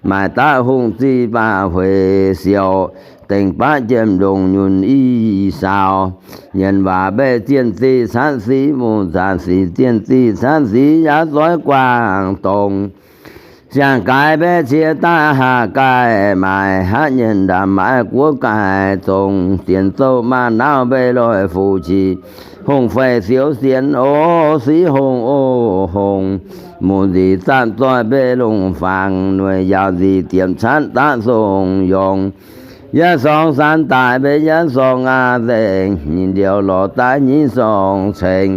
maaih daaih hungh ziqc baac hueix siouc, dengh baav jiem ndongc nyunc i saaux. Nyanc waac mbaeqc zienh ziqc caanv sic, mungz zaanc sic zienh ziqc caanv sic, yaac zoih guangc dongc. Siang-gaix mbaeqc cie daaih haac gaih maaic, haav nyenh ndaamv maaiz guoqv gaih zongc. Dienx zouv maanc nauv mbaeqc loic fuqv qiex, Hongh feix siouv sienx o, siqv hongh o hongh, muoz-nzic zaamv zoih mbeih longc fangx, noic yaauc nzic diemc catv daav songx yongz. Yietv sorng saanh daaih mbeih yietv sorng aqv nzengc, nyic ndiouc lorz daaih nyic sorng ceng.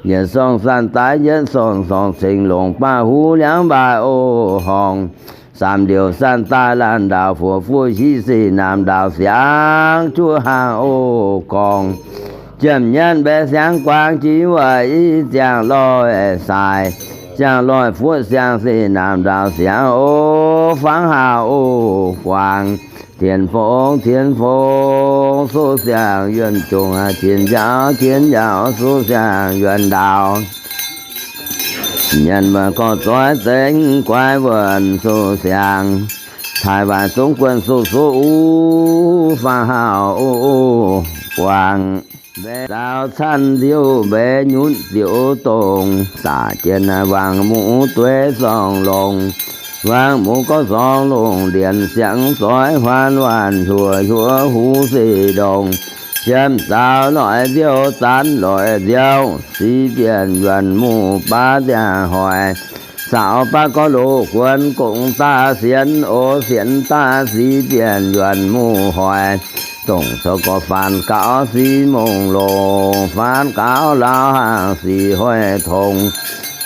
Yietv sorng saanh daaih yietv sorng sorng ceng longc baav huv liangv mbaaih o horngh. Saamv ndiouc saanh daaih laanh ndaauc fuoqv fuqv hiv sic naamh ndaauc siangx juov haangh o gorngv. Jiem nyienv mbaeqv siangx guaang jiex wuov i ziangh loih saaix, ziangh loih fuqv siangx sic naamh ndaauc siangx o fangx haauh o guaang. Tien fongx tien fongx suqv siangx yuonh jongc, tien njaaux tien njaaux suqv siangx yuonh ndaauc. Nyanc wuonh gorx zoix zengx guaix wuonh suqv siangx, taaih waaic zungv guonh suqv suqv uv fangx haauh o guaang. Mbaeqv zaaux caanh nziouv mbaeqv nyutc ziouc dongh, daaih jien naaiv wangc muv dueiv sorng longc, wangc muv gorngv sorng longc ndienx siangx zoix huaan waanc huoqc huoqv huv sic ndongc. Jiem zaaux loic nziouv zanv loic nziouv, sic bienh yuonh muv baav ziangh hoic. Caux baav gorx loz guonx gongx daaih sienx o, sienx daaih sic bienh yuonh muv hoic. Dongh zoux gorx faanx gaux sic mongh longc, faanx gaux laauh haangh sic hoic tongx.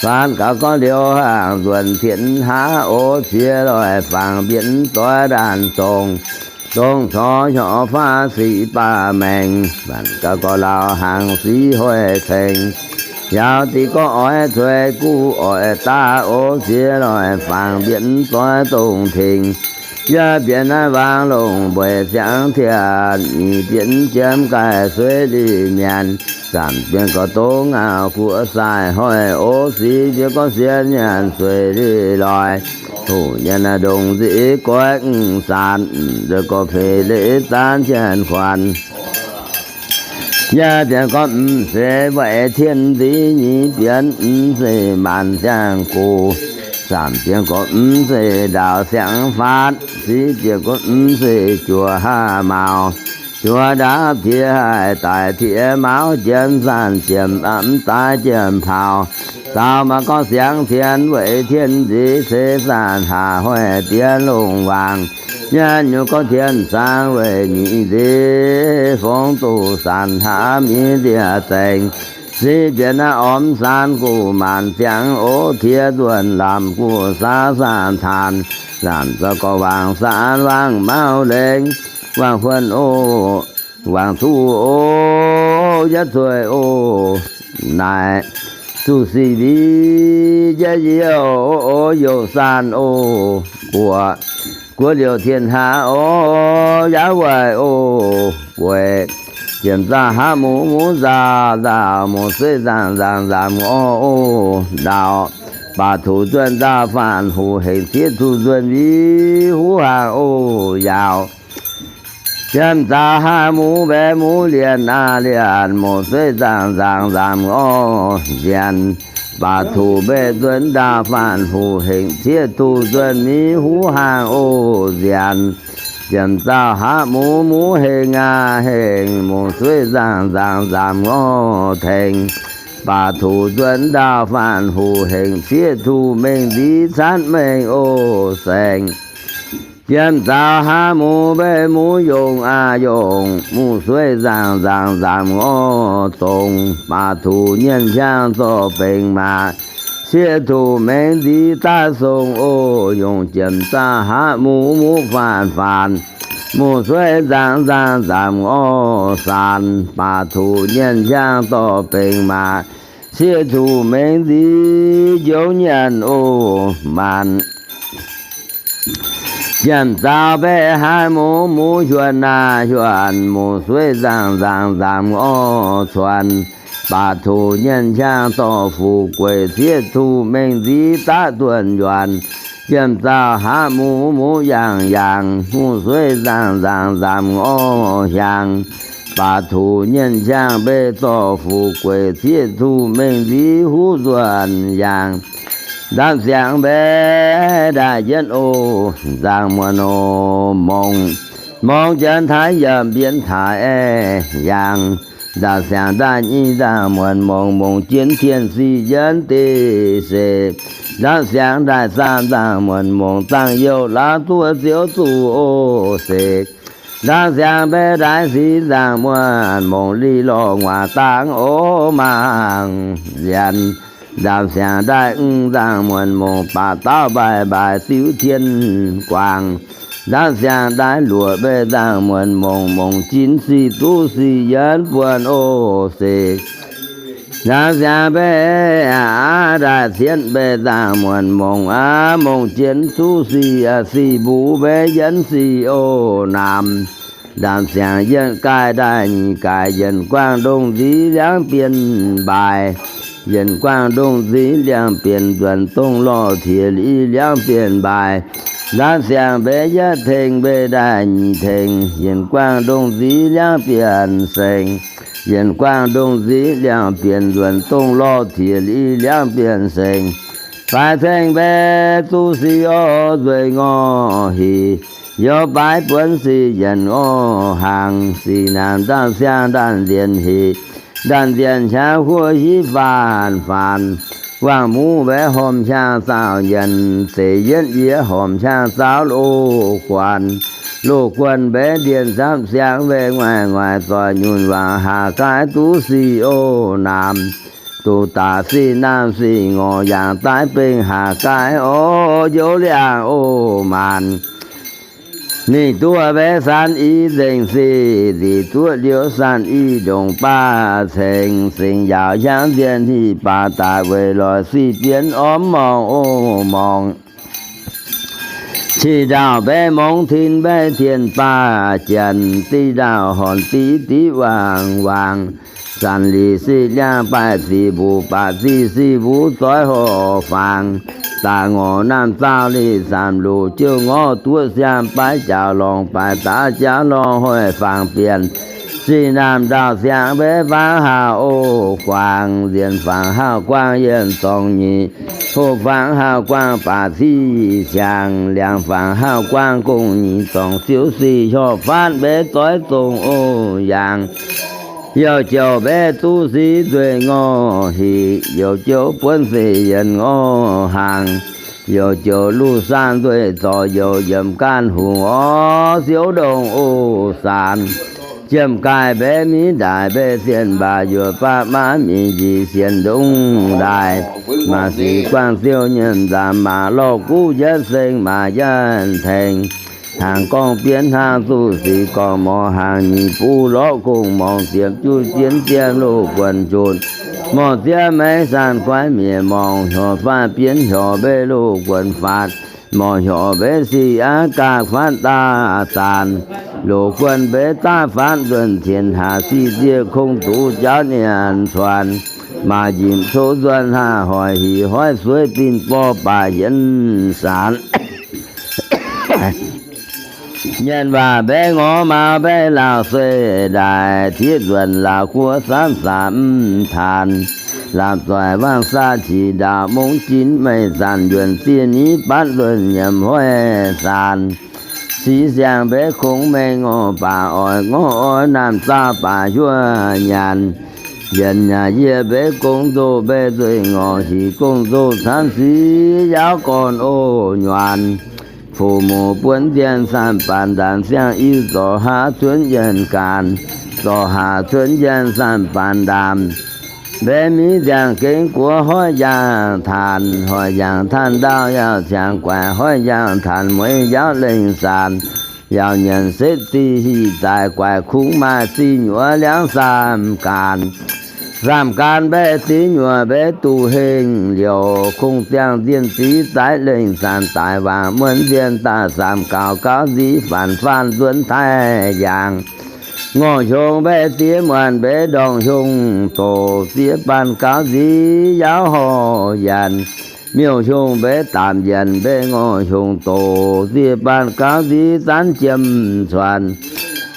Faanx gaux gorx liouh haangh nzuonx tienx haav o, ziex loic fangx mbienx doix ndaanh dongh. Dongh corc hnyouv faatv sic baac maengx, faanx gaux gorx laauh haangh sic hoic cengx. Yaauc diqc gorx oix cueix guv oix daav o, ziex loic fangx mbienx doix dongh tengx. Yie bieqc naaiv wangc longc mbueiz siangx tienx, nyic bieqc jiem gaaih sueiv liuz mienh. Zaamc bieqc gorx dongh ngauh guoqv sai hoic o, sic bieqc gorx siex nyanc sueiv liuz loic. Hoc nyanc naaiv ndongc nzic goiv mv saatc, nduov gorx peix leiz zaanv jienv kuanx. Yie bieqc gorx mv zeiz weic tien nzic, nyic bieqc mv zeiz maanc ziangh gox. Zaamc bieqc gorx mv zeiz ndaauc siangx faatv, sic bieqc gorx mv zeiz juoz haav maux. Juoz ndaauv tiex haih daic tiex maux, jien zaanh jiem aqv mv daaih jiem paux. Daaux maaih gorngv siangx tien weic tien nzic, ceix zaanh haac hoic diex longc wangc. Yie nyungc gorngv tien saang weic nyic nzic, fongx duqv saanh haav mingh nziec zengx. Sic bieqc naaiv ormx saanh guv maanc ziangx o, tiex nzuonx lamh guv saax saanh taanx. Lamh zaux gorx wangc saanh wangc mauv lengx, wangc huonh o, wangc duqv o, yietv zueih o. Naaic zuqc sic mbic jienv youh o, youh saanh o, guoqv, guoqv liouh tien haav o, yaav waaic o, gueix, jiem zaah haav mux, mux nzaah nzaah, mux sueiv nzaangc nzaangc nzaamc o, ndaauh, baac tuc nzuonx ndaauh faanh huc hengx, cieqv tuc nzuonx mbic huv haangh o, yaauc. Jiem zaah haav mux, mbaeqc mux lienh aqv lienh, mux sueiv nzaangc nzaangc nzaamc o, nzienx. Baac tuc mbeih nzuonx ndaauh faanh huc hengx, cieqv tuc nzuonx mbic huv haangh o, nzienx. Jiem zaah haav mux, mux hengx aqv hengx, mux sueiv nzaangc nzaangc nzaamc o, tengx. Baac tuc nzuonx ndaauh faanh huc hengx, cieqv tuc mengh nziv catv mengh o, saengx. Jiem zaah haav mux, mbeih mux yongh aqv yongh, mux sueiv nzaangc nzaangc nzaamc o, zongx. Baac tuc nyienh hiaangx zorqv benx maac, cieqv tuc mengh nziv daav song o, yongh. Jiem zaah haav mux, mux faanh faanh, mux sueiv nzaangc nzaangc nzaamc o, saanx. Baac tuc nyienh hiaangx zorqv benx maac, cieqv tuc mengh nziv njoux nyienh o, maanc. Jiem zaah mbeih haav mux, mux hiuonh aqv hiuonh, mux sueiv nzaangc nzaangc nzaamc o, cuonx. Baac tuc nyienh hiaangx zorqv fuqv gueic, cieqv tuc mengh nziv daav duonh yuonx. Jiem zaah haav mux, mux yangh yangh, mux sueiv nzaangc nzaangc nzaamc o, hiaangx. Baac tuc nyienh hiaangx mbeih zorqv fuqv gueic, cieqv tuc mengh nziv huv nzuonx yangh. Ndaamv siangx mbaeqc ndaaih yietv o, nzangc muonc o, mongx, mongx jienv taaix yiemc mbienx taaix yangh. Ndaauh siangx ndaaih nyeic nzangc muonc mongc, mongc jienv tien sic yienv deix seix. Ndaauh siangx ndaaih saam nzangc muonc mongc, zaangh youh laauv duqv ziouv zuqc oc seix. Ndaauh siangx mbaeqv ndaaih sic nzangc muonc mongc, li lorh nguaac dangh oc mangc nzienx. Ndaauh siangx ndaaih mv nzangc muonc mongc, baac dauh mbaaih mbaaix diuv tien guangc. Ndaauh siangx ndaaih luoqc mbaeqv nzangc muonc mongc, mongc jienv sic duqv sic yienv buonc oc seix. Ndaauh siangx mbaeqv aav ndaaih cietv mbaeqv nzangc muonc mongc aav, mongc jienv duqv sic, sic mbuv mbaeqv yienv sic oc naamh. Ndaauh siangx yietv gaaih ndaaih nyic gaaix, yienc guangh ndongh nziv liangv bienh mbaaix. Yienc guangh ndongh nziv liangh bienh nzuonx, dongh lorh tiex li liangv bienh mbaaix. Ndaauh siangx mbaeqv yietv tengx mbaeqv ndaaih nyic tengx, yienc guangh ndongh nziv liangv bienh sengx. Yienc guangh ndongh nziv liangv bienh nzuonx, dongh lorh tiex li liangv bienh sengx. Faix tengx mbaeqv duqv sic oc nzueic ngorc hinc, youz baaix buonv sic yienc ngorc hnaangx. Sic naamh ndaauh siangx ndaanh nzienx hinc, ndaanh nzienx qaqv huoqv hiv faanx faanx. Guangh muv mbaeqv hormc hiaangx zaauh nyienx, zeiz yietv yie hormc hiaangx zaauv loz-guonh. Loz-guonh mbaeqv ndienh camv siangx mbaeqv nguaaic nguaaic, zoih nyunc wangc haax gaaix duqv sic oc naamh. Duqv daaih sic naamh sic ngorc, yangh daaih bengh haax gaaix oc njoux liangh oc maanc. Mingh duqv mbaeqv san i nzengc sic, nzic duqv liuz san i ndongc baav cengx. Singx njaaux hiaangv nzienh hic baac daaih, weic lorz sic bienx ormv morngh oc morngh. Qiex ndaauh mbaeqv mongx tin mbaeqv tien baav janx, diqv ndaauh hornc diqv diqv wangc wangc. Zanc lic sic liangh baaih zic mbuc, baac zic sic mbuc zoix horc fangx. Daaih ngorc naamh zaauh lic zaamc luc, jiouv ngorc duqv siaam baaix jaaux lorngx, baaix daav jaav lorngx hoic fangx bienh. Sic naamh ndaauh siangx mbaeqv faangv haauh oc guangc, nzienh fangx haauh guangc yienh zorngx nyeic. Hoqc fangx haauh guangc baac ciqv ciangx, liangx fangx haauh guangc gong nyeic zorngx ziouv sic, hjorqc faatv mbaeqv zoix zongh oc yaangh. Youh jouh mbaeqv duqv sic nzueic ngorc hinc, youh jouh buonv sic yienc ngorc hnaangx. Youh jouh luv saanh nzueic zorc youh, yiemc gaanh hungh orv siouv ndongh oc saanx. Jiem gaaih mbaeqv miv ndaaic mbaeqv sienh mbaac, yuoqc baav maav mingh njiec sienx ndongc ndaaih. Maaih sic guangh ziouv nyienh nzaamc, maaih lorh guv yietv seng, maaih yietv tengx. Hnaangx gorngv bienv hnaangx zuqc sic gorngv morc, hnaangx nyic buv lorqc gong morngh, ziepc juqv jienv jiem loz-guonc junc. Morh ziev maiv saanh guaiv mienh morngh, hjorqc faatv bienv hjorqc mbaeqv loz-guonc faatv. Morh hjorqc mbaeqv sic aav gaah faatv daaih zaanc. Loz-guonc mbaeqv daaih faatv nzuonx tienx haac, sic nzieqc kong duqv jauv nyanc cuonx. Maaih njimc coqv nzuonx haav hoic hic hoiv sueiv bin borh baac hienx saanx. Nyanc waac mbaeqv ngorv mauz mbaeqv laauh sueih ndaaih, tiev nzuonx laauh guoqv samv samv mv taanx. Laapc zoih wangv saa qiex ndaauh mungv jinv meih zanc, yuonc zieqv niv batv nzuonx nyiemc hoiv saanx. Siqv siang mbaeqv kungx mengh ngorh baac oix ngorh oix naamh zaauh baac huov nyanc. Yienx yaac yie mbaeqv gong nzoh mbaeqv nzueic ngorc hic, gong nzoh camv siqv yaauv gorn oc nyuaanc. Fu-muc buonv nzienh saanh baanc ndaanx, siang-iu zorc haav cuonv yienh gaanx, zorc haac cuonv yienh saanh baanc ndaamc. Mbaeqv miv nziaangx gengh guoqv hoiv yaangh taanx, hoic yaangh taanx ndaauv yaauh ciangx guaix, hoiv yaangh taanx mueiz yaauv lengh saanx. Yaauh nyanc setv ziqc hic zaaix guaix, kungx maaih ziqc nyuoz liangv saamv gaanx. Saamv gaanx mbaeqv ziqc nyuoz mbaeqv duqv hengx liouc, kungx ziangh nzienh ziqc zaaix lengh saanx, daaih waangc muonv nzienh daaih saamv gaux gauv nziv faanx faanv nzuonx taaih yaangh. Ngorc hiong mbaeqv diev muonc mbaeqv ndorngc hiong doqc, zieqv baan gauv nziv yaauv horh yienx. Miuc-hiong mbaeqv daapc yienx mbaeqv ngorc hiong doqc, zieqv baan gauv nziv zanv jiem cuonx.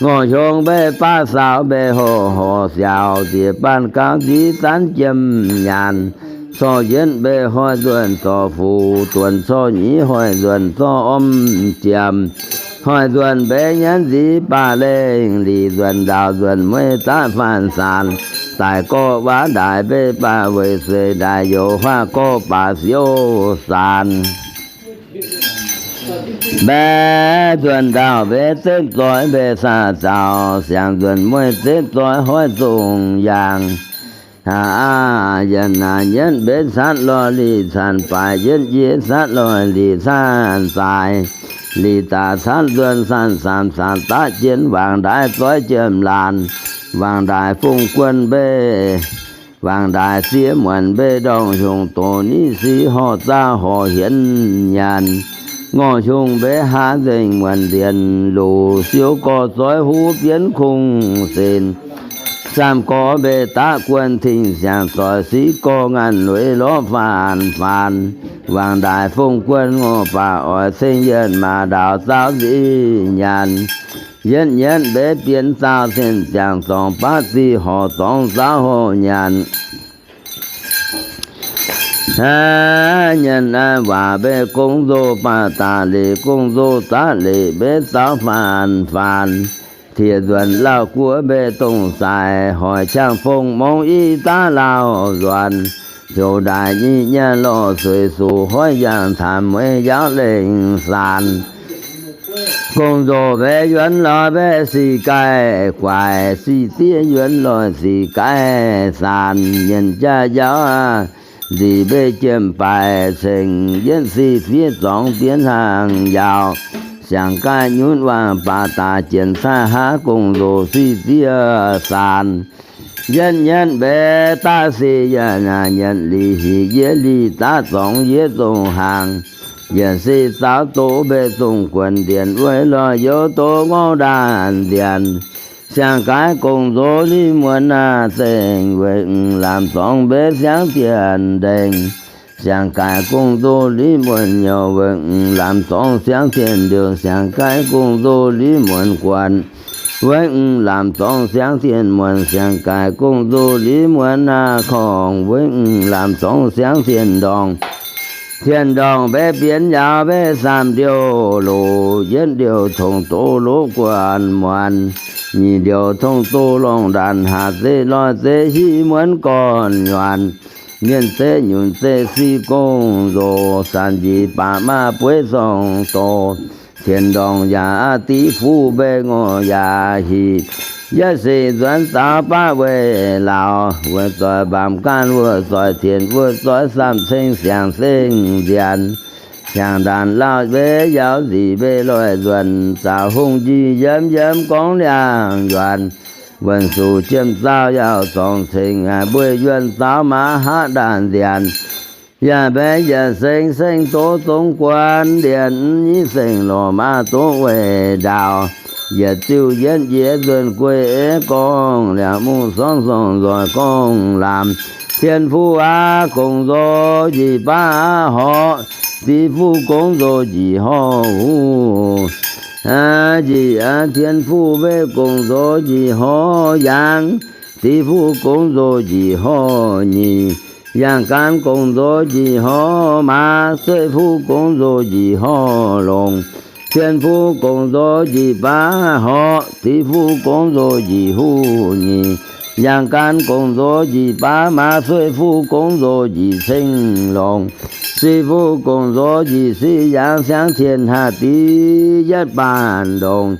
Ngorc hiong mbaeqv baav saaux mbaeqv horh horh siaaux, zieqv baan gauv nziv zanv jiem nyaanh. Corc yietv mbaeqv hoic nzuonx zorqv fuqv duonx, corc nyiv hoic nzuonx zorqv ormv jiem. Hoic nzuonx mbenc nyienz nzic baac lengh, lic nzuonx ndaauh nzuonx mueiz daav faanv saanx. Daic gorx waac ndaaix mbenc baac weic sueih ndaaix youz, huaav gorx baac siouv saanx. Mbaeqc nzuonx ndaauh mbenc zetv zoih mbenc saah zaux, siangx nzuonx mueiz zetv zoih hoic zongh yaangh. Aa, yietc naaic nyienz mbenc catv lorh lic canx baaix, yietv njiec catv lorh lic canx zaaix. Lic daaih catv nzuonx canx saamx saanx daqv jien, wangc ndaaix zoih jiem laanh, wangc ndaaix fongv guon mbenc, wangc ndaaix ziex muonc mbenc ndorngh hiongx doz niv si horh zaah horh hienx nyanc. Ngorc hiungh mbenc haav nzengc muonc ndienx luc, siou gorx zoih huv bienv kungx senx. Saamv gorx mbenc daqv guon tingx siangx zoih, siqv gorx ngaanc lueiz lorqc faanx faanx. Wangc ndaaix fongv guon ngorc baac oix ceng yienc maaz ndaaux zaauv nziv nyanc. Yietv nyienz mbenc bienx zaauv cien ziangx zorngx, baqv ziqc horc zorngx zaauv horh nyanc. Aa, nyanc naaiv waac mbenc gong-nzoh baac daaih leic gong-nzoh daaih leic mbenc zaauv faanx faanx. Tiex nzuonx lauh guoqv mbenc dongh saaix, hoic qangx fongc mongh i daav lauh nzuonx. Heuc ndaaih nyic nyanc lorh sueix suqc, hoic yaangh taanx mueiz yaauv lengh saanx. Gong-nzoh mbenc yuonx lorh mbenc sic gaih guaix, sic zieqv yuonx lorh sic gaih saanx. Nyienc jaav yaauv nzic mbenc jiem-baaix cengx, yietv sic fiev zorngx bienx hnaangx yaauc. Siangx gaih nyunv waangh baac daaih jienx caav haav gong-nzoh sic zieqv saanx. Yietv nyienz mbenc daav sic yaac nyienz lic hic yiev lic daav zorngx yiev zongh hnaangx. Yietc sic zaaux doz mbenc zongh guonx ndienx weic lorh youz doz ngorc ndaanh ndienx. Siang-gaix gong-nzoh liv muonz naaiv zengc, weic mv lamz zorngx mbenc siangx dienx ndengc. Siang-gaix gong-nzoh liv muonz nyouh, weic mv lamz zorngx siangx dienx ndiouh. Siang-gaix gong-nzoh liv muonz guonx, weic mv lamz zorngx siangx dienx muonz. Siang-gaix gong-nzoh liv muonz naaiv korngx, weic mv lamz zorngx siangx dienx ndorngh. Dienx ndorngh mbenc bienx yaauv mbenc saamv ndiouh loz, yietv ndiouh tongx doz loz guonx muonz. Nyic ndiouh tongx doz longh ndaanh haac zeqc loic zeqc hiv muonz gorn-nyuonh. Mienh zeqc nyunc zeqc sic gong-nzoh, zanc njiec baac maaih bueiv zorngh doz. Tien ndorngh yaac div fuqv mbenc ngorc yaac hic, yietv sic nzuonx zaaux baqv weih laauc. Wuov zoih mbaamz gaanv wuov zoih tien wuov zoih samh ceng siangx seng nzienx. Siangx ndaanx lauh mbenc yaauv nzic mbenc loic nzuonx, zaaux hungh njiec yiem yiem gorngv liangx yuonx. Wuonh suc jiem zaauh yaauh zorngx ceng, mbuo yuonh zaaux maav haav ndaanx nzienx. Yaac mbenc yietc seng seng doz zongx guonx ndienx, nyeiv seng lorh maav doz weih ndaauh. Yietc ziuh yietv njiec nzuonx guei ei gorngv, liangx mungh sorngv sorngv nzoih gorngv lamz. Tien fuqv aqv gong-nzoh njiec baav horqc, div fuqv gong-nzoh njiec horqc huv. Njiec aqv tien fuqv mbenc gong-nzoh njiec horqc yaangh, div fuqv gong-nzoh njiec horqc nyic. Yaangh gaanv gong-nzoh njiec horqc maaz, sueih fuqv gong-nzoh njiec horqc longc. Tien fuqv gong-nzoh njiec baav horqc, div fuqv gong-nzoh njiec huv nyic. Yaangh gaanv gong-nzoh njiec baav maaz, sueih fuqv gong-nzoh njiec ceng longc. Sic fuqv gong-nzoh njiec sic yaangh, siangx tien haav div yietv baanh ndongc.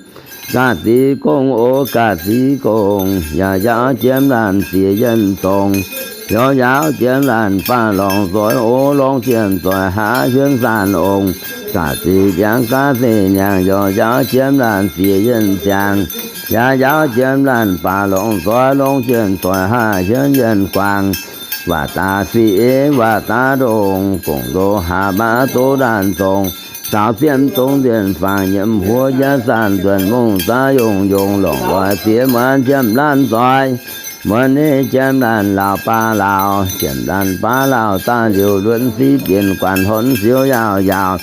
Ga'zic gong oc, ga'zic gong, yaauc yaauv jiem laanh ziex yienh zong. Yaauc yaauv jiem laanh baav lorngx zoih oc, longx jienh zoih haav hiuonv zaanh ong. Ga'zic ndiangx ga'zic ndiangx, yaauc yaauv jiem laanh ziex yienh ziangx. Yaauc yaauv jiem laanh baav lorngx zoih, longx jienh zoih haav hiuonv yienh guangc. Waac daaih sic ei waac daaih ndongc, gong-nzoh haav maav doz ndaanh zong. Zaaux ziemv dongh nzienh faangx nyiemz huov jaav zaanh nzuonx mungh zaav yongh yongh longc loix ziex muonz jiem laanh zoih. Muonz ni jiem laanh laauh baav laauh, jiem laanh baav laauh daaih liuz luonx sic bienx guanh honv siou yaauh yaauh.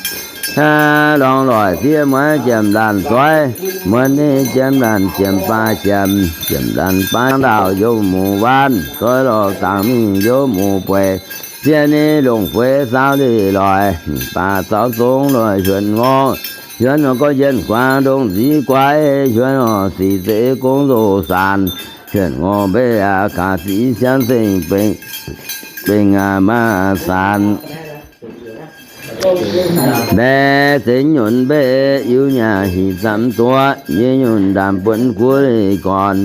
Longc loix ziex muonz jiem laanh zoih. Muonz ni jiem laanh jiem baav jiem, jiem laanh baav ndaauh youh muc waanv, zoih lorh dangx mingh youh muc bueix. Ziex ni longc bueix zaaux lic loix, baav zaaux zong loix hiuonv ngorc. Hiuonv nor gorngv njien-guaang ndongc nziv guaix, hiuonv nor sic zeiv gong nzoh saanc. Hiuonv nor mbeih aqv ga'sic siang zengc bengc, bengc aqv maah saanc. Mbaeqc zengx nyunc mbeih iu nyaah hic zamv duqv, yie nyunc ndaamv buonv guoqv leih gorn.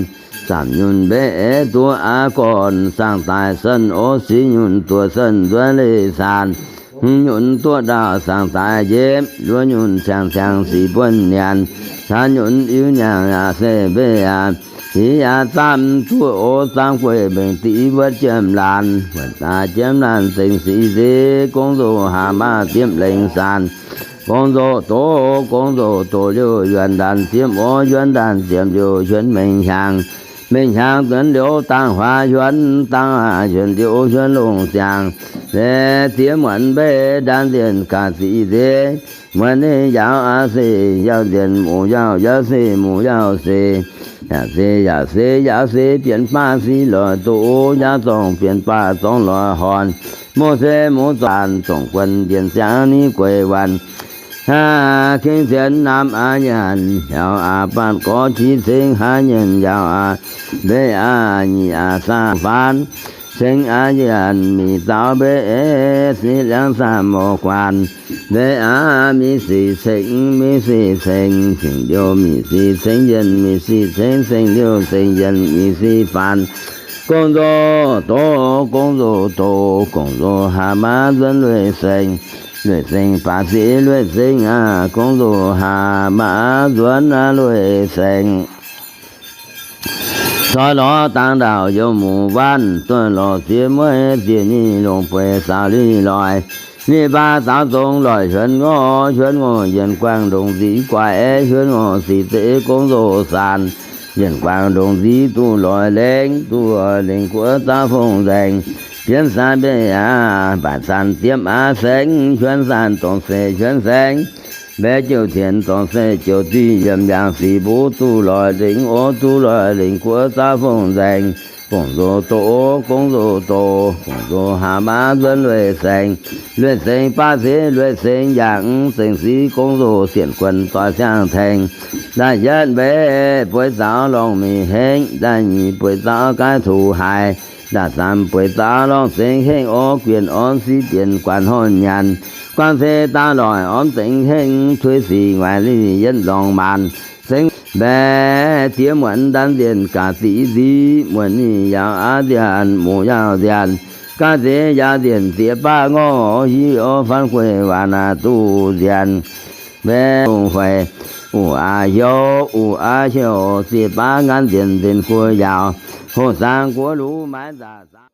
Zaamc nyunc mbeih aeqv duqv aqv gorn, saang-daaih sen orv sic nyunc duoh sen nzuonx leih saanc. Hmz nyunc duqv ndaauh saang-daaih njepv, luoqc nyunc ciangv ciangh sic buonv nyanc. Hlaax nyunc iu nyaah yaac se mbeih aqv. Hic yaac zaamv duqv orv zaamv gueiv mbengx div wuotv jiem laanh, wuotv daaih jiem laanh zengc sic nziv, gong nzoh haax maaih diepv lengc saanc. Gong nzoh doz, gong nzoh doz liouh yuonx ndaanh ziepv orv, yuonx ndaanh ziepv liouh hiuonv mengh hiaangx. Mengh hiaangx duonx liouh dangh huaax hiuonv, dangh huaax hiuonv liouh hiuonv longh ziangx. Mbaeqc ziex muonc mbeih ndaamv nzienh ga'sic nziv, muonc ninh yaauv aqv se yaauv nzienh, muc yaauv yaauv se muc yaauv se, yaac se yaac se yaauv se bienx baav sic lorz doz, yaauv zorngh bienx baav zorngh lorz horn. Mouh se muv zorngh, zorngh guon mbienx ziangx ni gueix waanc. Haa, kingx zienx naamh aqv nyanc, yaauv aqv baamh gorx qiex ceng haaix nyienh yaauv aqv. Mbeih aqv nyic aqv saah faanv, ceng aqv nyanc mic zaaux mbeih eix, sic liangv saah mouz guaanc. Mbeih aqv mic sic ceng, mic sic ceng, ceng liouh mic sic ceng yienc, mic sic ceng, ceng liouh ceng yienc, mic sic faanv. Gong nzoh doz, gong nzoh doz, gong nzoh haax maav nzuonx lueic sengx. Lueic sengx baac sic lueic sengx aqv, gong nzoh haax maav nzuonx aqv lueic sengx. Corc lorz dangx ndaauh youh muc waanv, duqv lorz ziex mueiz ziex nyic longc bueix saaux li loic. Li baac zaaux zong loic hiuonv ngorc, hiuonv ngorc yienc guaangv ndongc nziv guaix, hiuonv ngorc sic zeiv gong nzoh saanc. Yienc guaangv ndongc nziv duqv loic lengc, duqv loic lengc guoqv zaaux fongc nzaengc. Bienx saanc mbeih aqv, mbaatc saanc diemv aqv saengv, hiuonv saanc dorngc se hiuonv saengv. Mbaeqc jiouv tienx dorngc se jiouv div, yiemc yaangh sic mbuv duqv loic lengc orv, duqv loic lengc guoqv zaaux fongc nzaengc. Gong nzoh doz, gong nzoh doz, gong nzoh haax maav nzuonx lueic sengx. Lueic sengx baav sic lueic sengx yaac zengc sic gong nzoh sienx guon doix siang-tengx. Da'yietv mbeih bueix zaaux lorngh mingh hengv, da'nyeic bueix zaaux gaaiv tuc haiz, da'zaamx bueix zaaux lorngh zengx hengv orv guenx orn sic bienx guanc horn nyanc. Guangc se daaih loic orv zengx hengv tuix sic nguaaic lic yietv lorngh maanc. Zengx mbaeqc ziex muonc ndaamv nzienh ga'sic nziv, muonc ninh yaauv aqv nzienh, muc yaauv nzienh. Ga'sic yaauv nzienh ziex baav ngorc, hiv orv faanv gueiv waac naaic duqv nzienh. Mbaeqc longc hueic, uqv aqv heuc, uqv aqv heuc, ziex baav nganv nzienh nzienh guoqv yaauc. Hoqc zaangc guoqv lux maaiz nzaac